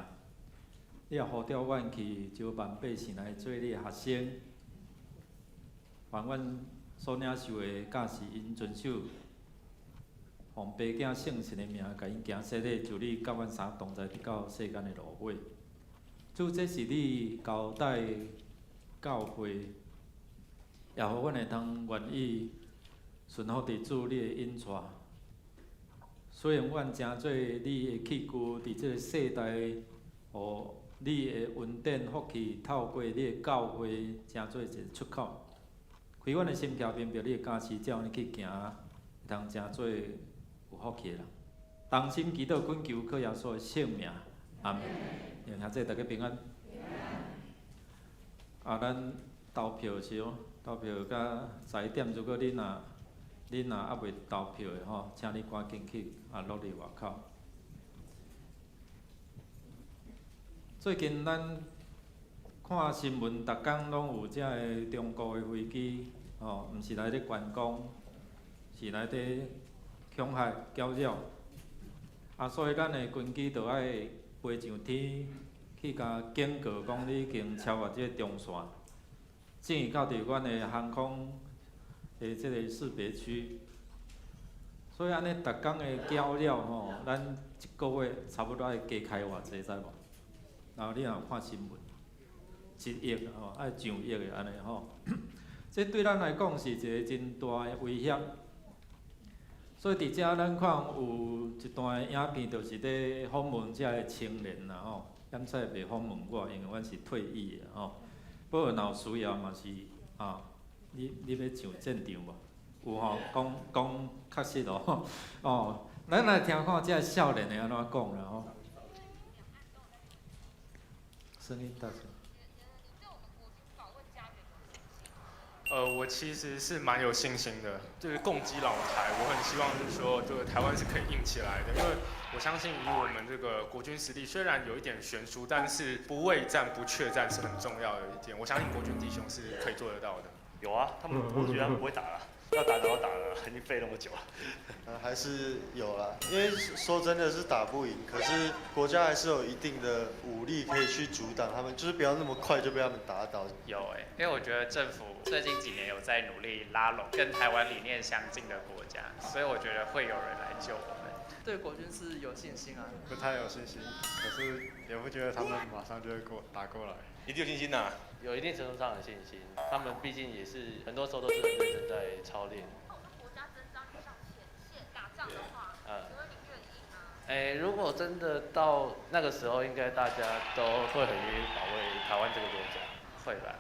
你也呼召阮去招萬百姓來做你的學生，凡阮所領受的教示，𪜶遵守，奉父子聖神的名，共𪜶行洗禮，求你佮阮三同在，直到世間的落尾。主，這是你交代教會，也予阮會通願意順服佇主你的引帶。雖然阮成做你的器具，佇這个世代，予你的恩典福氣透過你的教會，成做一个出口。開阮的心竅，明白你的教示，照按呢去行，會通成做有福氣的人。同心祈禱，懇求靠耶穌的聖名，阿們。兄弟大家平安。啊，咱投票時哦，投票到11點，如果恁若猶未投票的吼，請你趕緊去啊，落佇外口。最近咱看新聞，逐工攏有遮个中國的飛機，吼，毋是來咧觀光，是來咧恐嚇攪擾。啊，所以咱的軍機就愛飛上天去共警告，講你已經超越這个中線，進入到佇阮的航空的這个識別區。所以按呢，逐工的攪擾吼，咱一个月差不多愛加開偌濟，知無？然後你若有看新聞，一億吼，愛上億的按呢吼，這對咱來講是一个真大的威脅。所以佇遮咱看有一段影片，就是咧訪問遮个青年啦吼，諳使袂訪問我，因為阮是退役的吼。不過若有需要嘛是啊，你欲上戰場無？有吼，講講確實哦，哦，咱來聽看這个少年的按怎講啦吼。聲音大聲。我其實是蠻有信心的，就是共擊老台，我很希望就是說，這個台灣是可以硬起來的，因為我相信以我們這個國軍實力，雖然有一點懸殊，但是不畏戰、不怯戰是很重要的一點，我相信國軍弟兄是可以做得到的。有啊，他們我覺得他們不會打了，要打早打了，已經廢那麼久了。還是有啦，因為說真的是打不贏，可是國家還是有一定的武力可以去阻擋他們，就是不要那麼快就被他們打倒。有欸，因為我覺得政府最近幾年有在努力拉攏跟台灣理念相近的國家，所以我覺得會有人來救我們。對國軍是有信心啊。不太有信心，可是也不覺得他們馬上就會過打過來。一定有信心吶。有一定程度上的信心，他們畢竟也是很多時候都是很認真在操練。國家徵召你上前線打仗的話，請問你願意嗎？如果真的到那個時候，應該大家都會很願意保衛台灣這個國家，會吧？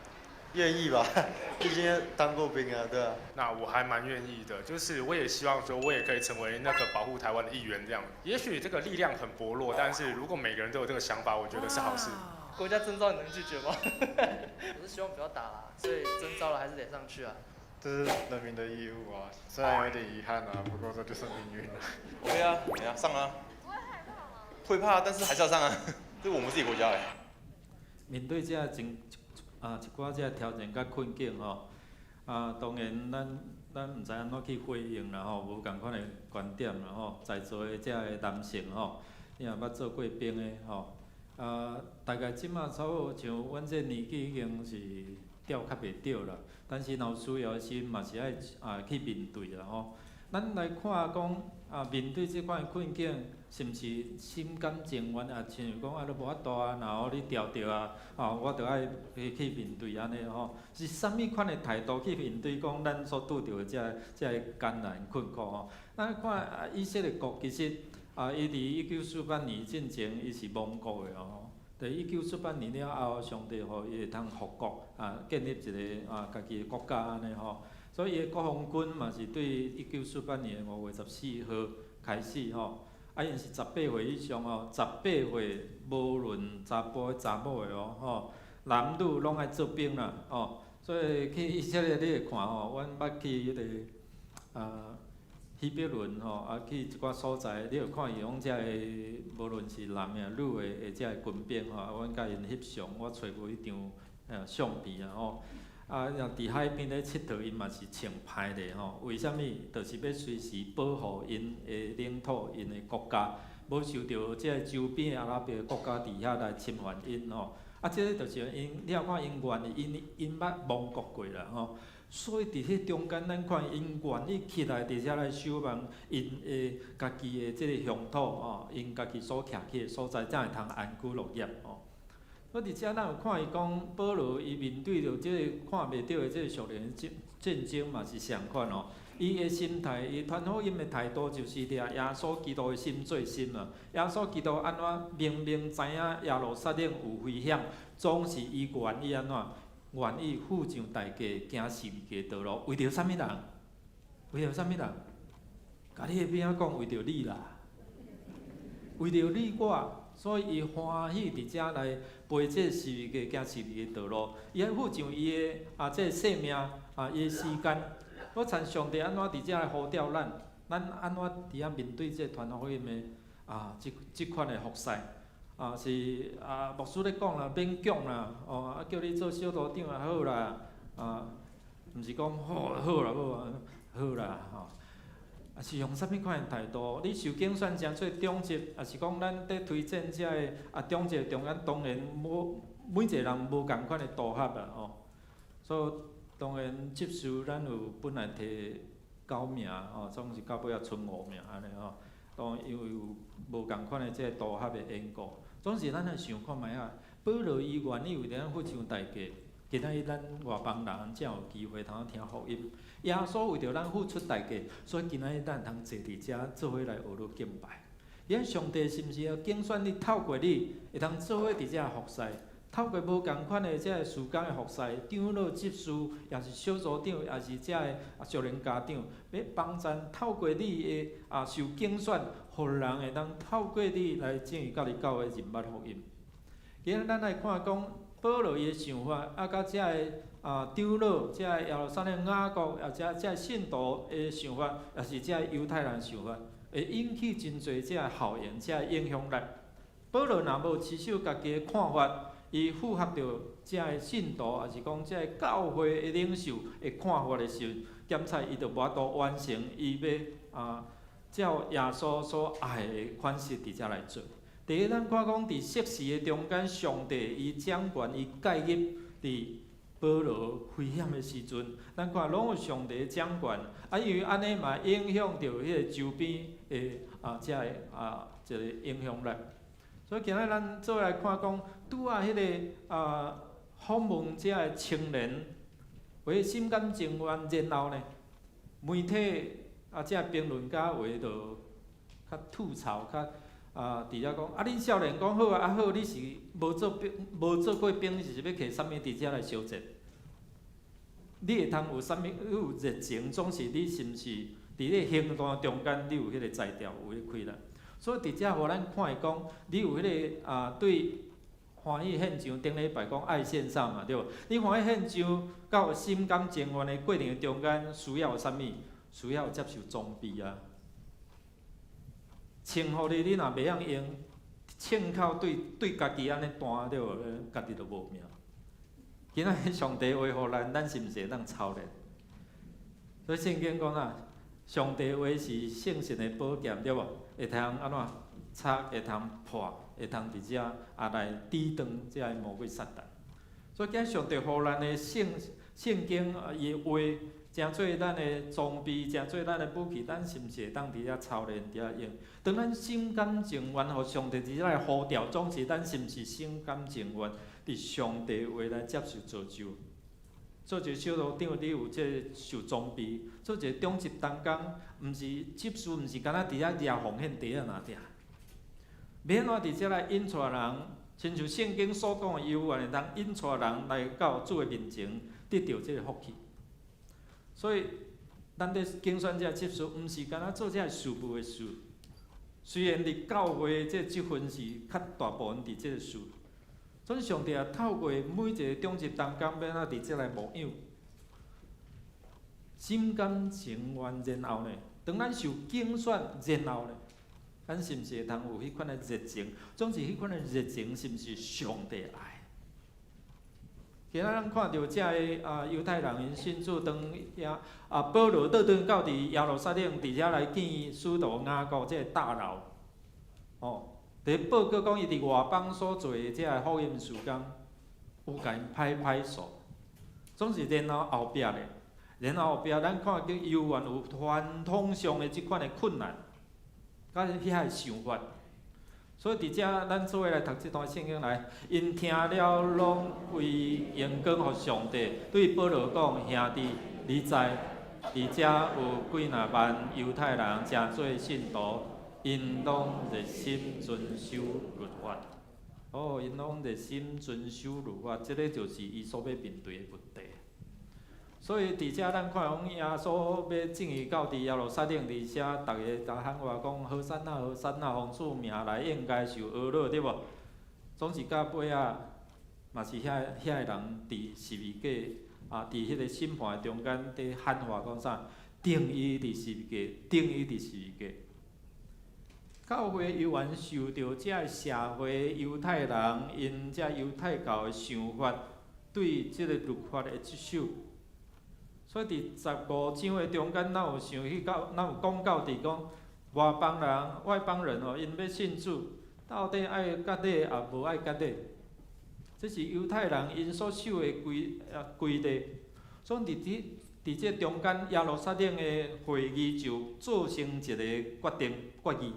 願意吧，畢竟當過兵啊，對啊。那我還蠻願意的，就是我也希望說，我也可以成為那個保護台灣的一員，這樣。也許這個力量很薄弱，但是如果每個人都有這個想法，我覺得是好事。國家徵召你能拒絕嗎？我是希望不要打啦，所以徵召了還是得上去啊。這是人民的義務啊，雖然有點遺憾啊，不過這就是命運了。 OK 啊，等下上啊。不會害怕嗎？會怕，但是還是要上啊，這是我們自己國家欸。面對這真啊一寡這挑戰佮困境吼，啊當然咱毋知按怎去回應啦吼，無仝款的觀點啦吼，在座的這个男性吼，你若捌做過兵的吼，啊大概這馬差不多像阮這年紀已經是調較袂著啦，但是若有需要的時嘛是愛啊去面對啦吼。咱來看講啊，面對這款的困境，是毋是心甘情願啊？親像講啊，你無法度啊，若予你調著啊，吼，我著愛去面對按呢吼。是啥物款的態度去面對？講咱所拄著的這个艱難困苦吼？咱看啊，以色列國其實啊，伊佇1948年進前，伊是亡國的哦。佇1948年了後，上帝予伊會通復國啊，建立一个啊家己的國家按呢吼。所以伊的國防軍嘛是對1948年5月14號開始吼，啊，𪜶是18歲以上哦，18歲無論查埔查某的哦，吼，男女攏愛做兵啦，吼。所以去以色列你會看吼，阮捌去彼个啊希伯崙吼，啊去一寡所在，你會看伊講遮个無論是男的女的，的遮个軍兵吼，啊，阮共𪜶翕相，我揣無彼張相片啊吼。啊，若佇海邊咧𨑨迌，𪜶嘛是穿歹咧吼。為啥物？就是欲隨時保護𪜶的領土、𪜶的國家，無受著這个周邊的阿拉伯國家佇遐來侵犯𪜶吼。啊，這个就是𪜶，你若看𪜶願意，𪜶捌亡國過啦吼。所以佇彼中間，咱看𪜶願意起來佇遮來守望𪜶的家己的這个鄉土吼，𪜶家己所徛起的所在，才會通安居樂業吼。所以佇遮咱有看伊講，保羅伊面對著這个看袂著的這个屬靈戰爭嘛是相款吼。伊的心態，伊傳福音的態度，就是掠耶穌基督的心做心啊。耶穌基督按怎明明知影耶路撒冷有危險，總是伊願意按怎？願意付上代價，行十字架道路，為著啥物人？為著啥物人？共你的邊仔講，為著你啦，為著你我，所以伊歡喜佇遮來背這個十字架，行十字架道路。伊愛付上伊的啊，這個性命啊，伊的時間。閣親上帝按怎佇遮來呼召咱？咱按怎佇遐面對這個傳福音的啊？這款的服事啊，是啊，牧師咧講啦，免講啦，哦，啊，叫你做小組長也好啦，啊，毋是講好好啦，好啊，好啦，吼，啊是用啥物款的態度？你受揀選成做長執，抑是講咱佇推薦這个啊長執中間，當然無每一个人無仝款的組合啦，吼，所以當然執事咱有本來提九名吼，總是到尾仔賰五名按呢吼。當然因為有無仝款的這个組合的緣故，總是咱來想看覓仔，保羅伊願意為著咱付上代價，今仔日咱外邦人才有機會通聽福音。耶穌為著咱付出代價，所以今仔日咱通坐佇遮做伙來學你敬拜。伊上帝是毋是要揀選你，透過你會通做伙佇遮服侍？透過無仝款的這个事工的服侍，長老執事，抑是小組長，抑是這个屬靈家長，欲幫贊透過你的啊受揀選，予人會當透過你來進入家己教會認捌福音。今仔咱來看講保羅伊的想法，啊，佮這个啊長老、這个耶路撒冷雅各，抑者這个信徒的想法，抑是這个猶太人想法，會引起真濟這个效應、這個影響力。保羅若無持守家己的看法，伊符合著這个信徒，抑是講這个教會的領袖的看法的時陣，檢查伊就無法度完成伊欲啊照耶穌所愛的款式佇遮來做。第一，咱看講佇適時的中間，上帝伊掌權，伊介入佇保羅危險的時陣，咱看攏有上帝掌權，啊，因為按呢嘛影響著彼個周邊的啊，這个啊一個影響力。所以今仔咱做來看講，拄仔彼个啊訪問這个青年，為心甘情願，然後呢，媒體啊，這評論家話就較吐槽，較啊佇遐講，啊恁少年講好啊，啊好，你是無做兵，無做過兵，你是欲摕啥物佇遮來相戰？你會通有啥物？你有熱情，總是你是毋是佇咧行動中間，你有彼個才調，有彼個氣力。所以佇遮予咱看會講，你有彼個啊對歡喜獻上，頂禮拜講愛獻上嘛，對無？你歡喜獻上到心甘情願的過程中間，需要有啥物？需要接受裝備啊。槍予你，你若袂曉用，槍口對對家己按呢彈，對無？家己就無命。今仔日上帝話予咱，咱是毋是會當操練？所以聖經講啊，上帝話是聖神的寶劍，對無？會通按怎插，會通破，會通佇遮啊來抵擋這个魔鬼撒旦。所以今上帝予咱的聖聖經伊的話，成做咱的裝備，成做咱的武器，咱是毋是會當佇遮操練，佇遮用？當咱心甘情願予上帝佇遮來呼召，總是咱是毋是心甘情願佇上帝話來接受造就？做一個小組長，你有這個受裝備；做一個長執同工，毋是執事，毋是干焦佇遐掠奉獻袋仔爾爾。欲按怎佇遮來引帶人，親像聖經所講的，伊有願會當引帶人來到主的面前，得著這個福氣。所以，咱佇揀選這個執事，毋是干焦做這個事務的事。雖然佇教會這個職分是較大部分佇這個事，所以上帝也透過每一個長執同工，欲按怎佇遮來牧養，心甘情願，然後呢，當咱受揀選，然後呢，咱是毋是會通有彼款的熱情？總是彼款的熱情，是毋是上帝愛？今仔咱看著這个啊猶太人𪜶信主，當耶啊保羅倒轉到佇耶路撒冷，佇遮來見使徒雅各這个大佬，哦，佇報告講伊佇外邦所做的這个福音事工，有共𪜶拍拍手，總是然後後壁咧，然後後壁咱看見猶原有傳統上的這款的困難，佮遐个想法。所以佇遮，咱做伙來讀這段聖經來，𪜶聽了攏歸榮光予上帝，對保羅講：兄弟，你知，佇遮有幾若萬猶太人成做信徒，𪜶攏熱心遵守律法。哦，𪜶攏熱心遵守律法，這个就是伊所欲面對的問題。所以佇遮咱看講耶穌欲進去到佇耶路撒冷，佇遮逐个在喊話講：和散那，和散那，奉主名來應該受呵咾，對無？總是到尾仔，嘛是遐遐个人佇十字架啊，佇彼個審判中間佇喊話講啥？釘伊佇十字架，釘伊佇十字架。教會猶原受著這个社會猶太人𪜶這猶太教的想法，對這个律法的執守。所以佇15章的中間，咱有想起到，咱有講到佇講外邦人、外邦人吼，𪜶欲信主，到底愛割禮抑無愛割禮？這是猶太人𪜶所守的規啊規例。所以佇佇佇這中間，耶路撒冷的會議就做成一个決定決議。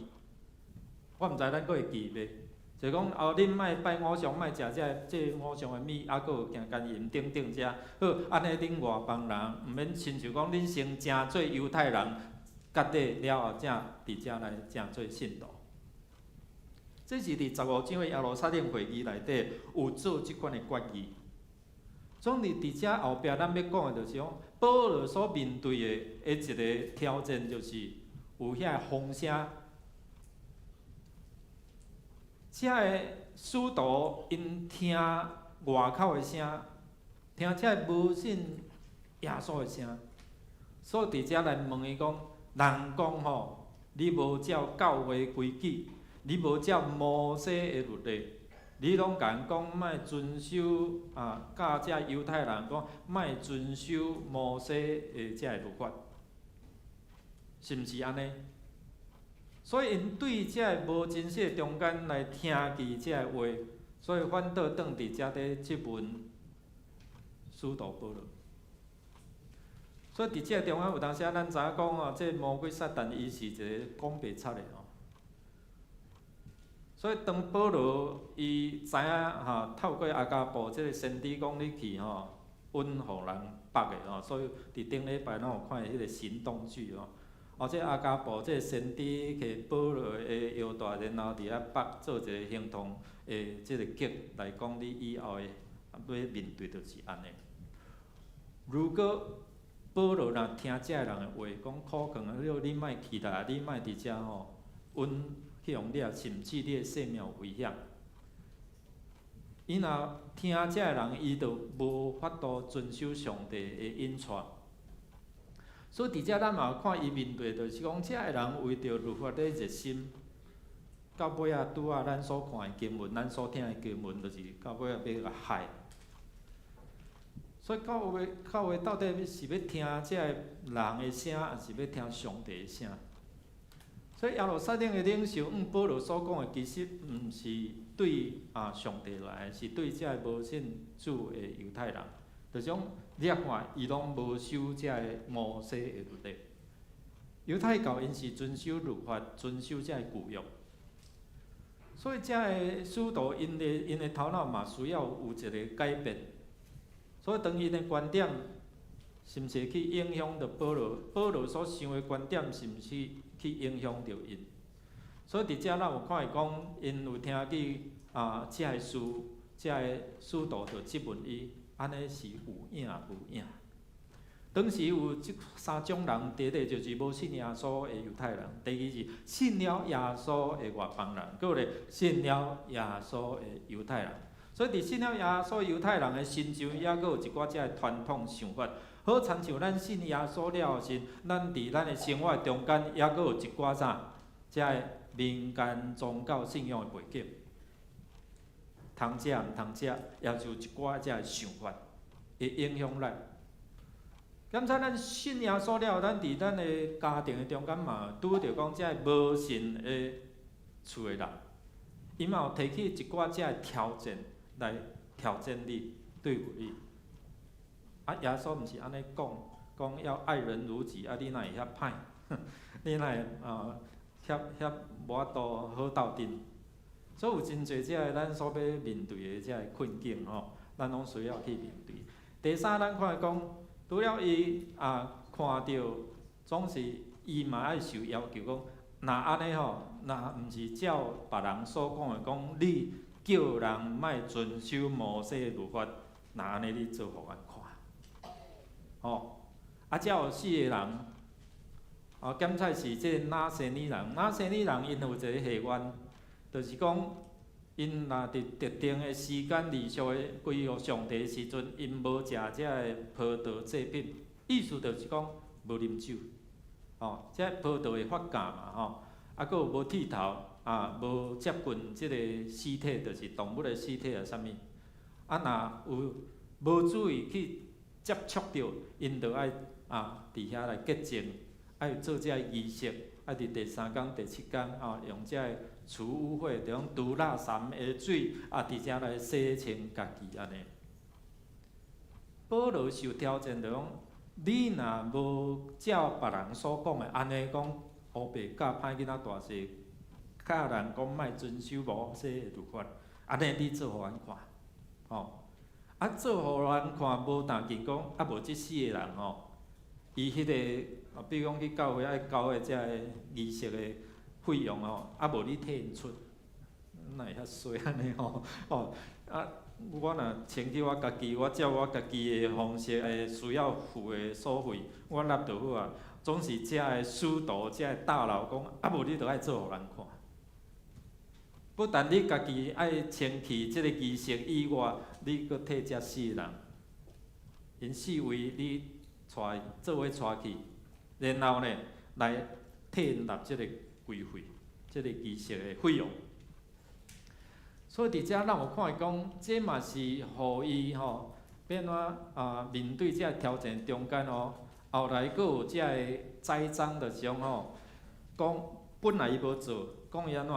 我毋知咱閣會記袂？就講哦，恁莫拜偶像，莫食這這偶像的物，抑閣有行姦淫等等遮。好，按呢恁外邦人毋免親像講恁先成做猶太人，割禮了後，才佇遮來成做信徒。這是佇十五章的耶路撒冷會議內底有做這款的決議。總之，佇遮後壁咱欲講的就是講，保羅所面對的的一个挑戰，就是有遐个風聲。遮个使徒𪜶聽外口的聲，聽遮个無信耶穌的聲，所以佇遮來問伊講：人講吼，你無照教會規矩，你無照摩西的律例，你攏共人講莫遵守啊，教遮猶太人講莫遵守摩西的遮个律法，是毋是按呢？所以𪜶對遮個無真實的中間來聽見遮个話，所以反倒轉佇遮咧質問使徒保羅。所以佇這個中間有當時仔咱知影講哦，這個魔鬼撒旦伊是一个講白賊的吼。所以當保羅伊知影吼，透過阿加布這个先知講你去吼，阮予人縛的吼，所以佇頂禮拜咱有看彼个行動劇吼。哦，這阿加布這个先知摕保羅的腰帶，然後佇遐縛做一个形狀的這个結來講，你以後的欲面對就是按呢。如果保羅若聽這个人的話，講苦勸啊，你莫起來，你莫佇遮吼，阮去予掠，甚至你的性命有危險。伊若聽這个人，伊就無法度遵守上帝的引帶。所以佇遮咱嘛有看伊面對，就是講這个人為著律法咧熱心，到尾仔拄仔咱所看的經文，咱所聽的經文，就是到尾仔欲共害。所以教會教會到底是欲聽這个人的聲，抑是欲聽上帝的聲？所以耶路撒冷的領袖，按保羅所講的，其實毋是對啊上帝來的，是對這个無信主的猶太人。就是講，你仔看，伊攏無守這个摩西的律例。猶太教𪜶是遵守律法，遵守這个舊約。所以這个使徒𪜶的𪜶的頭腦嘛需要有一个改變。所以當𪜶的觀點，是毋是去影響著保羅？保羅所想的觀點，是毋是去影響著𪜶？所以佇遮咱有看伊講，𪜶有聽見啊，這个事，這个使徒就質問伊。按呢是有影無影？當時有這三種人，第一个就是無信耶穌的猶太人，第二是信了耶穌的外邦人，閣咧信了耶穌的猶太人。所以佇信了耶穌猶太人的身上，抑閣有一寡這个傳統想法。好親像咱信耶穌了後時，咱佇咱的生活中間，抑閣有一寡啥？這个民間宗教信仰的背景。通食毋通食，也是有一寡這个想法會影響咱。敢若咱信耶穌了後，咱佇咱的家庭的中間嘛，拄著講這个無信的厝的人，伊嘛有提起一寡遮的挑戰來挑戰你，對付你。啊，耶穌毋是按呢講，講要愛人如己，啊，你哪會遐歹？你哪會啊遐遐無法度好鬥陣？所以有真濟遮个咱所欲面對的遮个困境吼，咱攏需要去面對。第三，咱看講，除了伊啊看著，總是伊嘛愛受要求講，若按呢吼，若毋是照別人所講的講，你叫人莫遵守摩西律法，若按呢你做予阮看，吼，啊，遮有四個人，啊，檢採是這個拿細耳人，拿細耳人𪜶有一个誓願，就是講，𪜶若佇特定的時間連續的歸予上帝的時陣，𪜶無食這个葡萄製品，意思就是講無啉酒，吼，這葡萄會發酵嘛，吼，啊，閣有無剃頭，啊，無接近這個屍體，就是動物的屍體啊，啥物，啊，若有無注意去接觸著，𪜶就愛啊，佇遐來潔淨，愛做這個儀式，愛佇第三工、第七工啊，用這個除污穢，就講毒蠟三的水啊，佇遮來洗清家己按呢。保羅受挑戰，就講你若無照別人所講的按呢講，烏白教歹囡仔大細，教人講莫遵守摩西的律法，按呢你做予阮看，吼。啊，做予阮看無但緊講，啊無這四個人吼，伊彼个，啊，比如講去教會愛交的這个儀式的費用吼，啊無你替𪜶出，哪會遐衰按呢吼？吼，啊，我若清去我家己，我照我家己的方式的需要付的所費，我納就好啊。總是遮个使徒、遮个大佬講，啊無你著愛做予人看。不但你家己愛清去這个儀式以外，你閣替這四個人，𪜶四位你帶做伙帶去，然後呢，來替𪜶納這个規費，這个儀式的費用。所以佇遮咱有看講，這嘛是予伊吼，欲按怎啊面對這个挑戰中間哦，後來閣有這个栽贓就是講吼，講本來伊無做，講伊按怎？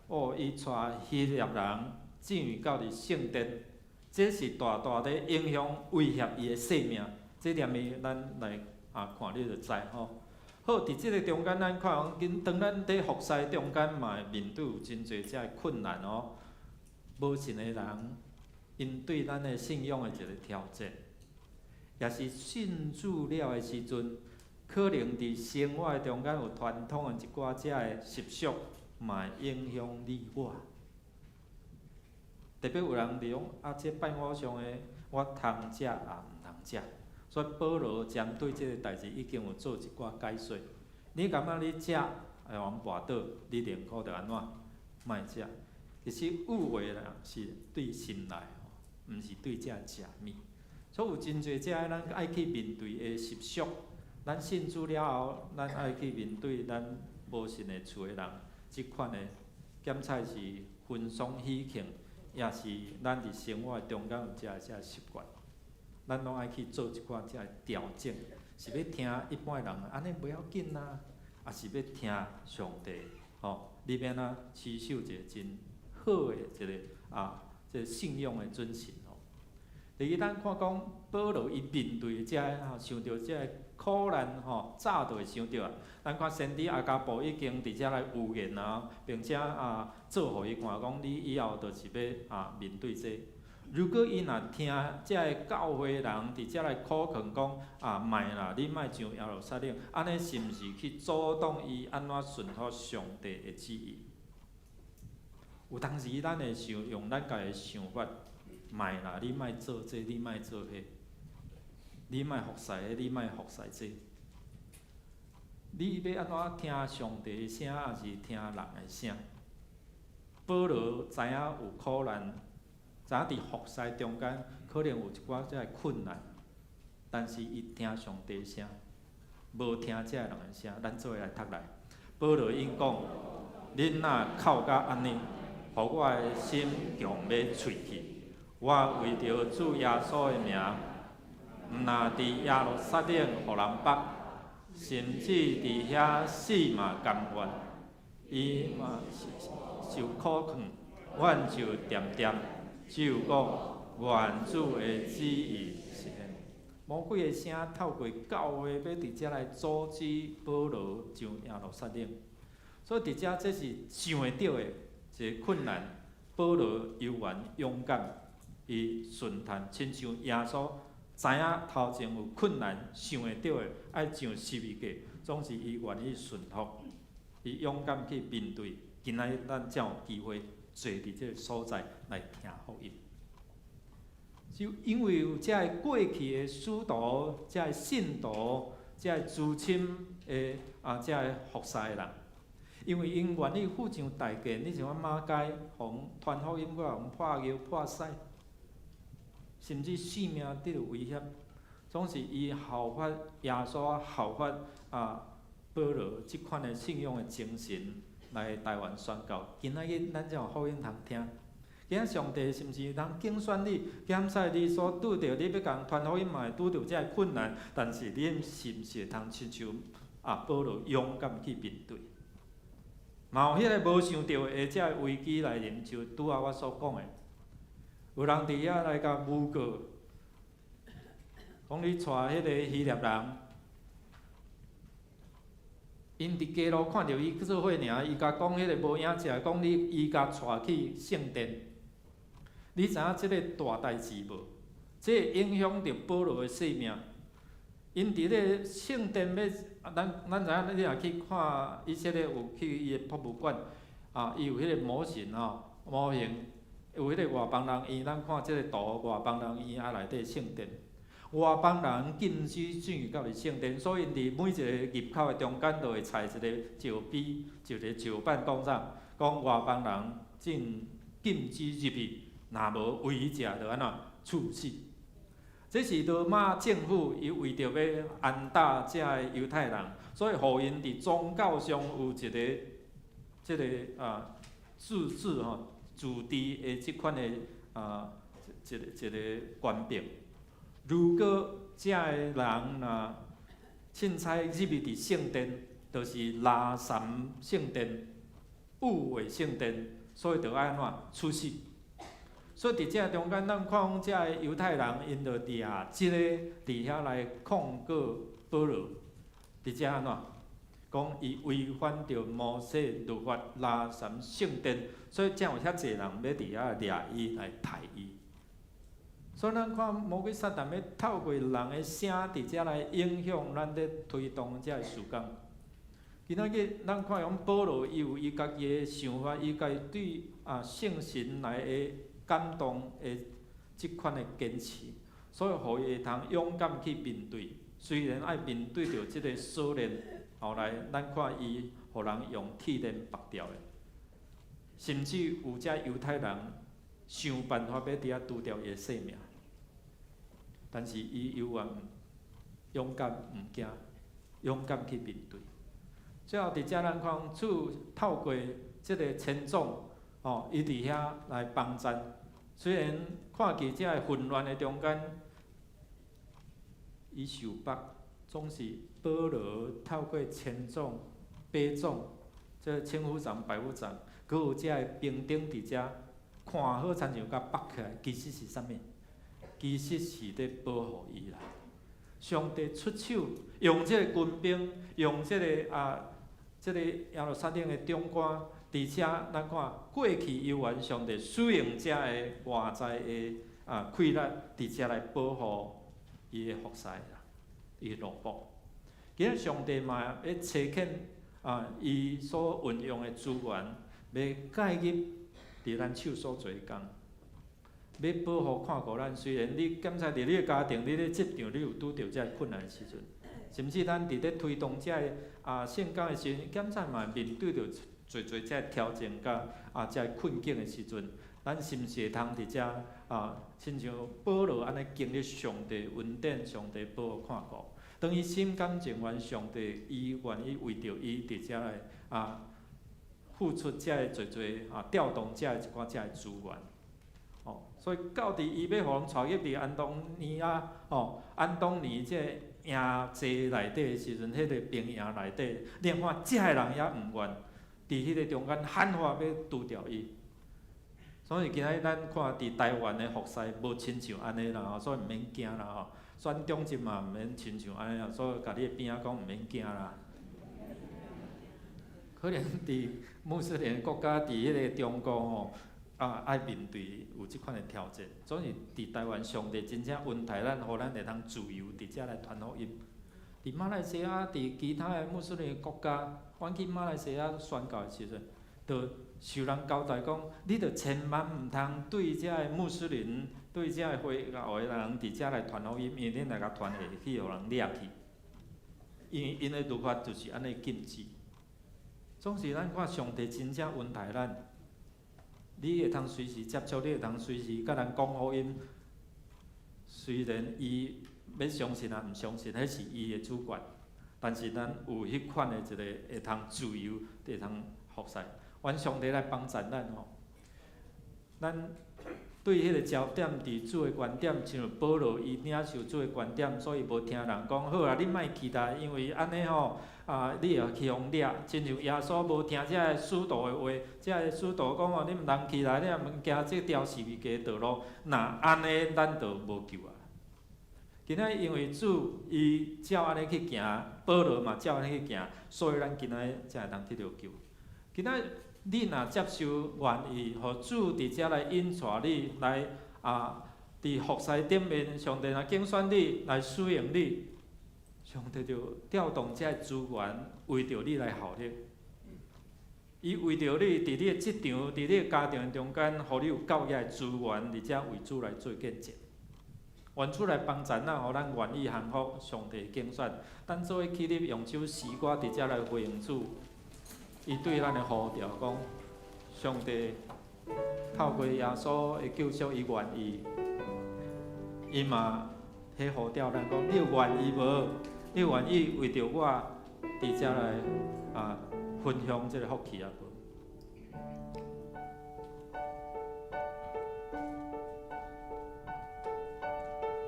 哦，伊帶希臘人進入到佇聖殿，這是大大咧影響威脅伊的性命。這點伊咱來啊看你就知吼。好，佇這个中間，咱看講，緊當咱佇服侍中間嘛會面對有真濟這个困難哦。無信的人，𪜶對咱的信仰的一个挑戰，也是信主了的時陣，可能佇生活中間有傳統的一寡這个習俗，嘛會影響你我。特別有人佇講啊，這拜偶像的，我通食也毋通食。所以保羅針對這個代誌已經有做一寡解說。你感覺你食會予人跋倒，你寧可著按怎？莫食。其實誤會啦，是對心內，毋是對這食物。所以有真濟這咱愛去面對的習俗，咱信主了後，咱愛去面對咱無信的厝的人，這款的檢採是婚喪喜慶，也是咱佇生活中間有這這習慣，咱攏愛去做一寡這調整，是欲聽一般的人按呢袂要緊啊，抑是欲聽上帝吼？你欲按怎持守一个真好的一个啊，這個信仰的準繩吼。第二，咱看講保羅伊面對這吼，想著這个苦難吼，早就會想著啊。咱看先知亞加布已經佇遮來預言啊，並且啊做予伊看講，你以後就是欲啊面對這個。如果伊若聽這个教會人佇遮來苦勸講啊，莫啦，你莫上耶路撒冷，按呢是毋是去阻擋伊按怎順服上帝的旨意？有當時咱會想用咱家己的想法，莫啦，你莫做這個，你莫做彼，你莫服侍彼，你莫服侍這個。你欲按怎聽上帝的聲，抑是聽人的聲？保羅知影有苦難，知影佇服侍中間可能有一寡這个困難，但是伊聽上帝的聲，無聽這个人的聲。咱做伙來讀來。保羅𪜶講：恁若哭甲按呢，予我的心強欲碎去。我為著主耶穌的名，毋若佇耶路撒冷予人縛，甚至佇遐死嘛甘願。伊嘛受苦困，阮就恬恬，只有講願主的旨意實現。魔鬼的聲透過教會欲佇遮來阻止保羅上耶路撒冷，所以佇遮這是想會著的一个困難。保羅猶原勇敢，伊順趁，親像耶穌知影頭前有困難，想會著的愛上十字架，總是伊願意順服，伊勇敢去面對。今仔日咱才有機會坐佇這个所在來聽福音。就因為有遮个過去的使徒、遮个信徒、遮个資深的啊，遮个服侍的人，因為𪜶願意付上代價。你像阮馬偕，予傳福音，閣予破尿破屎，甚至性命得著威脅，總是伊效法耶穌，效法啊保羅這款的信仰的精神來台灣宣教。今仔日咱才有福音通聽。今仔上帝是毋是通揀選你？檢視你所拄著，你欲共傳福音嘛會拄著遮个困難，但是恁是毋是會通親像啊保羅勇敢去面對？嘛有彼个無想著的遮个危機來臨，就拄仔我所講的，有人佇遐來共誣告，講你帶彼个希臘人。𪜶佇街路看著伊做伙爾，伊共講彼个無影食，講你伊共帶去聖殿。你知影這个大代誌無？這會影響著保羅的性命。𪜶佇咧聖殿欲，咱知影，你若去看以色列有去伊的博物館，啊，伊有彼个模型吼，模型有彼个外邦人院，咱看這个圖，外邦人院仔內底聖殿，外邦人禁止進入到佇聖殿，所以𪜶佇每一个入口的中間都會插一个石碑，一个石板講啥？講外邦人禁止入去。若無違者，就按怎處死。這是羅馬政府伊為著欲安打遮个猶太人，所以予𪜶佇宗教上有一个這个啊自治吼自治的這款的啊一个一個權柄。如果遮个人若凊彩入去佇聖殿，就是垃圾聖殿、污穢聖殿，所以著愛按怎處死。所以佇這中間，咱看講遮个猶太人，𪜶就掠這個佇遐來控告保羅，佇遮按怎講伊違反著摩西律法，垃圾聖殿，所以才有遐濟人欲佇遐掠伊來刣伊。所以咱看魔鬼撒旦欲透過人的聲佇遮來影響咱咧推動這个事工。今仔日咱看講保羅伊有伊家己的想法，伊家己對啊聖神來的感動的這款的堅持，所以予伊會通勇敢去面對。雖然愛面對著這个鎖鏈，後來咱看伊予人用鐵鏈縛牢的，甚至有遮猶太人想辦法欲佇遐除掉伊的性命，但是伊猶原勇敢毋驚，勇敢去面對。最後佇遮咱看主透過這个千總，吼，伊佇遐來幫贊。雖然看見遮个混亂的中間，伊受縛，總是保羅透過千總、百總，這個千夫長、百夫長，閣有遮个兵丁佇遮看好，親像共縛起來，其實是啥物？其實是咧保護伊啦。上帝出手，用這个軍兵，用這个啊，這个耶路撒冷的長官。佇遮咱看過去猶原上帝使用遮个外在的啊氣力，佇遮來保護伊的服侍啦，伊的奴僕。今仔上帝嘛欲差遣啊，伊所運用的資源，欲介入佇咱手所做的工，欲保護看顧咱。雖然你檢查佇你的家庭、你咧職場，你有拄著遮个困難的時陣，甚至咱佇咧推動遮个啊聖工的時陣，檢查嘛面對著濟濟遮个挑戰佮啊遮个困境的時陣，咱是毋是會通佇遮啊，親像保羅按呢經歷上帝恩典、上帝保護看顧？當伊心甘情願，上帝伊願意為著伊佇遮來啊付出遮个濟濟啊調動遮个一寡遮个資源，哦，所以到佇伊欲予人帶入佇安東尼亞，哦，安東尼這個營寨內底的時陣，彼個兵營內底，連看遮个人也毋願。伫彼个中間喊話欲除掉伊。所以今仔日咱看佇台灣的服侍無親像按呢啦吼，所以毋免驚啦吼。選中正嘛毋免親像按呢啦，所以共你的邊仔講毋免驚啦。可能佇穆斯林國家佇彼個中國吼，啊愛面對有這款的挑戰，所以佇台灣上帝真正恩待咱，予咱會通自由佇遮來傳福音。佇馬來西亞，佇其他的穆斯林國家，阮去馬來西亞宣教的時陣，就受人交代講，你著千萬毋通對遮的穆斯林，對遮的回教的人佇遮來傳福音，因為恁若共傳會去予人掠去。因為𪜶的律法就是按呢禁止。總是咱看上帝真正恩待咱，你會通隨時接觸，你會通隨時共人講福音。雖然伊欲相信抑毋相信，彼是伊的主權，但是咱有彼款的一个會通自由，會通服侍。願上帝來幫助咱吼。咱對彼个焦點佇主的觀點，像保羅伊領受主的觀點，所以無聽人講好啊，你莫期待，因為按呢吼，啊，你會去予人掠。親像耶穌無聽這个使徒的話，這个使徒講吼，你毋通起來，你若毋行這條十字架道路，若按呢，咱就無救啊。今仔日因為主伊照按呢去行，保羅嘛照按呢去行，所以咱今仔日才會通得著救。今仔日你若接受願意，予主佇遮來引帶你，來啊，佇服侍頂面，上帝若揀選你來使用你，上帝就調動這个資源，為著你來效力。伊為著你，佇你的職場，佇你的家庭中間，予你有夠額的資源，佇遮為主來做見證。願主來幫助咱，予咱願意降服上帝的揀選。咱做伙起立，用這首詩歌佇遮來回應主。伊對咱的呼召講，上帝透過耶穌的救贖，伊願意，伊嘛彼呼召咱講，你有願意無？你有願意為著我佇遮來啊分享這个福氣啊無？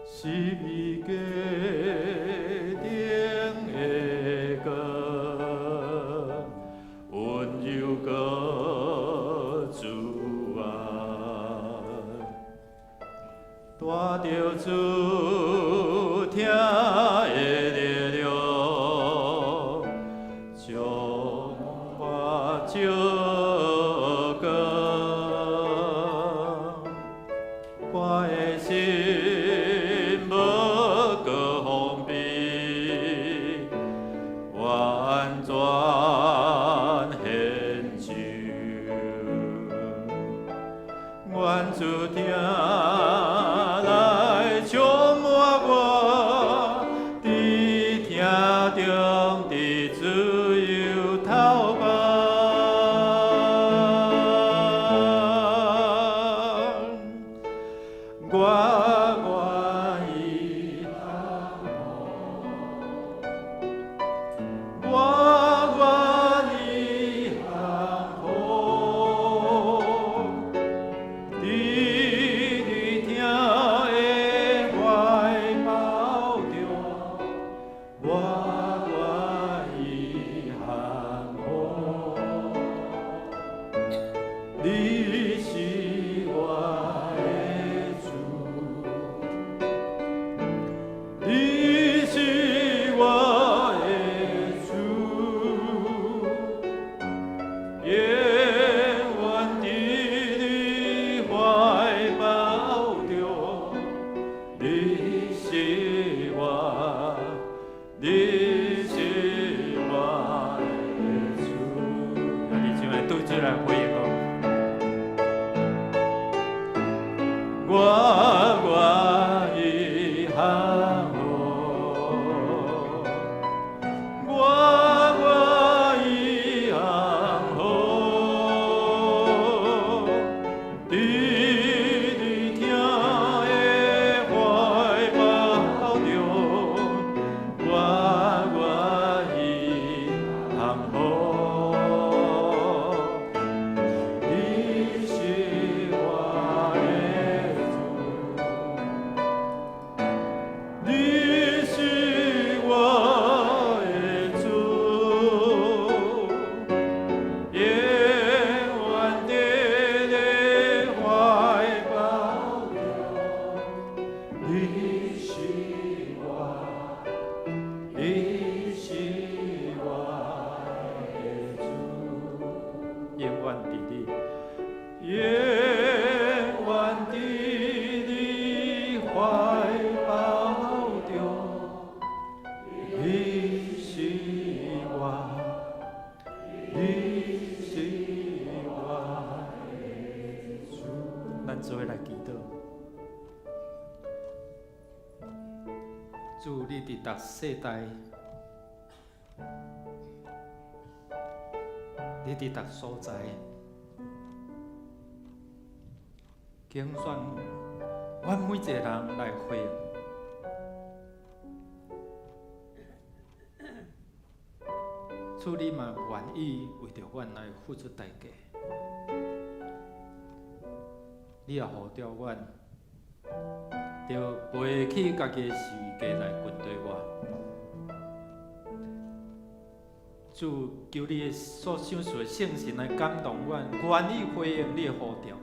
十字架頂的光，溫柔閣慈愛，帶著主疼的力量，將我照光，我的心無閣封閉，完全獻上，願主疼來充滿我，佇疼中佇自由透光。我願意降服，我願意降服，佇你疼的懷抱中，我願意降服。你是我的主，你是我的主，永遠佇你懷抱中，你是我，你是我的主。你就來對主來回應哦。我願意降服，我願意降服，佇你疼的懷抱中，我主，你佇逐世代，你佇逐所在，拣选阮每一个人來回應。主，你嘛願意為著阮來付出代價，你也呼召阮，著背起家己的十字架來跟隨我。主，求你的所賞賜的聖神來感動阮，願意回應你的呼召。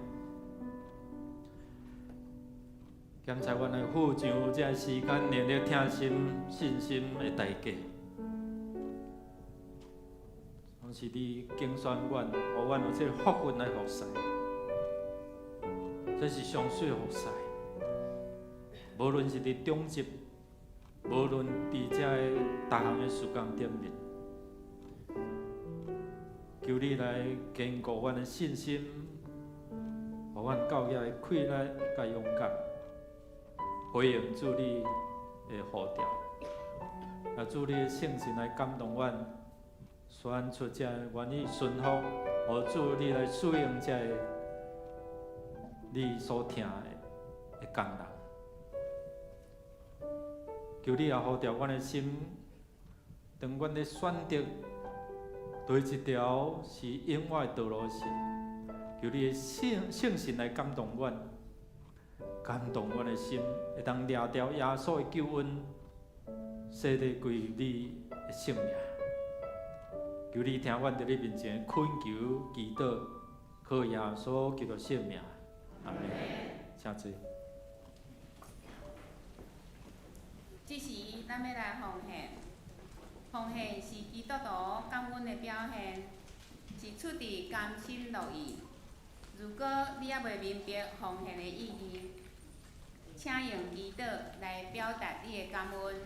感謝阮來付上這時間、能力、疼心、信心的代價。攏是你揀選阮，予阮有這個福分來服侍，這是上水的服侍。無論是佇長執，無論佇這个逐項的事工頂面，求你來堅固阮的信心，予阮教會的氣力佮勇敢，回應主你的呼召。啊，主你的聖神來感動阮，選出這願意順服，予主你來使用這个你所疼的工人。求你也呼召阮的心，當阮咧選擇佗一條是永遠的道路時，求你的聖神來感動阮，感動阮的心，會當掠著耶穌的救恩，洗禮歸你的聖名。求你聽阮佇你面前懇求祈禱，靠耶穌基督聖名，阿們。請坐。這時，咱欲來奉獻。奉獻是基督徒感恩的表現，是出自甘心樂意。如果你猶未明白奉獻的意義，請用祈禱來表達你的感恩。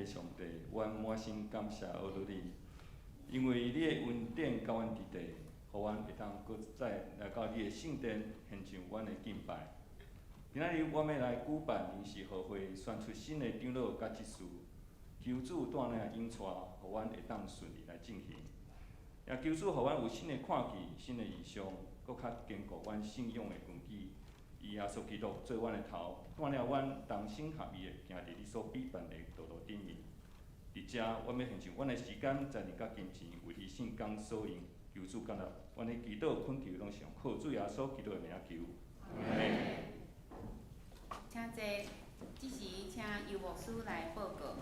上帝，阮滿心感謝阿樂你，因為你的恩典佮阮佇地，予阮會當閣再來到你的聖殿獻上阮的敬拜。今仔日阮欲來舉辦臨時和會，選出新的長老佮執事，求主帶領引帶，予阮會當順利來進行。也求主予阮有新的看見、新的異象，閣較堅固阮信仰的根基。以耶穌基督做阮的頭，帶領阮同心合意的行佇你所備辦的道路頂面。佇遮，阮欲獻上阮的時間、財力佮金錢，為你聖工所用。求主感恩，阮的祈禱懇求，攏是用靠主耶穌基督的名求。阿們。請坐，這時請尤牧師來報告。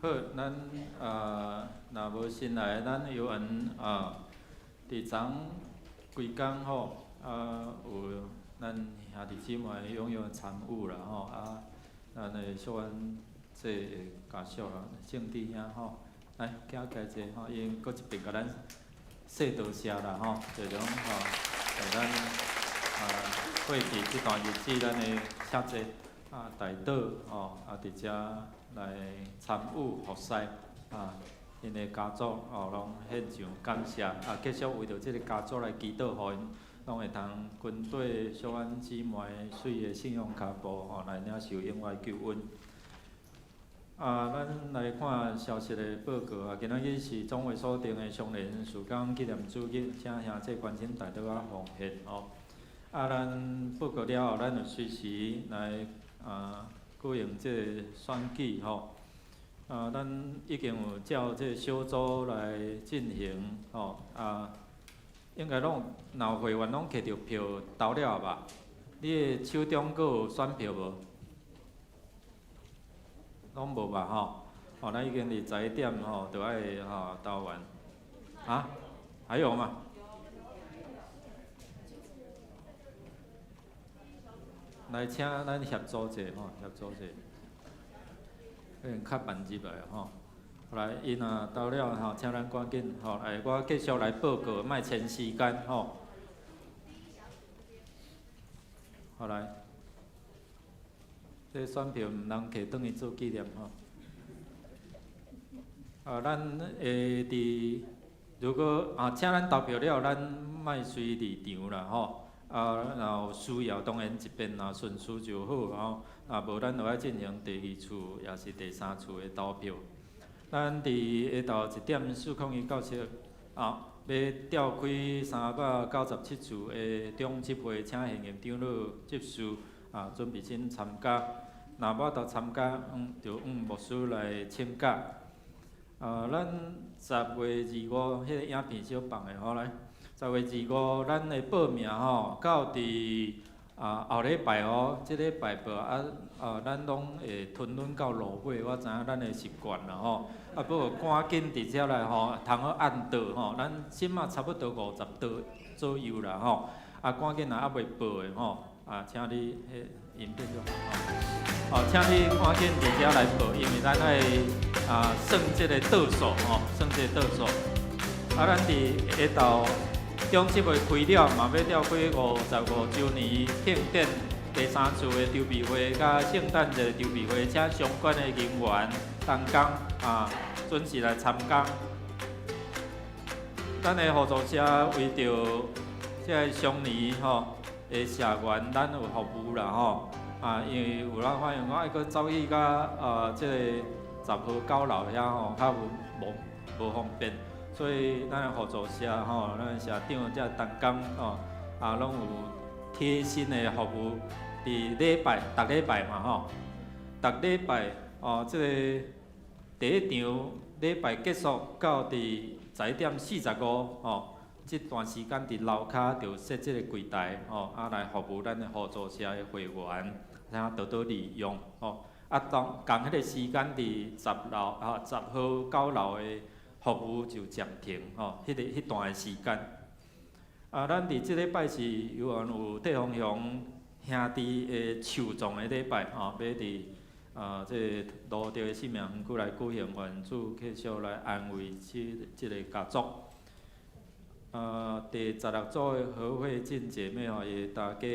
好，咱啊，若無新來，咱有緣啊，佇昨規工吼，啊有咱兄弟姊妹踴躍參與啦吼，啊，咱的小阮這个家屬啊，聖弟兄吼，來，行起來坐吼，已經閣一遍共咱說多謝啦吼，這種吼，咱啊過去這段日子，咱的寫作啊代禱吼，啊佇遮來參與服侍啊，𪜶的家族哦，攏獻上感謝啊，繼續為著這个家族來祈禱，予𪜶攏會通跟綴小阮姊妹媠的信仰跤步吼，來領受永遠救恩。啊，咱來看消息的報告啊，今仔日是總會所定的雙連事工紀念主日，請兄弟關心代禱佮奉獻吼。啊，咱報告了後，咱就隨時來啊舉行這个選舉吼。啊，咱已經有照這个小組來進行吼。啊，應該攏若有會員攏摕著票投了吧？你的手中閣有選票無？攏無吧吼？哦，咱已經佇11點吼，就愛吼投完。啊？還有嗎？來，請咱協助者吼，協助者，可能較慢入來吼。來，𪜶若投了吼，請咱趕緊吼，來，我繼續來報告，莫延時間吼。好來。這選票毋通摕轉去做紀念吼。啊，咱會佇如果啊，請咱投票了，咱莫隨離場啦吼。啊，若有需要，當然一遍若順序就好吼。啊，無咱就愛進行第二次，也是第三次的投票。咱佇下晝1點401到七啊，欲調開397處的中執會，請現任長老執事啊，準備先參加。若無法度參加，就向牧師來請假。啊，咱10月25，彼个影片小放的吼來。10月25，咱的報名吼，到佇啊後禮拜哦，這禮拜報啊啊，咱攏會吞忍到落尾，我知影咱的習慣啦吼。啊，不過趕緊佇遮來吼，通好按倒吼，咱這馬差不多50桌左右啦吼。啊，趕緊若猶未報的吼，啊，請你彼影片就好。哦，請你趕緊佇遮來報，因為咱愛啊算這个倒數吼，算這个倒數。啊，咱佇下晝中執會開了，嘛欲召開55週年慶典第三次的籌備會，佮聖誕節籌備會，請相關的人員同工啊準時來參加。咱的互助社為著這个雙年吼的社員，咱有服務啦吼啊，因為有人發現講愛閣走去到這个10號九樓遐吼，較無無方便。所以咱的互助社吼，咱社長遮同工吼，啊，攏有貼心的服務。佇禮拜，逐禮拜嘛吼，逐禮拜哦，這個第一場禮拜結束到佇11點45吼，這段時間佇樓跤就設這個櫃台吼，啊來服務咱的互助社的會員，請多多利用吼。啊，當仝彼個時間佇10樓啊10號九樓的服務就暫停吼，彼個彼段的時間。啊，咱佇這禮拜是猶原有退風雄兄弟的樹葬的禮拜吼，欲佇啊這个蘆竹的生命園區來舉行，願主繼續來安慰這這个家族。啊，第16組的何慧靜姐妹吼，伊的大家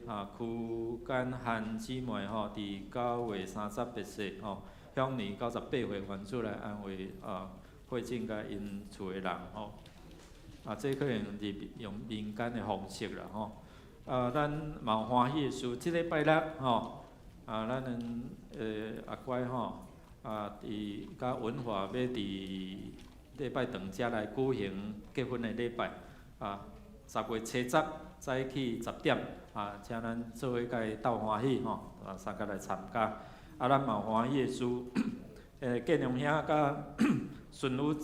啊區間韓姊妹吼，佇9月38歲吼，享年98歲，願主來安慰啊慧靜佮𪜶厝的人吼。啊，這可能是用民間的方式啦吼。啊，咱嘛有歡喜的事，這禮拜六吼，啊，咱阿乖吼，啊，佇佮文華欲佇禮拜堂遮來舉行結婚的禮拜，啊，10月七十早起10點，啊，請咱做伙共伊鬥歡喜吼，啊，相共來參加。啊，咱嘛有歡喜的事，建良兄佮順宇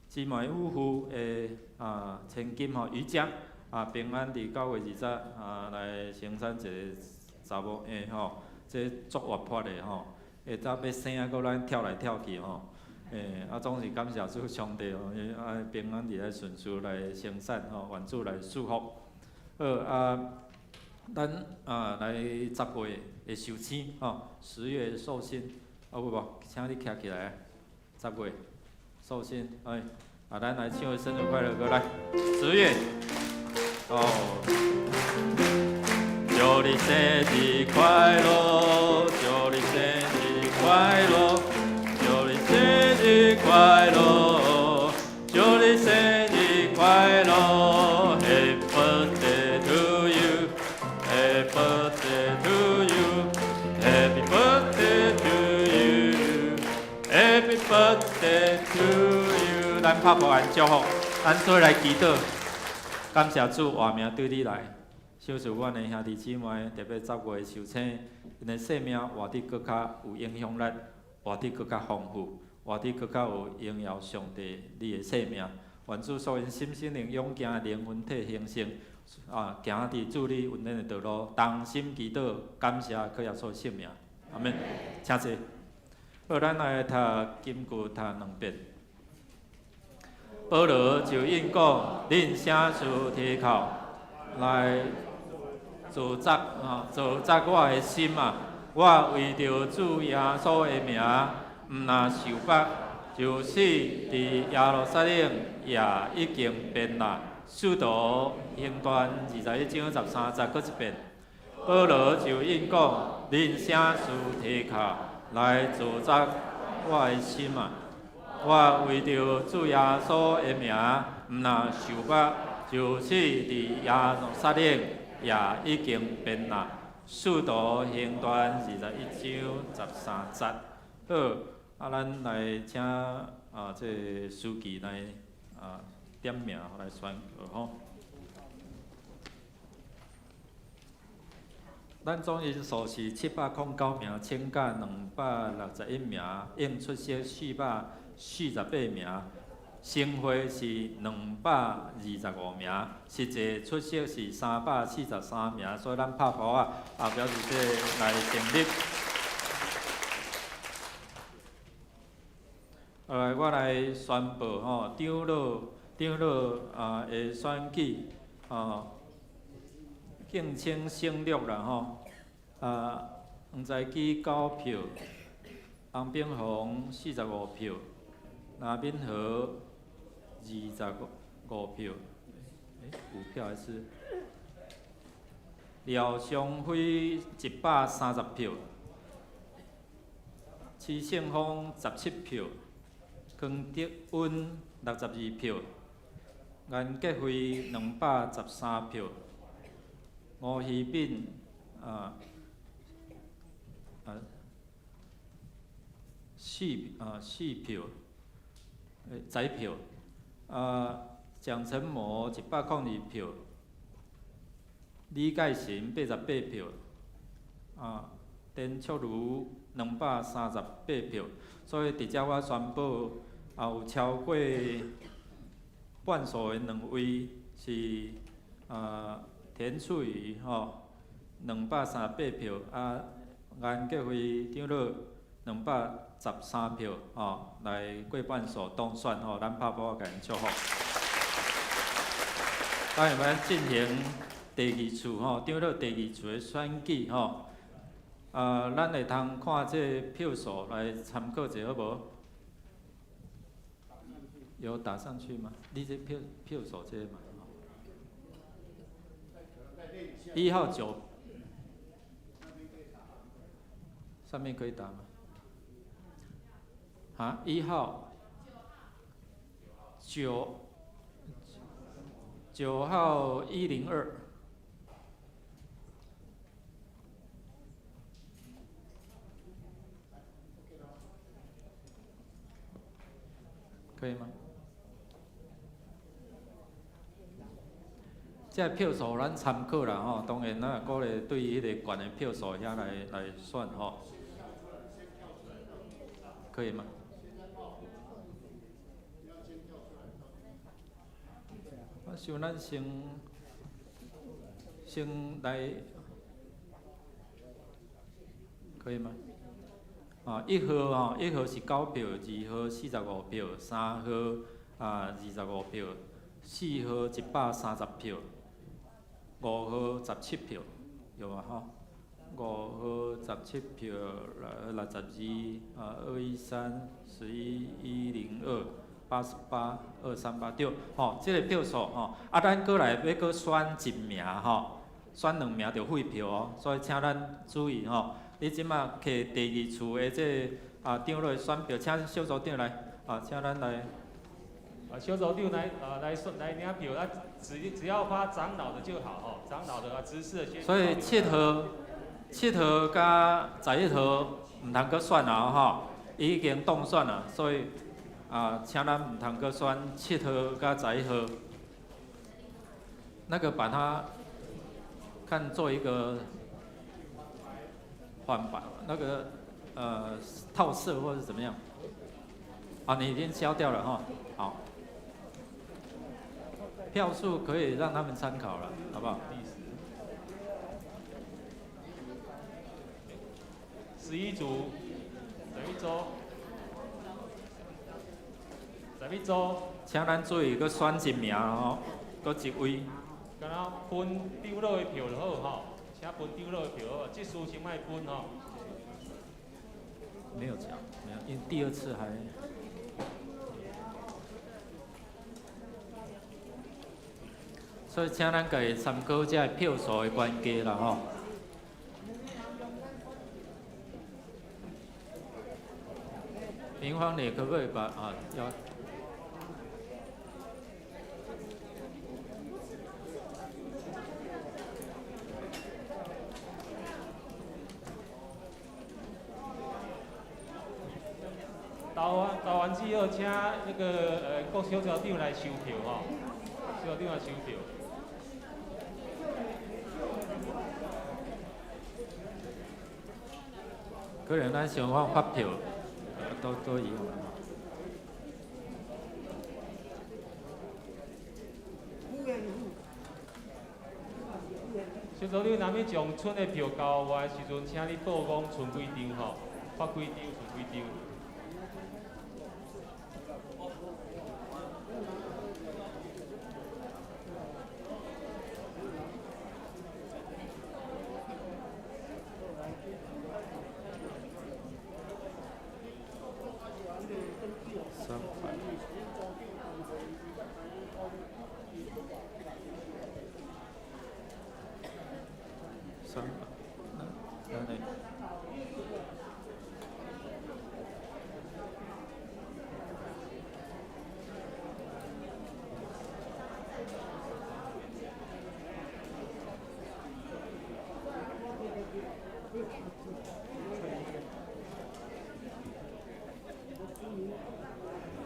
姊妹夫婦的千金吼，瑜伽啊平安佇9月20啊來生產一个查某嬰吼，這足活潑的吼，下晝欲生啊，閣咱跳來跳去吼，啊總是感謝主上帝吼，啊平安佇咧順遂來生產吼，願主來祝福。好啊，咱啊來十月的壽星吼，10月壽星，啊有無？請你徛起來，十月壽星，哎，啊咱來唱個生日快樂歌來，十月，哦，祝你生日快樂，祝你生日快樂，祝你生日快樂，祝你生日快樂，Happy birthday to you，Happy birthday to you，Happy birthday to you，Happy birthday to you。咱拍噗按祝福，咱做伙來祈禱，感謝主活命對你來，賞賜阮的兄弟姊妹，特別十月壽星，𪜶的生命活得閣較有影響力，活得閣較豐富，活得閣較有榮耀上帝你的生命。願主賜𪜶心心靈勇健靈魂體興盛，啊，行佇主你恩典的道路，同心祈禱，感謝靠耶穌聖名，阿門。請坐。好，咱來讀金句讀兩遍。保羅就應講：恁啥事提口來詛責啊，詛責我的心啊！我為著主耶穌的名，毋若受縛，就是佇耶路撒冷也已經變啦。使徒行傳21章13節，閣一遍。保羅就應講：恁啥事提口來詛責我的心啊！我為著主耶穌的名，毋若受縛，就是佇耶路撒冷也已經變啦。使徒行傳21章13節。好，啊，咱來請啊，這個司機來啊點名來宣告吼。咱總人數是709名，請假261名，應出席448名，成會是225名，實際出席是343名，所以咱拍噗仔啊，表示這個來成立。來，我來宣布吼，長老長老啊的選舉吼，敬請省略啦吼。啊，黃在基9票，洪炳宏45票，林敏和25票，欸，5票還是？廖松輝130票，徐勝峰17票，康德恩62票，顏杰輝213票，吳希敏啊4票，10票，啊蔣成模102票，李介神88票，啊田卓如238票，所以佇遮我宣布，也有超過半數的兩位是啊田翠瑜吼，238票，啊顏杰輝長老213票吼，來過半數當選吼，咱拍噗仔共𪜶祝福。咱會欲進行第二次吼，長老第二次的選舉吼。啊，咱會通看這個票數來參考者好無？有打上去嗎？你這票數這個嘛？1號9，上面可以打嗎？啊，1號9， 9號102。可以嗎？這個票數咱參考啦吼，當然咱也鼓勵對彼個懸的票數遐來選吼，可以嗎？我想咱先來，可以嗎？啊，1號吼，1號是9票，2號45票，3號啊25票，4號130票，5號17票，有嗎？吼，5號17票，62啊，213、11、102、88、238，對，吼，這個票數吼，啊，咱閣來欲閣選一名吼，選2名就廢票哦，所以請咱注意吼。你這馬摕第二處的這個啊長老的選票，請小組長來啊，請咱來。啊，小組長來啊，來選來領票啊，只要發長老的就好吼，長老的啊，執事的先。所以7號、7號佮11號毋通閣選啊吼，伊已經當選啦，所以啊，請咱毋通閣選7號佮11號。那個把它看做一個。反版那個套色或者怎麼樣？啊，你已經消掉了哈，好，票數可以讓他們參考了，好不好？ 11組，11組，11組。請咱注意，閣選一名哦，閣一位。敢若分長老的票就好吼。請分長老的票好，這事先莫分吼。沒有講，沒有，因為第二次還。所以請咱家己參考這個票數的關係啦吼。明芳，你可不可以把啊要？投完之後，請那個各小組長來收票吼，小組長來收票。可能咱想法發票，都一樣。小組長，若欲將村的票交我的時陣，請你報講剩幾張吼，發幾張，剩幾張。 300，那。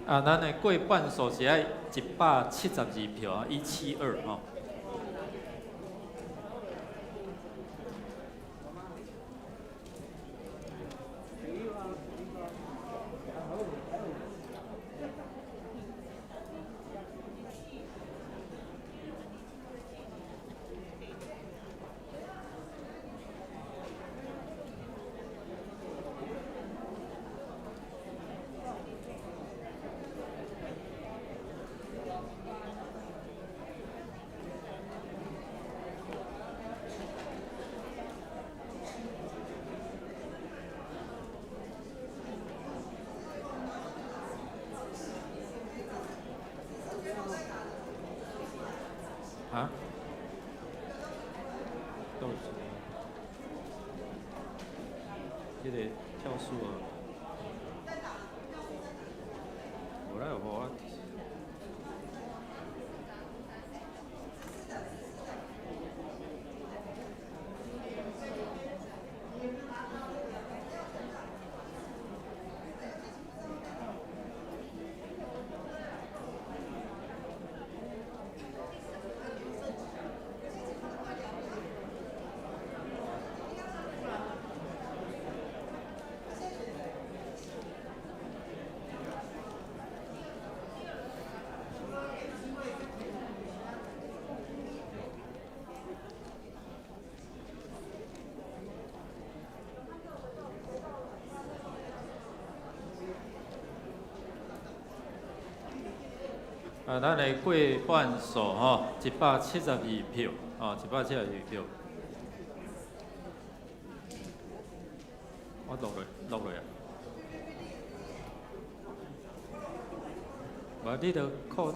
啊，咱的過半數是愛172票啊，172吼。啊？都是，這個票數啊，無來予我。啊，咱的过半数吼，172票，哦，172票。我录落，录落啊。无，你著靠。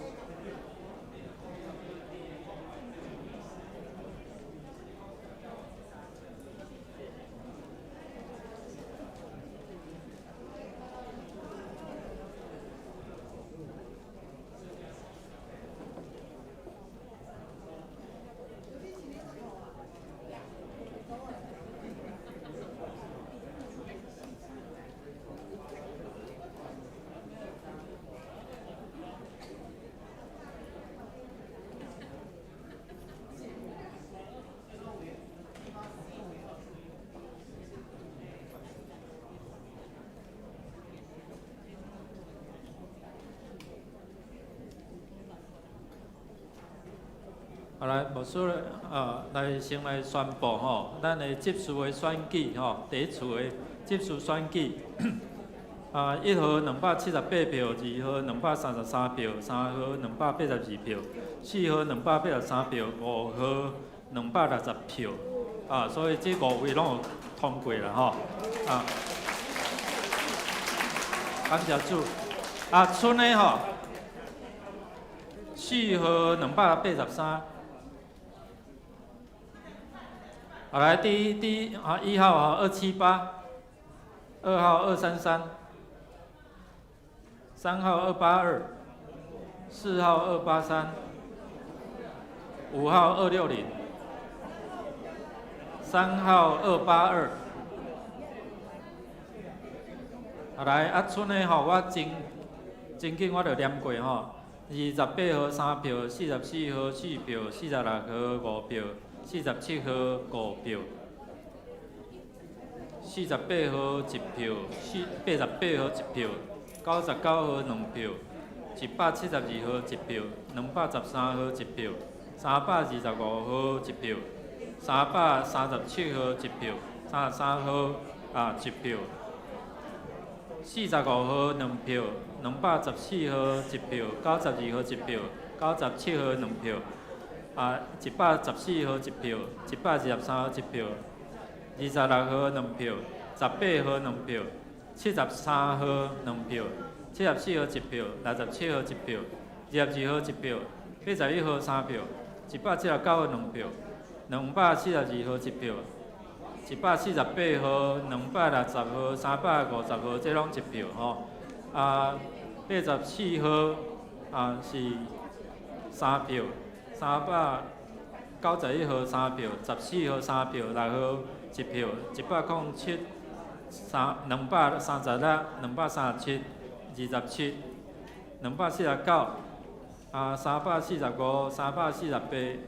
啊，来，牧师来先来宣布吼，咱的执事的选举吼，第一次的执事选举，啊，1号278票，2号233票，3号282票，4号283票，5号260票，啊，所以这5位拢有通过啦吼，啊，感谢主，啊，剩的吼，4号283。好，来，第一啊，1号啊，278，2号233，3号282，4号283，5号260，3号282。好，来，啊，剩的吼，我真紧我就念过吼，28号3票，44号4票，46号5票。47号5票，48号1票，88号1票，99号2票，172号1票，213号1票，325号1票，337号1票，33号1票，45号2票，214号1票，92号1票，97号2票。啊，114号1票，123号1票，26号2票，18号2票，73号2票，74号1票，67号1票，22号1票，81号3票，179号2票，242号1票，148号、260号、350号，这拢1票吼。啊，84号啊是3票。391号3票，14号3票，6号1票，107、236、237、27、249、啊345、348、423、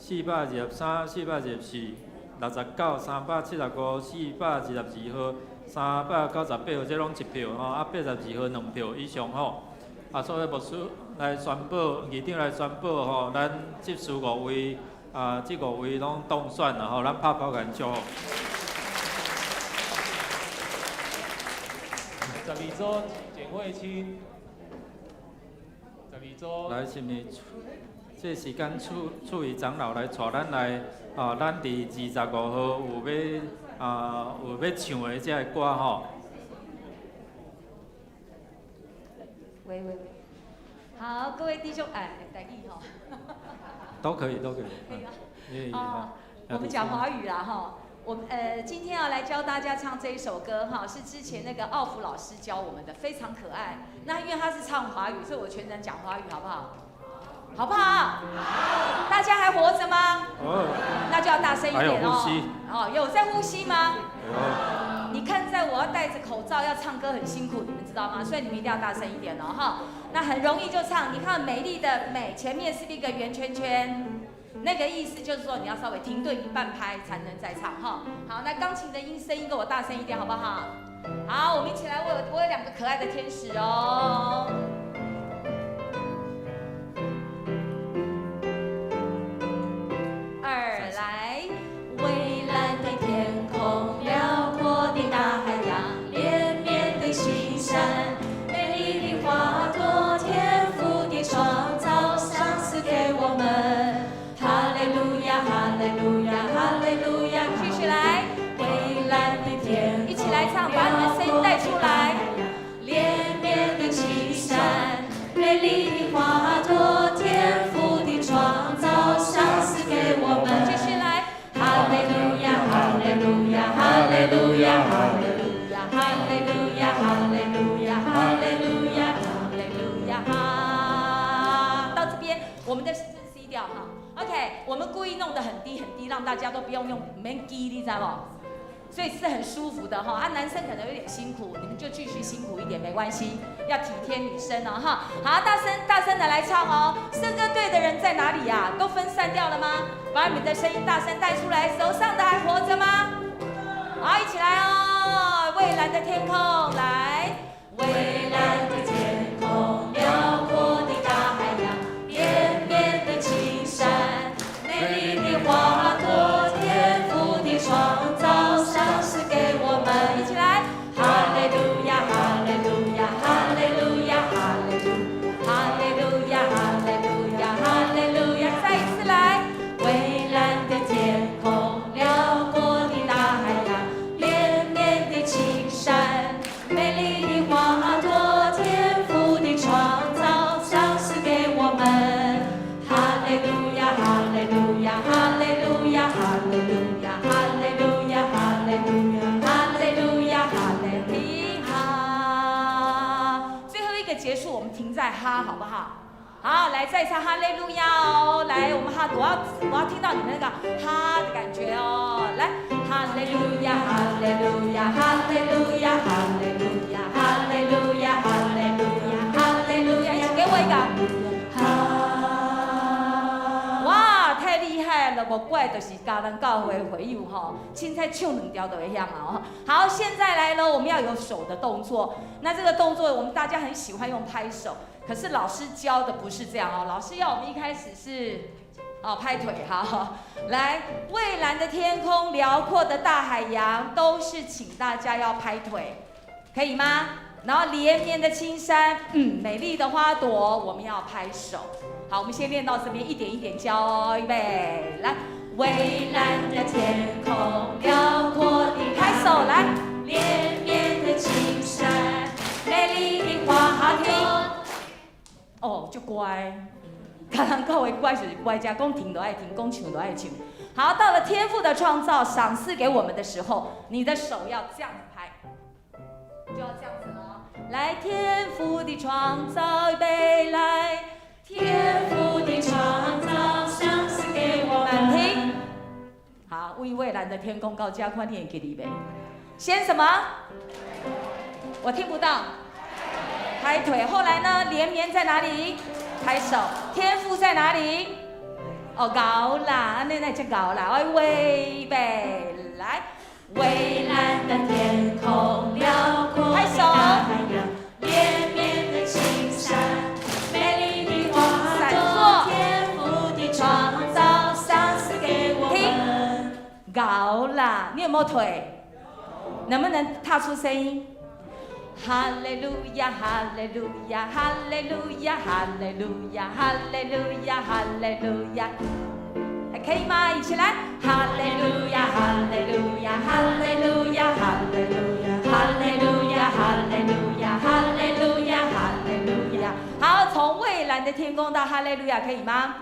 424、69、375、422号、398号，这拢1票吼，啊82号2票以上吼。啊，所以牧师来宣布，议长来宣布吼，咱执事5位，啊，这5位拢当选了吼，咱拍拍共祝福。12组简慧清，12组。来，是毋是？这时间处理长老来带咱来，啊，咱伫25号有要唱的这个歌吼。喂喂喂，好，各位弟兄，哎，台语吼，都可以，都可以。可以吗？哦，我们讲华语啦哈。我们今天要来教大家唱这一首歌哈，是之前那个奥福老师教我们的，非常可爱。那因为他是唱华语，所以我全程讲华语，好不好？好不好？好。大家还活着吗？哦。那就要大声一点哦。还有呼吸。哦，有在呼吸吗？有。你看，在我要戴着口罩要唱歌很辛苦，你们知道吗？所以你们一定要大声一点哦，哈。那很容易就唱，你看美丽的美前面是一个圆圈圈，那个意思就是说你要稍微停顿一半拍才能再唱哈。好，那钢琴的声音给我大声一点好不好？好，我们一起来，我有2个可爱的天使哦。二来，蔚蓝的天空，辽阔的大海洋，连绵的青山，美丽的花朵，天赋的双來唱，把你們聲音帶出來。連綿的青山，美麗的花朵，天父的創造，賞賜給我們。繼續來，哈利路亞，哈利路亞，哈利路亞，哈利路亞，哈利路亞，哈利路亞，哈利路亞，哈利路亞，哈。到這邊，我們的是 C 調哈。OK，我們故意弄得很低很低，讓大家都不用用免記，你知無？所以是很舒服的哈。啊，男生可能有點辛苦，你們就繼續辛苦一點沒關係，要體貼女生哦哈。好，大聲大聲的來唱哦。聖歌隊的人在哪裡呀？都分散掉了嗎？把你們的聲音大聲帶出來，手上的還活着嗎？好，一起來哦。蔚藍的天空，來。蔚藍的天空，遼闊的大海洋，連綿的青山，美麗的花朵，天父的創造，賞賜給我們。一起來，哈利路亞，哈利路亞，哈利路亞，哈利路，哈利路亞，哈利路亞，哈利路亞。再一次來，蔚藍的天空，遼闊的大海洋，連綿的青山，美麗的花朵，天父的創造，賞賜給我們。哈利路亞，哈利路亞，哈利路亞，哈利路亞，哈利路亞，哈利路亞，哈利路亞，哈利路亞。最後一個結束，我們停在哈，好不好？好，來再唱哈利路亞哦！來，我們哈，我要聽到你們那個哈的感覺哦！來，哈利路亞，哈利路亞，哈利路亞，哈利路亞，哈利路亞，哈利路亞，哈利路亞，一起給我一個哈！哇，太厲害了！無怪就是嘉南教會會友吼，凊彩唱兩條就會曉嘛哦。好，現在來了，我們要有手的動作。那這個動作，我們大家很喜歡用拍手。可是老師教的不是這樣哦，老師要我們一開始是，哦，拍腿哈。來，蔚藍的天空，遼闊的大海洋，都是請大家要拍腿，可以嗎？然後連綿的青山，美麗的花朵，我們要拍手。好，我們先練到這邊，一點一點教哦，預備，來，蔚藍的天空，遼闊的拍手，來，連綿的青山，美麗的花朵。哦，足乖，嘉南教會乖就是乖，遮講停就愛停，講唱就愛唱。好，到了天父的創造賞賜給我們的時候，你的手要這樣子拍，就要這樣子了。來，天父的創造，預備來，天父的創造賞賜給我們。停。好，為蔚藍的天空到這看你會記得袂？先什麼？我聽不到。拍腿，後來呢？連綿在哪裡？拍手。天父在哪裡？哦，𠢕啦，按呢才𠢕啦。喂，預備，來，蔚藍的天空，遼闊的大海洋，連綿的青山，美麗的花朵，天父的創造，賞賜給我們。停，𠢕啦，你有沒有腿？能不能踏出聲音？哈利路亞，哈利路亞，哈利路亞，哈利路亞，哈利路亞，哈利路亞，還可以嗎？一起來，哈利路亞，哈利路亞，哈利路亞，哈利路亞，哈利路亞，哈利路亞，哈利路亞，哈利路亞。好，從蔚藍的天空到哈利路亞，可以嗎？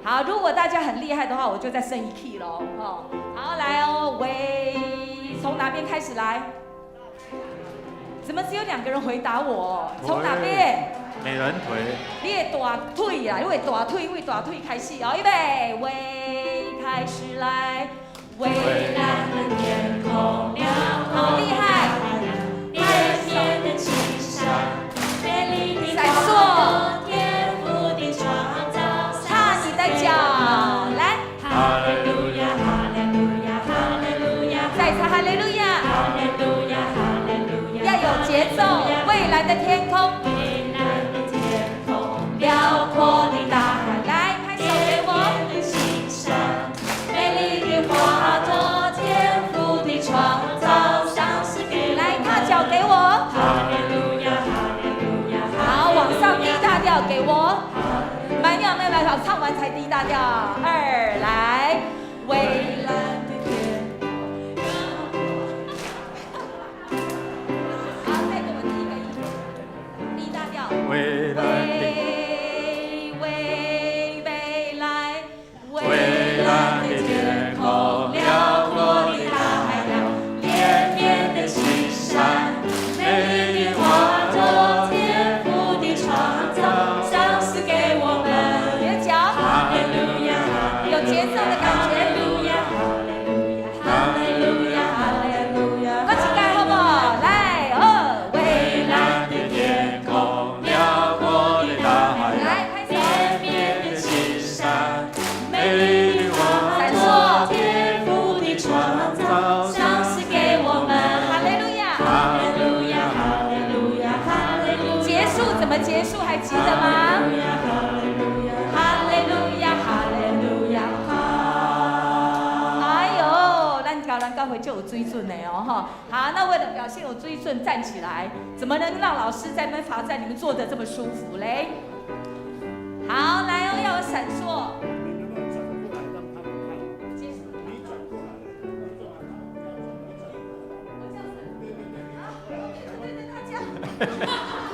好，如果大家很厲害的話，我就再升一 key 咯。哦，好，來哦，喂，從哪邊開始來？怎麼只有兩個人回答我？從哪邊？美人腿。你的大腿啊，因為大腿，為大腿開始哦，預備，喂，開始來，蔚藍的天空，遼好厲害，連綿的青山，美麗的花朵，天父的創造，踏你的腳，來，哈利路亞，哈利路亞，哈利路亞，再次哈利路亞，哈利路亞，哈利路亞，要有節奏，蔚藍的天空，蔚藍的天空，遼闊的大海，來拍手給我，連綿的青山，美麗的花朵，天父的創造，賞賜給我。來踏腳給我，哈利路亞，哈利路亞，好，往上低大調給我，慢點，慢慢，好，唱完才低大調，二來，蔚藍的天空。么结束？还记得吗？哈利路亚，哈利路亚，哈！哎呦，咱高咱教会就有水准的哦，哈！好，那为了表现有水准，站起来，怎么能让老师在那边罚站，你们坐得这么舒服嘞？好，来哦，要有闪烁。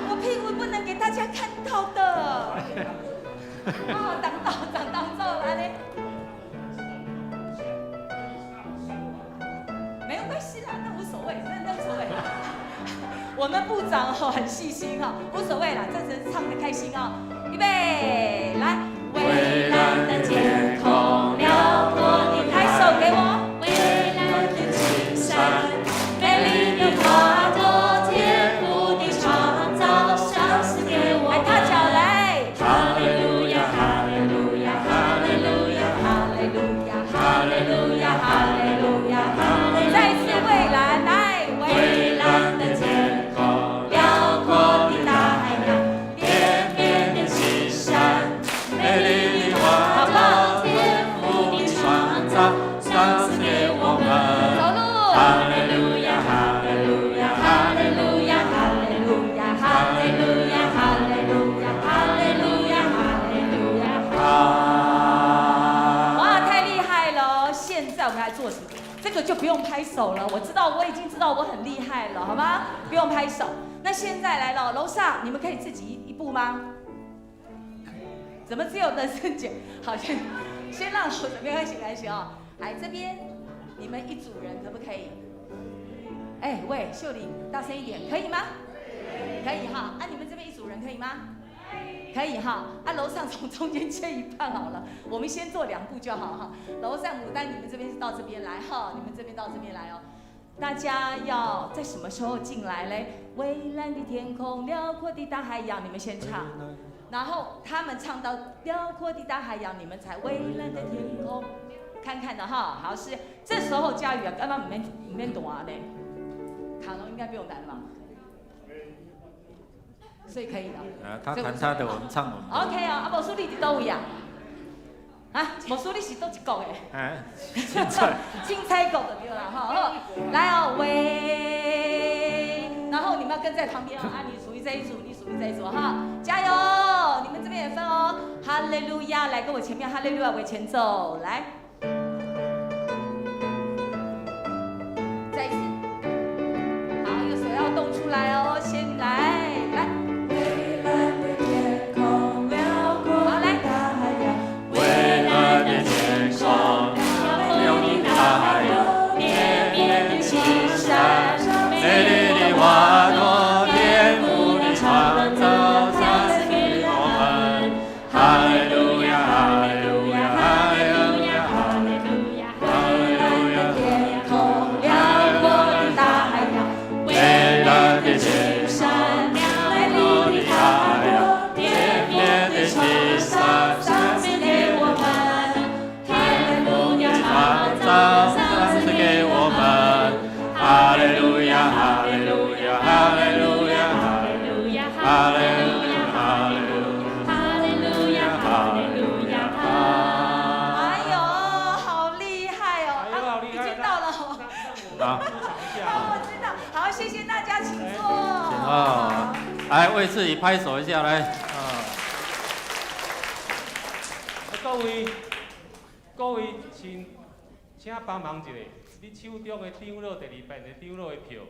我屁股不能给大家看到的。哦，挡到，挡挡到了嘞。没有关系啦，那无所谓，那无所谓。我们部长哦很细心哈，无所谓啦，这次唱得开心哦。预备，来。蔚蓝的天空，辽阔的拍手给我。蔚蓝的青山，美丽的花朵，天父的创造，赏赐给我。来，大脚来。哈利路亚，哈利路亚，哈利路亚，哈利路亚，哈利路亚，哈利路亚。再一次蔚蓝，来，蔚蓝的天空，辽阔的大海洋，连绵的青山，美丽的花朵，天父的创造，赏赐给我们。走路。哈利路亚，哈利路亚，哈利路亚，哈利路亚，哈利路亚，哈利路亚，哈利路亚，哈利路亚。哇，太厉害了！现在我们来做什么？这个就不用拍手了，我知道，我已经知道我很厉害了，好吗？不用拍手。那现在来了，楼上你们可以自己一步吗？怎么只有人生姐？好，先让我没关系，没关系哦。来这边，你们一组人可不可以？哎，喂，秀玲，大声一点，可以吗？可以哈。啊，你们这边一组人可以吗？可以哈。啊，楼上从中间切一半好了，我们先做两步就好哈。楼上牡丹，你们这边是到这边来哈，你们这边到这边来哦。大家要在什么时候进来嘞？蔚蓝的天空，辽阔的大海洋，你们先唱。然后他们唱到辽阔的大海洋，你们才蔚蓝的天空，看看的哈。好，是这时候佳宇啊，刚刚唔免弹嘞，卡农应该不用弹吧？所以可以的。啊，他弹他的，我们唱我们的。 OK 啊，啊，无输你伫佗位啊？啊，无输你是佗一国的？哎，凊彩。凊彩国就对了哈。好，来哦，喂，然后你们要跟在旁边哦。啊，你属于这一组，你属于这一组哈，加油！你们这边也分哦。哈利路亚，来跟我前面哈利路亚为前奏，来，再一次，好，右手要动出来哦，先来，来。蔚蓝的天空，辽阔的大海洋，蔚蓝的天空，辽阔的大海洋，连绵的青山，美丽的花朵，天父的创造，赏赐给我们。哈利路亚，哈利路亚，哈利路亚，哈利路亚，哈利路亚。天空，辽阔的大海洋，蔚蓝的青山，美丽的花朵，连绵的青山，赏赐给我们。天父的创造，赏赐给我们。哈利路亚，哈利路亚，哈利路亚，哈利路亚，哈利路亚，哈利路哈利路亚，哈利路亚，哎呦，好厉害哦！哎呦，好厉害！已经到了哦。好，好，我知道。好，谢谢大家，请坐。啊，来为自己拍手一下，来。啊，各位，各位，请帮忙一下，你手中的长老第二遍的长老的票，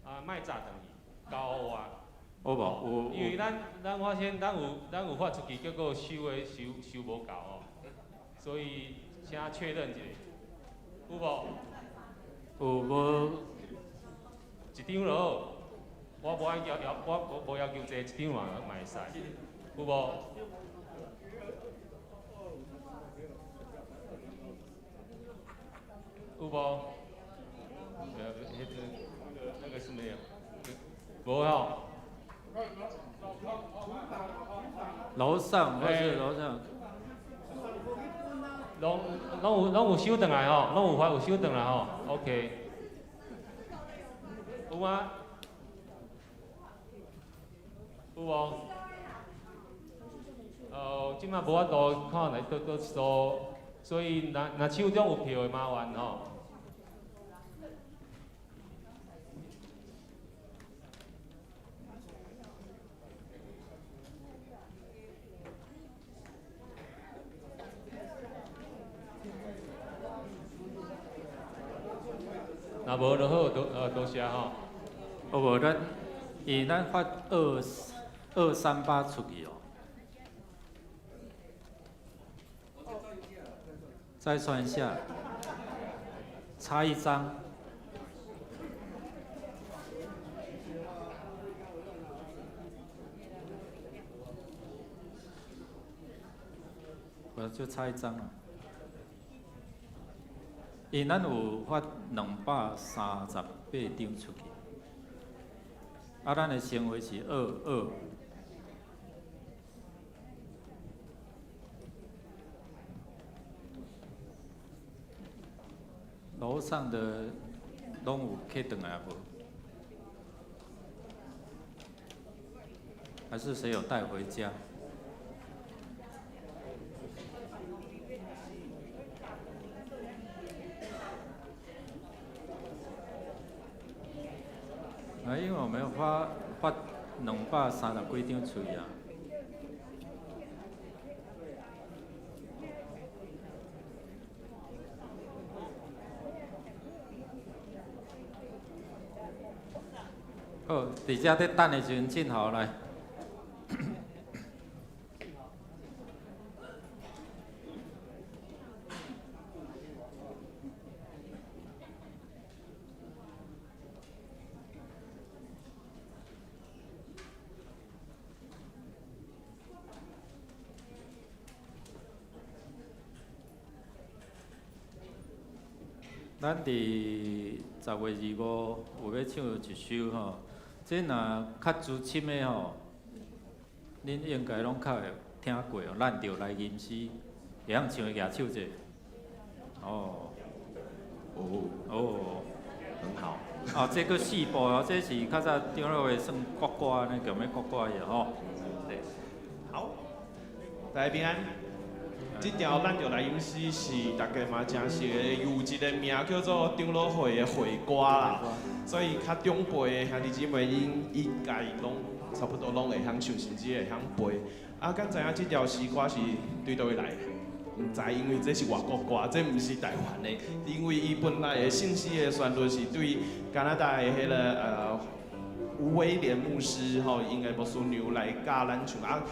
啊，莫扎转去，交予我。有无？有。因为咱发现咱有发出去，结果收的收无够哦，所以请确认一下，有无？有无？一张就好，我无爱要要，我无要求济，一张嘛会使，有无？有无？那个是没有，无吼。楼上或是楼上。拢有收转来吼，拢有发有收转来吼，OK。有吗？有无？這馬無法度看來佗佗一組，所以若若手中有票的麻煩吼。若無就好，多謝吼。哦無，咱伊咱發2238出去哦。再算一下，差一張。我就差一張啊。因咱有發238張出去，啊，咱的成話是22。樓上的攏有客轉來無？還是誰有帶回家？啊，因為我們發230幾張出去啊。好，佇遮咧等的時陣，進好來。咱佇10月25有欲唱一首吼，這若較資深的吼，恁應該攏較會聽過哦。咱著來吟詩，會曉唱的舉手者。哦，哦，哦，很好。哦，這閣四部哦，這是較早長老會算國歌，呢叫咩國歌的吼。對，好，大家平安。這條咱著來吟詩是大家嘛誠熟的，有一個名叫做長老會的會歌啦，所以較長輩的兄弟姊妹𪜶應該攏差不多攏會曉唱，甚至會曉背。啊，敢知影這條詩歌是對佗位來的？毋知，因為這是外國歌，這毋是台灣的。因為伊本來的聖詩的旋律是對加拿大的彼個吳威廉牧師吼，𪜶的牧師娘來教咱唱啊。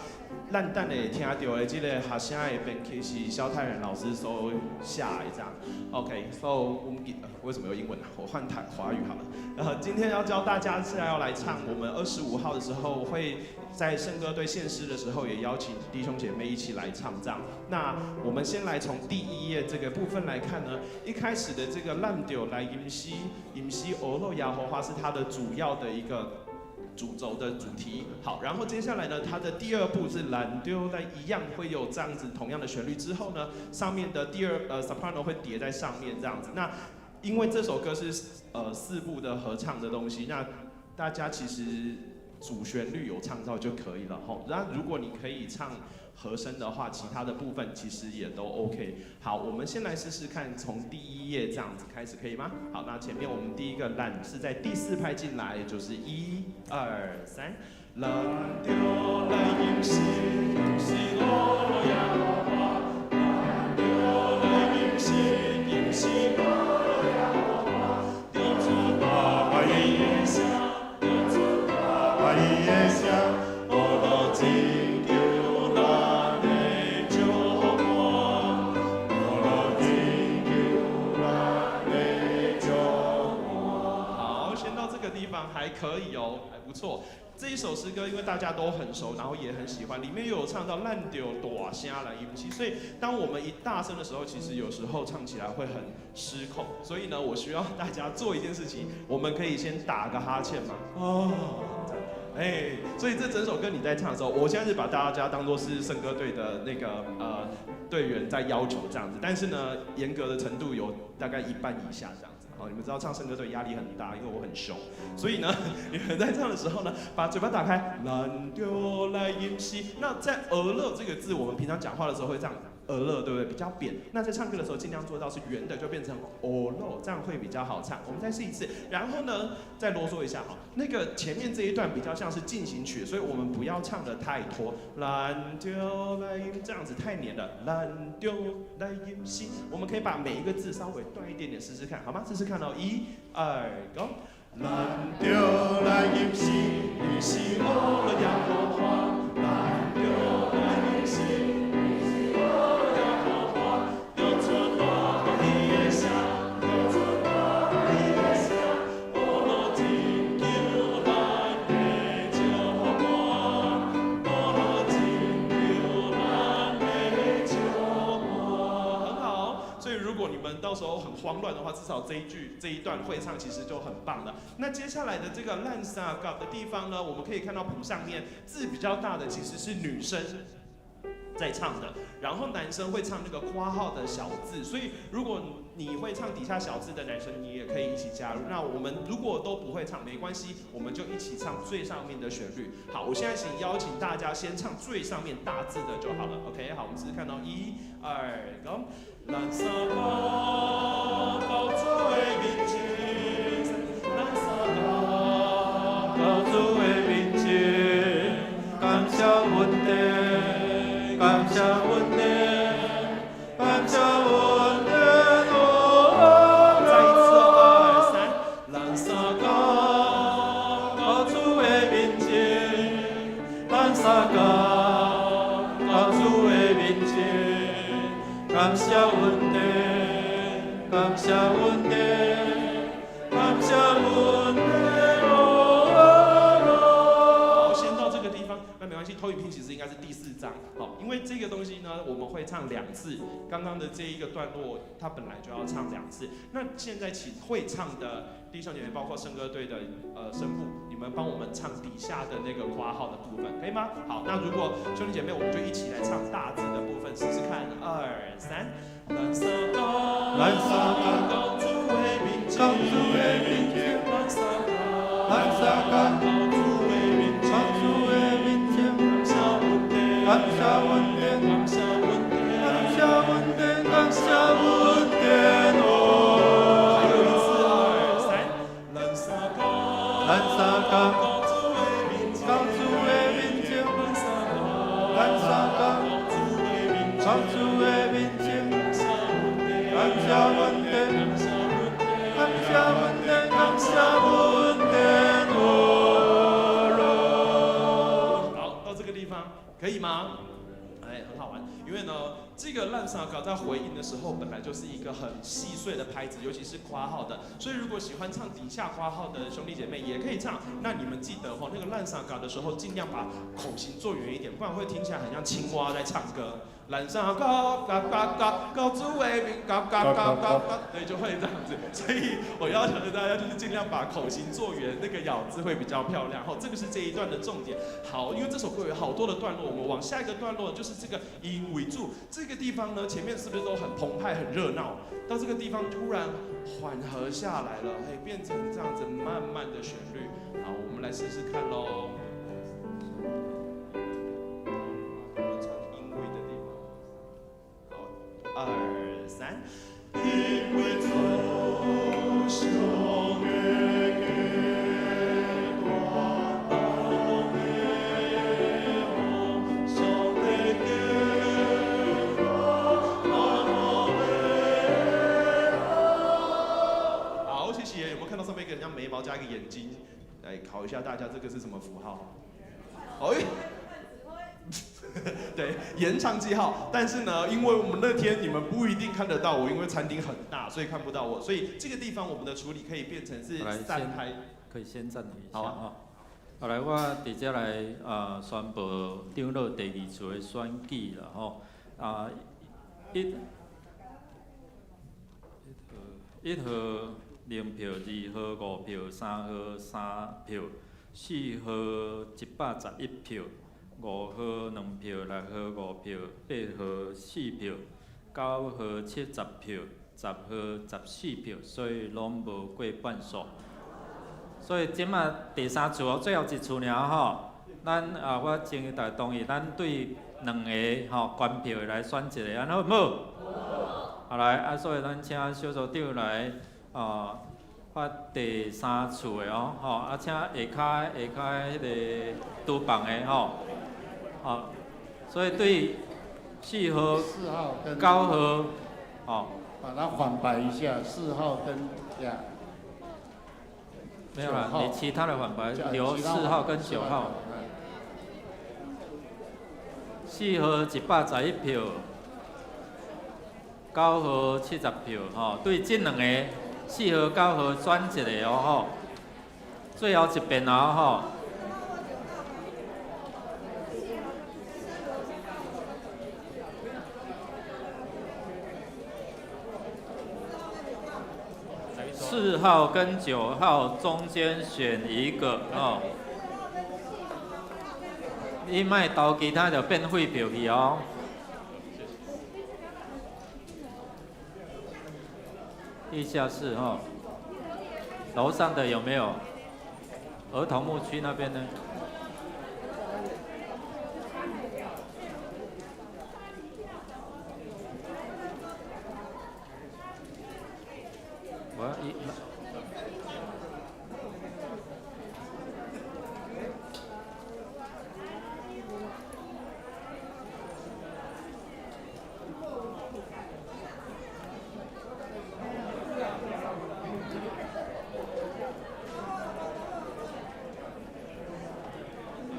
咱等下聽著的這個學生的編曲是蕭泰然老師所寫的這樣。OK，so 我們為什麼有英文啊？我換台華語好了。今天要教大家是要來唱，我們25號的時候會在聖歌隊獻詩的時候，也邀請弟兄姐妹一起來唱這樣。那我們先來從第一頁這個部分來看呢，一開始的這個咱著來吟詩，吟詩阿樂耶和華是它的主要的一個主軸的主題。好，然後接下來呢，它的第二步是咱著來一樣會有這樣子同樣的旋律之後呢，上面的第二soprano 會疊在上面這樣子。那因為這首歌是4部的合唱的東西，那大家其實主旋律有唱到就可以了吼。那如果你可以唱和聲的話，其他的部分其實也都 OK。好，我們先來試試看，從第一頁這樣子開始可以嗎？好，那前面我們第一個咱是在第4拍進來，就是1、2、3。咱著來吟詩，吟詩阿樂耶和華。咱著來吟詩，吟詩阿樂耶和華。得主大愛的聲，得主大愛的聲，阿樂拯救咱的石磐，阿樂拯救咱的石磐。好，先到這個地方還可以哦，還不錯。這一首詩歌，因為大家都很熟，然後也很喜歡，裡面又有唱到咱著大聲來吟詩，所以當我們一大聲的時候，其實有時候唱起來會很失控。所以呢，我需要大家做一件事情，我們可以先打個哈欠嘛。哦，哎，所以這整首歌你在唱的時候，我現在是把大家當作是聖歌隊的那個隊員在要求這樣子，但是呢，嚴格的程度有大概一半以下這樣子。哦，你們知道唱聖歌隊壓力很大，因為我很兇，所以呢，你們在唱的時候呢，把嘴巴打開，咱著來吟詩。那在鵝樂這個字，我們平常講話的時候會這樣。鵝樂對不對？比較扁。那在唱歌的時候，盡量做到是圓的，就變成哦樂，這樣會比較好唱。我們再試一次，然後呢，再囉嗦一下哈。那個前面這一段比較像是進行曲，所以我們不要唱得太拖。咱著來吟，這樣子太黏了。咱著來吟詩，我們可以把每一個字稍微斷一點點試試看，好嗎？試試看哦，一、二、Go。咱著來吟詩，你是阿樂耶和華。咱著來吟詩。到時候很慌亂的話，至少這一句這一段會唱，其實就很棒了。那接下來的這個咱三共的地方呢，我們可以看到譜上面字比較大的其實是女生在唱的，然後男生會唱那個括號的小字。所以如果你會唱底下小字的男生，你也可以一起加入。那我們如果都不會唱，沒關係，我們就一起唱最上面的旋律。好，我現在請邀請大家先唱最上面大字的就好了。OK，好，我們試試看到一、二、Go。咱三共到主的面前，咱三共到主的面前，感謝恩典，感謝恩典，感謝恩典。再一次哦，二三，咱三共到主的面前，咱三共到主的面前。感謝恩典，感謝恩典，感謝恩典。好，先到這個地方，那沒關係。投影片其實應該是第四張，好，因為這個東西呢，我們會唱兩次。剛剛的這一個段落，它本來就要唱兩次。那現在請會唱的弟兄姐妹，包括聖歌隊的聲部，你們幫我們唱底下的那個括號的部分，可以嗎？好，那如果兄弟姐妹，我們就一起來唱大字的部分，試試看。二三，咱三共，咱三共到主的面前，到主的面前，咱三共，咱三共到主的面前，到主的面前，感謝恩典，感謝恩典，感謝恩典，感謝恩典，感謝恩典。哦，還有一次，二三，咱三共，咱三共到主的面前，到主的面前，咱三共，咱三共到主的面前，到主的面前，感謝恩典，感謝恩典，感謝恩典，感謝恩典，感謝恩典。哦，好，到這個地方可以嗎？哎，很好玩，因為呢，這個咱三共在回應的時候，本來就是一個很細碎的拍子，尤其是括號的，所以如果喜歡唱底下括號的兄弟姐妹也可以唱。那你們記得哦，那個咱三共的時候，盡量把口型做圓一點，不然會聽起來很像青蛙在唱歌。咱三共，嘎嘎嘎，到主的面，嘎嘎嘎嘎嘎，對，就會這樣子。所以我要求大家就是盡量把口型做圓，那個咬字會比較漂亮。好，這個是這一段的重點。好，因為這首歌有好多的段落，我們往下一個段落就是這個因為主這個地方呢，前面是不是都很澎湃、很熱鬧？到這個地方突然緩和下來了，嘿，變成這樣子慢慢的旋律。好，我們來試試看嘍。我們唱因為的地方。好，二三。因為主上的計劃，上的計劃，好，謝謝。有沒有看到上面一個人像眉毛加一個眼睛？來考一下大家，這個是什麼符號？哎。對，延長記號。但是呢，因為我們那天你們不一定看得到我，因為餐廳很大，所以看不到我。所以這個地方我們的處理可以變成是三拍。可以先暫停一下。好啊。後來我佇這來宣布長老第二次的選舉啦吼。啊，一號零票，二號五票，三號三票，四號111票。五號兩票，六號五票，八號四票，九號70票，十10號14票，所以攏無過半數。所以這馬第三次哦，最後一次爾吼，咱啊，我請大家同意，咱對兩個吼懸票的來選一個，按呢好毋好？好來，啊，所以咱請小組長來哦，發第三次的哦，吼，啊，請下跤下跤彼个廚房的吼，吼，所以對4號、9號，吼，把它反白一下，4號跟呀。沒有啦，你其他的反白留4號跟9號。4號111票，9號70票，吼，對這兩個4號、9號選一個哦，吼，最後一遍哦，吼。4號跟9號中間選一個哦，你莫投其他就變廢票去哦。地下室哦，樓上的有沒有？兒童牧區那邊呢？我一。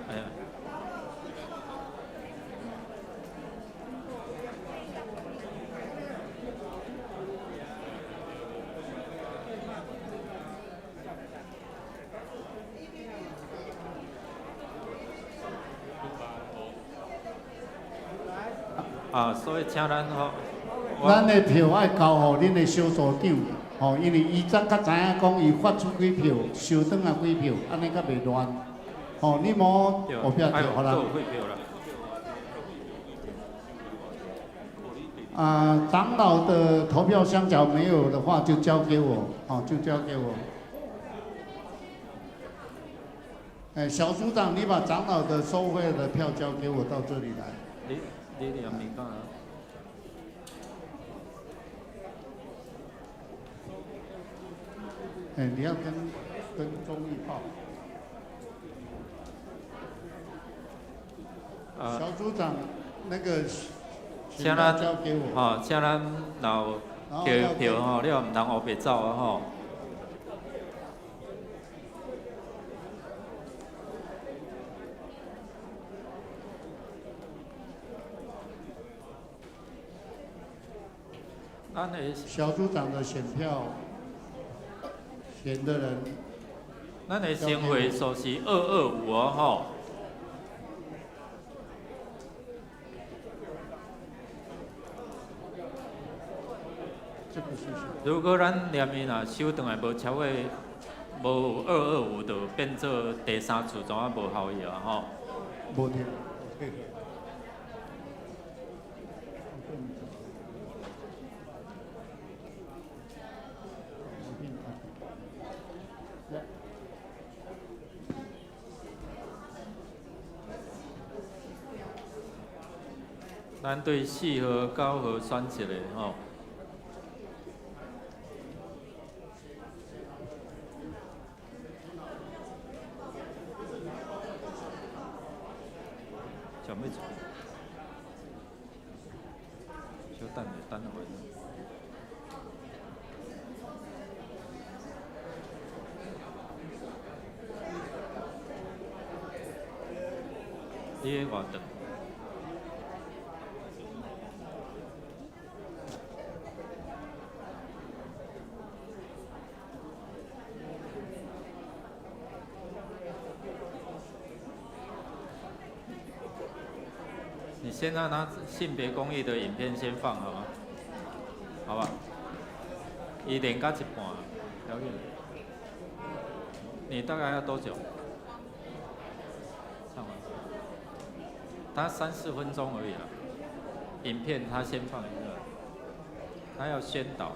哎呀。啊，所以請咱吼，咱的票愛交予恁的小組長，吼，因為伊才較知影講伊發出幾票，收轉來幾票，按呢較袂亂。吼，你無後壁就予人。啊，長老的投票箱假如沒有的話，就交給我，哦，就交給我。哎，小組長，你把長老的收回來的票交給我，到這裡來。你你也未講啊？哎，你要跟鍾義報。小組長，那個請咱吼，請咱若有票吼，你也毋通烏白走啊吼。咱的小組長的選票，選的人，咱的先會數是225哦吼。如果咱連伊若收轉來無超過無225，就變做第三次，怎啊無效益啊吼？無對。咱對4號、9號選一個吼。小妹子，小等下，等下。你咧偌長？你先讓他性別公益的影片先放好嗎？好吧。伊練到一半，了解。你大概要多久？唱完。他3、4分鐘而已啦。影片他先放一下。他要宣导。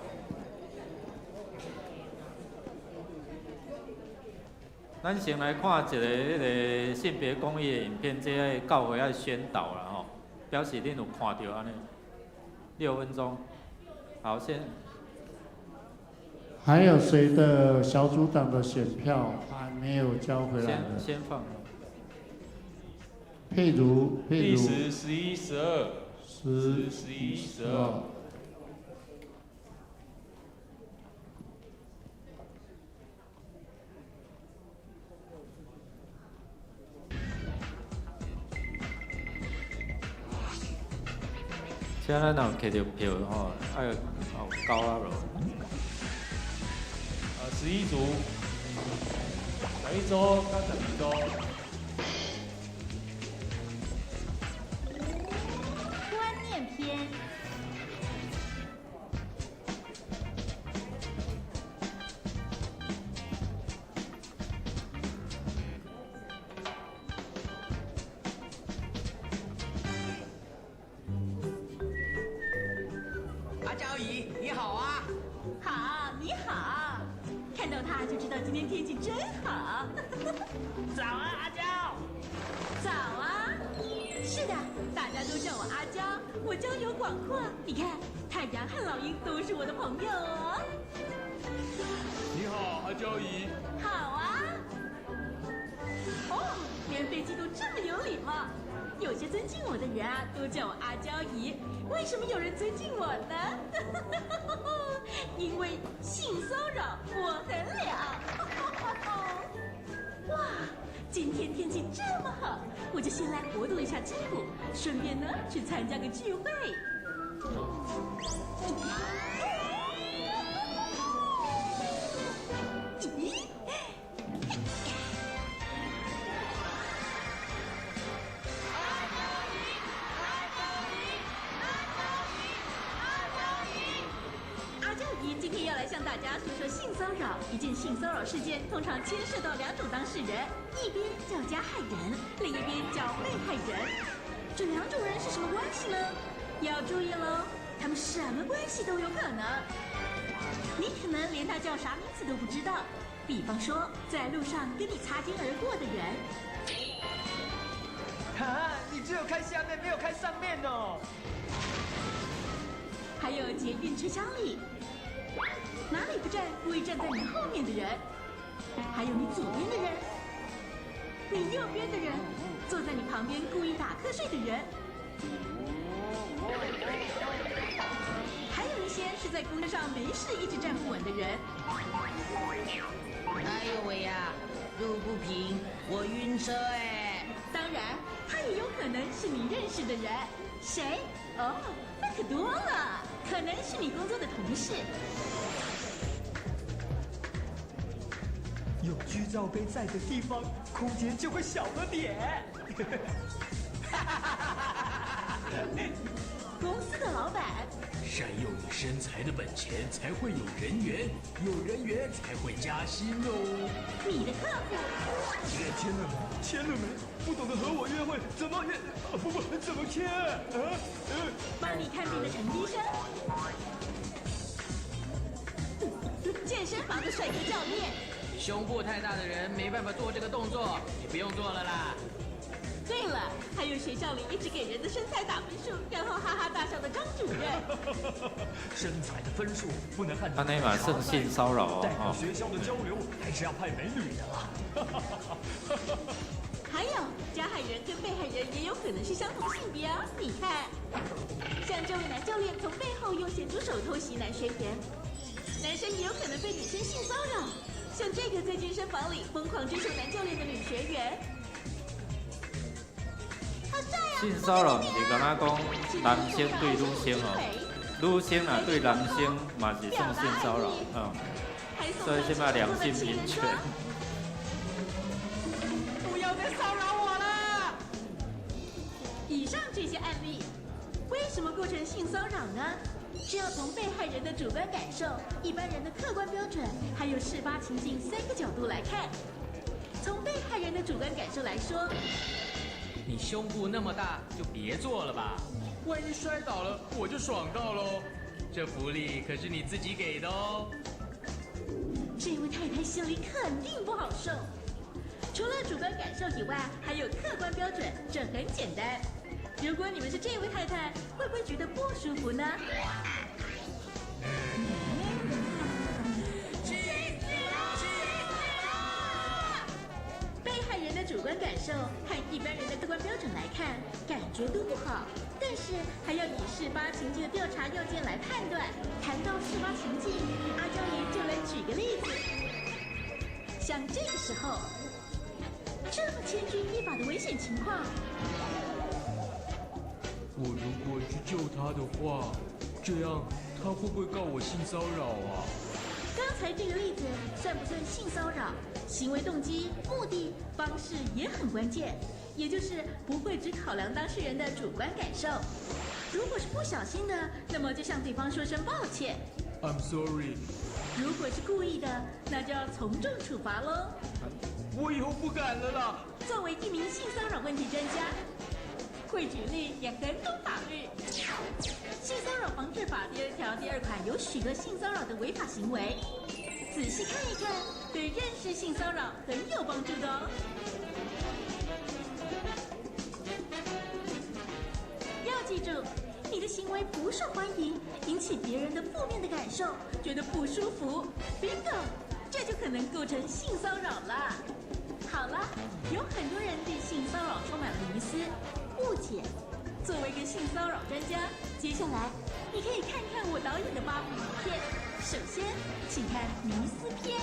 咱先来看一个彼个性别公益的影片，这个教会爱宣导啦吼，表示恁有看著按呢。6分钟，好，先。还有谁的小组长的选票还没有交回来的？先放。佩如，佩如。第10、11、12。 10、 11、12。这咱若有摕著票吼，爱有交啊无？ 11组，11组到12组。观念篇。阿娇姨，你好啊！好，你好。看到他就知道今天天气真好。早啊，阿娇。早啊。是的，大家都叫我阿娇，我交友广阔。你看，太阳和老鹰都是我的朋友哦。你好，阿娇姨。好啊。哦，连飞机都这么有礼貌。有些尊敬我的人啊，都叫我阿娇姨。为什么有人尊敬我呢？因为性骚扰我很了。哇，今天天气这么好，我就先来活动一下筋骨，顺便呢去参加个聚会。咦？阿娇姨今天要来向大家说说性骚扰。一件性骚扰事件通常牵涉到2种当事人，一边叫加害人，另一边叫被害人。这2种人是什么关系呢？要注意喽，他们什么关系都有可能。你可能连他叫啥名字都不知道。比方说，在路上跟你擦肩而过的人。哈，你只有看下面，没有看上面哦。还有捷运车厢里，哪里不站，故意站在你后面的人，还有你左边的人，你右边的人，坐在你旁边故意打瞌睡的人，还有一些是在公车上没事一直站不稳的人。哎呦喂呀，路不平，我晕车哎。当然，他也有可能是你认识的人。谁？哦，那可多了，可能是你工作的同事。有居罩杯在的地方，空间就会小了点。公司的老板。善用你身材的本钱，才会有人缘，有人缘才会加薪哦。你的客户。签了没？签了没？不懂得和我约会，怎么约？啊不不，怎么签？啊？帮你看病的陈医生。健身房的帅哥教练。胸部太大的人没办法做这个动作，你不用做了啦。对了，还有学校里一直给人的身材打分数，然后哈哈大笑的张主任。身材的分数不能和他那嘛算性骚扰哦。代表学校的交流还是要派美女的啦。还有，加害人跟被害人也有可能是相同性别哦。你看，像这位男教练从背后用咸猪手偷袭男学员，男生也有可能被女生性骚扰。像这个在健身房里疯狂追求男教练的女学员。性骚扰毋是敢若讲男生对女生哦，女生若对男生嘛是算性骚扰，嗯，所以这摆两性平权。不要再骚扰我了！以上这些案例，为什么构成性骚扰呢？这要从被害人的主观感受、一般人的客观标准，还有事发情境3个角度来看。从被害人的主观感受来说。你胸部那么大，就别做了吧。万一摔倒了，我就爽到喽。这福利可是你自己给的哦。这位太太心里肯定不好受。除了主观感受以外，还有客观标准，这很简单。如果你们是这位太太，会不会觉得不舒服呢？气死了！气死了！被害人的主观感受和一般人的客观标准来看，感觉都不好，但是还要以事发情境的调查要件来判断。谈到事发情境，阿娇姨就来举个例子，像这个时候，这么千钧一发的危险情况，我如果去救他的话，这样他会不会告我性骚扰啊？刚才这个例子算不算性骚扰？行为动机、目的、方式也很关键，也就是不会只考量当事人的主观感受。如果是不小心的，那么就向对方说声抱歉； I'm sorry，如果是故意的，那就要从重处罚喽。我以后不敢了啦。作为一名性骚扰问题专家，会举例也很懂法律。性骚扰防治法第2条第2款有许多性骚扰的违法行为，仔细看一看，对认识性骚扰很有帮助的哦。要记住，你的行为不受欢迎，引起别人的负面的感受，觉得不舒服，bingo，这就可能构成性骚扰了。好了，有很多人对性骚扰充满了迷思、误解。作为一个性骚扰专家，接下来你可以看看我导演的8部影片。首先，请看迷思篇。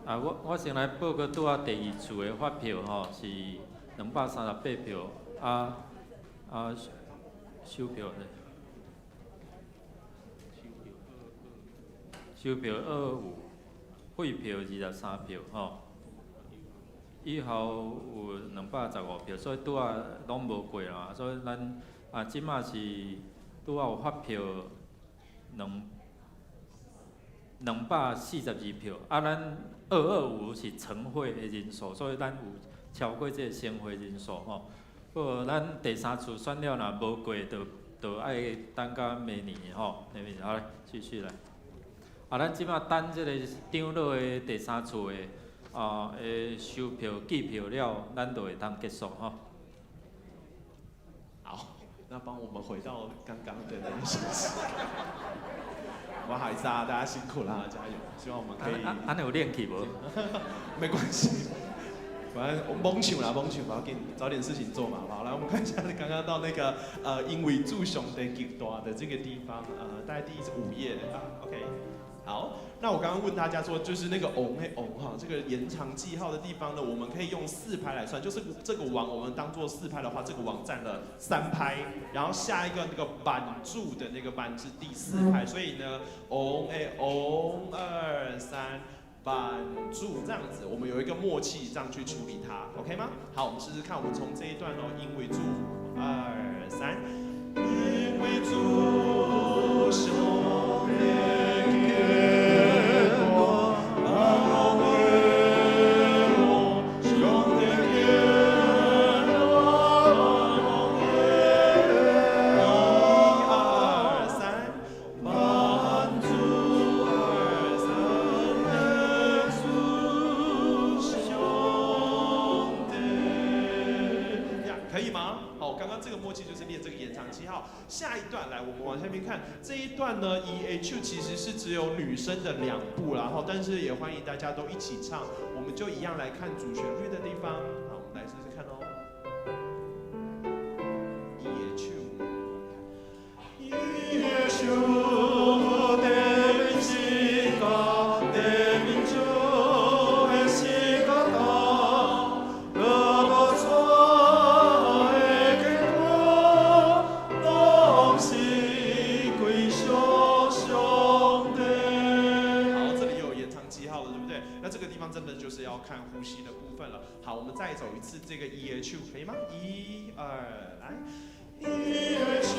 啊，我先来报告拄仔第二次的发票吼，是238票，啊，收票咧，收票25，废票23票吼。以后有215票，所以拄仔拢无过啦，所以咱啊，这马是拄仔有发票242票，啊，咱225是成会的人数，所以咱有超过这个成会人数吼。不过咱第三次选了，若无过，就爱等到明年吼。明年好来，继续来。啊，咱这马等这个长老的第三次的收票计票了，咱就会当结束吼。好，那帮我们回到刚刚的那个信息。不好意思啊，大家辛苦了，加油！希望我们可以。按呢有练起无？没关系，反正我们猛抢啦，猛抢，不要紧，找点事情做嘛。好，来我们看一下刚刚到那个因为主上帝极大的这个地方，大概第5页啊，OK。好，那我刚刚问大家说，就是那个翁嘿翁哈，这个延长记号的地方呢，我们可以用4拍来算，就是这个王我们当做4拍的话，这个王占了3拍，然后下一个那个板柱的那个板是第4拍，所以呢，翁嘿翁2 3板柱这样子，我们有一个默契这样去处理它，OK 吗？好，我们试试看，我们从这一段哦，因为柱2 3，因为主上帝。下一段来，我们往下面看这一段呢，E H 其实是只有女生的2步，然后但是也欢迎大家都一起唱，我们就一样来看主旋律的地方。好，我们来试试看哦。E H E H 就是要看呼吸的部分了。好，我们再走一次这个 E H 可以吗？1、2，来。E H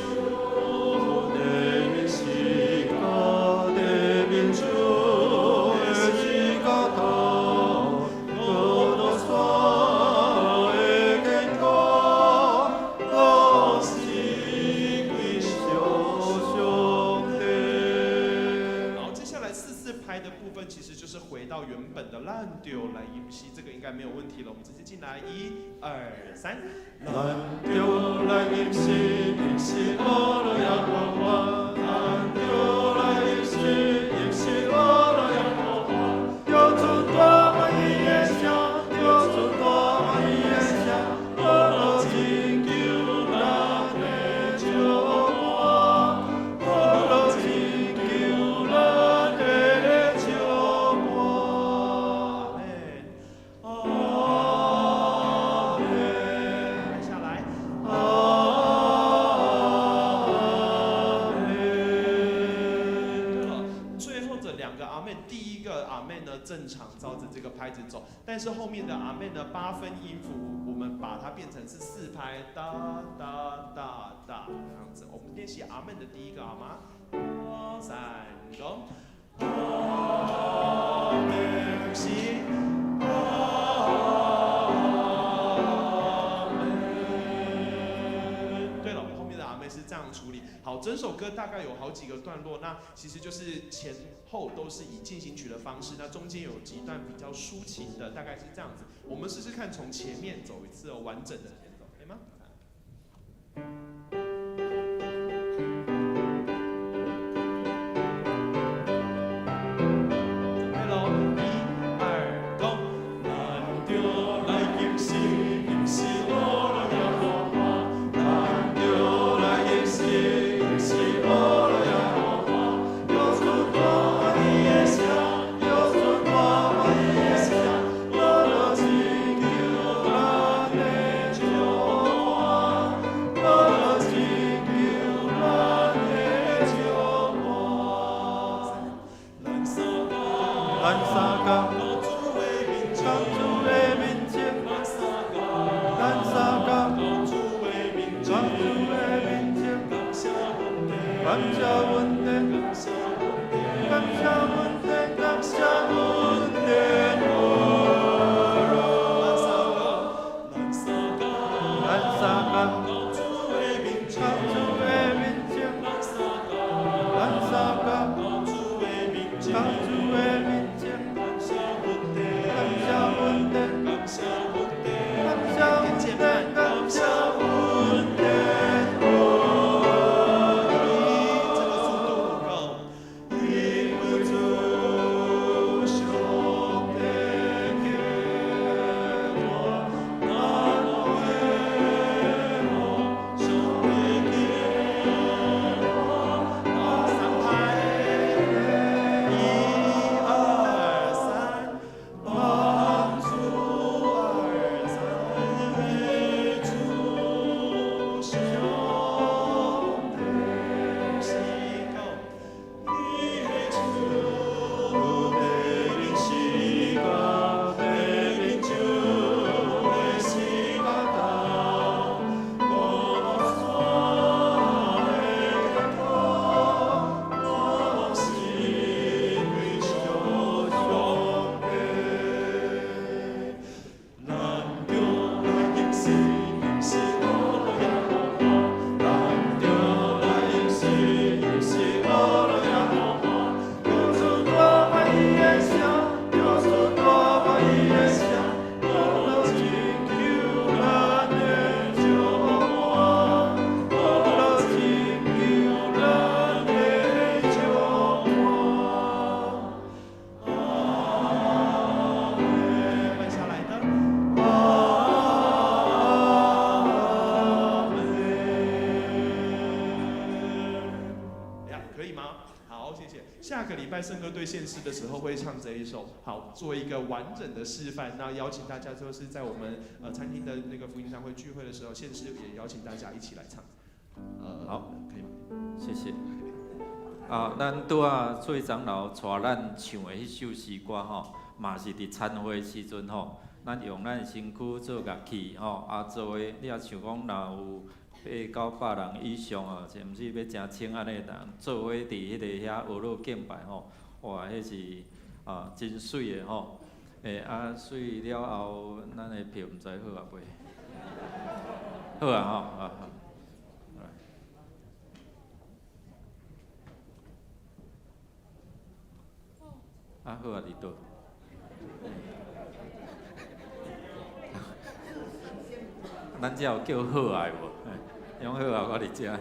部分其實就是回到原本的咱著來吟詩，這個應該沒有問題了。我們直接進來，一、二、三。咱著來吟詩，吟詩呵咾耶和華。咱著來吟詩，吟詩呵咾耶和華。跳出大歡喜的聲，跳出大歡喜的聲，呵咾拯救咱的石磐，呵咾拯救咱的石磐。阿們，下來，阿們。對了，最後這兩個阿們，第一個阿們呢，正常照着這個拍子走，但是後面的阿們呢，八分音符，我們把它變成是四拍，噠噠噠噠這樣子。我們練習阿們的第一個好嗎？三個，阿們，呼吸，阿們。對了，後面的阿們是這樣處理。好，整首歌大概有好幾個段落，那其實就是前後都是以進行曲的方式，那中間有幾段比較抒情的，大概是這樣子。我們試試看，從前面走一次哦，完整的先走，可以嗎？準備嘍，一、二，go！咱著來吟詩，吟詩呵咾耶和華。咱著來吟詩，吟詩呵咾耶和華。跳出大歡喜的聲，跳出大歡喜的聲，呵咾拯救咱的石磐，呵咾拯救咱的石磐。咱相共，咱相共，到主的面前，到主的面前，咱相共，咱相共，到主的面前，到主的面前，感謝阮的，感謝阮的，感謝阮的，感謝阮的，感謝阮的。咱相共，咱相共，到主的面前，到主的面前，咱相共，咱相共，到主的面前，到主的面前，感謝阮的，感謝阮的，感謝阮的，感謝阮的，感謝阮的。這個速度不夠。因為主上帝基大，咱的上帝基大，三拍，一二三，幫助二三主上帝四個，伊的手地面是甲地面上的是甲頭，高山的脚，我是归属上帝。咱著來吟詩，吟詩呵咾耶和華。咱著來吟詩，吟詩呵咾耶和華。跳出大歡喜的聲，跳出大歡喜的聲，呵咾拯救咱的石磐，呵咾拯救咱的石磐。阿們，慢下來的。阿們。呀，可以嗎？好，謝謝。下個禮拜聖歌隊獻詩的時候會唱這一首，好，做一個完整的示範。那邀請大家就是在我們餐廳的那個福音餐會聚會的時候，獻詩也邀請大家一起來唱。好，可以嗎？謝謝。啊，咱拄仔崔長老帶咱唱的彼首詩歌吼，嘛是佇餐會時陣吼，咱用咱的身軀做樂器吼，啊做伙，你若想講若有八九百人以上啊，甚至欲成千按呢人做伙佇彼个遐呵咾敬拜吼，哇，彼是啊真媠的吼。啊，媠了後，咱的票毋知好啊未？好啊吼，啊好。來。啊好啊，佇佗？咱遮有叫好啊的無？用好啊，我佇遮。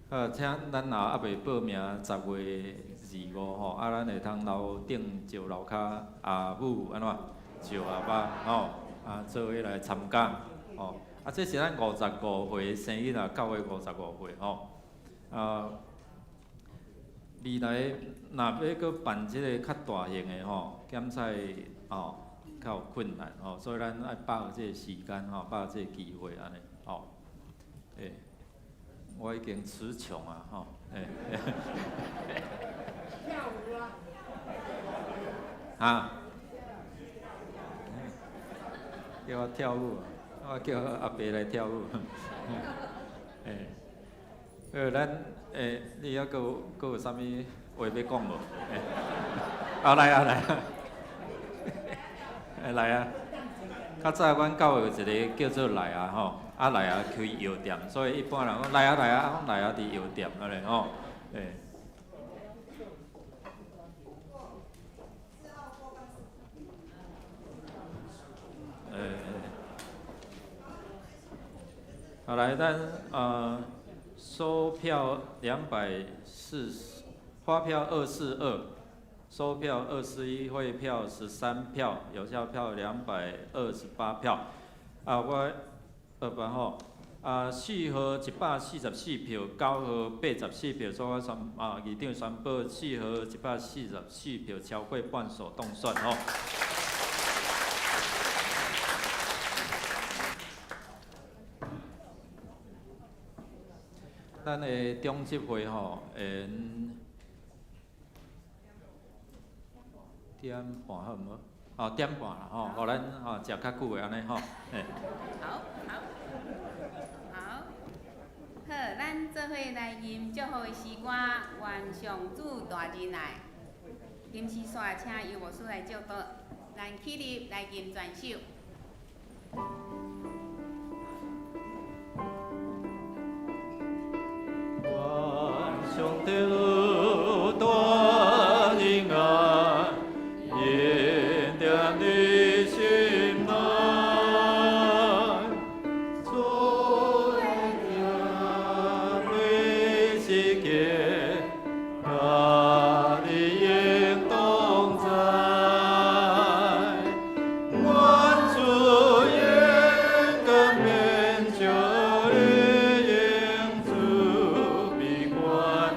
好，請咱若猶未報名10月25吼，啊，咱會通樓頂石樓跤阿母按怎石阿爸吼，啊，做伙來參加吼。啊，這是咱55歲生日啊，教會55歲吼。啊，未來若欲閣辦這个較大型的吼，檢採吼較有困難吼，所以咱愛把握這个時間吼，把握這个機會按呢吼。欸，我已經詞窮啊吼，欸。跳舞啊！啊？叫我跳舞，我叫阿伯來跳舞。欸，咱欸，你猶閣有閣有啥物話欲講無？欸，啊來啊來啊，欸來啊！較早阮教會有一个叫做來啊吼，啊來啊開藥店，所以一般人講來啊來啊，講來啊佇藥店按呢吼，欸。欸，好來，咱收票240，發票242，收票21，匯票13票，有效票228票。啊，我二八吼，啊4號144票，9號84票，所以我宣啊議長宣布4號144票超過半數當選吼。咱的中執會吼，點半好毋好？哦，點半啦吼，予咱吼食較久的按呢吼，欸。好，好，好，好，咱做伙來吟祝福的詩歌，願上主大仁愛。臨時煞請尤牧師來祝禱，咱起立來吟全首。願上帝大仁愛，恩典你心內，主的疼每時刻，佮你永同在。願主永更免就你永主必關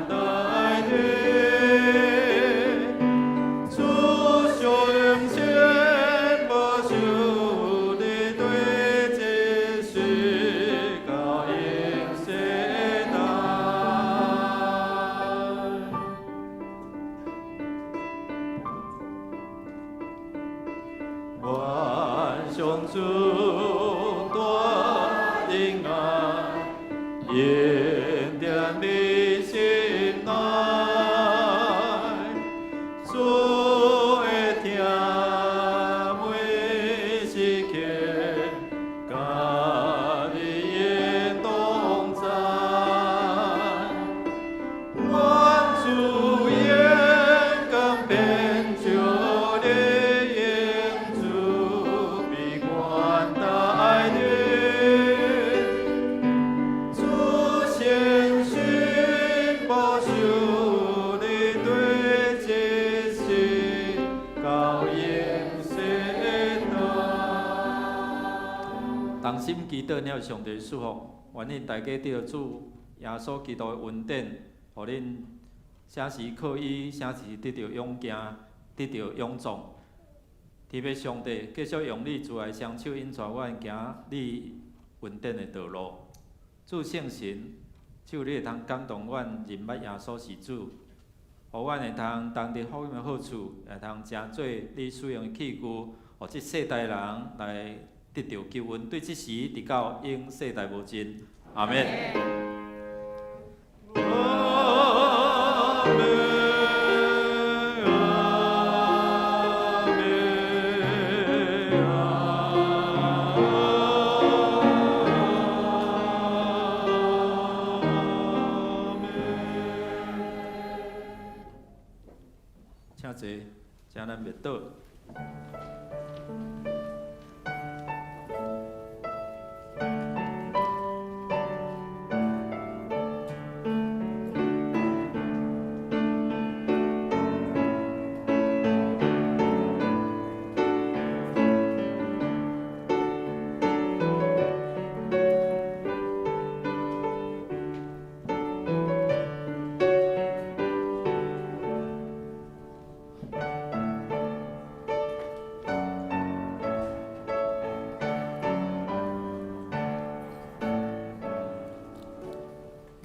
待你，主上前保守你對這世到永世代。願上主大仁愛，恩典你心內，主的疼每時刻，佮你永同在。願主永更變就你永主必關待你，主顯訓保守你對這世到永世代。同心祈禱，了上帝賜福，願恁大家得主耶穌基督的恩典，予恁啥時靠伊，啥時得著勇健，得著勇壯。特別上帝繼續用你慈愛雙手引帶阮行你恩典的道路。主聖神，只有你會通感動阮認捌耶穌是主，予阮會通當得福音的好處，會通成做你使用的器具，予這世代人來得著救恩。對這時直到永世代無盡。阿們。阿們，阿們，阿們。請咱默禱。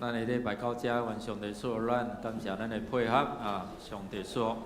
咱的禮拜到遮，願上帝賜福咱，感謝咱的配合啊！上帝賜福。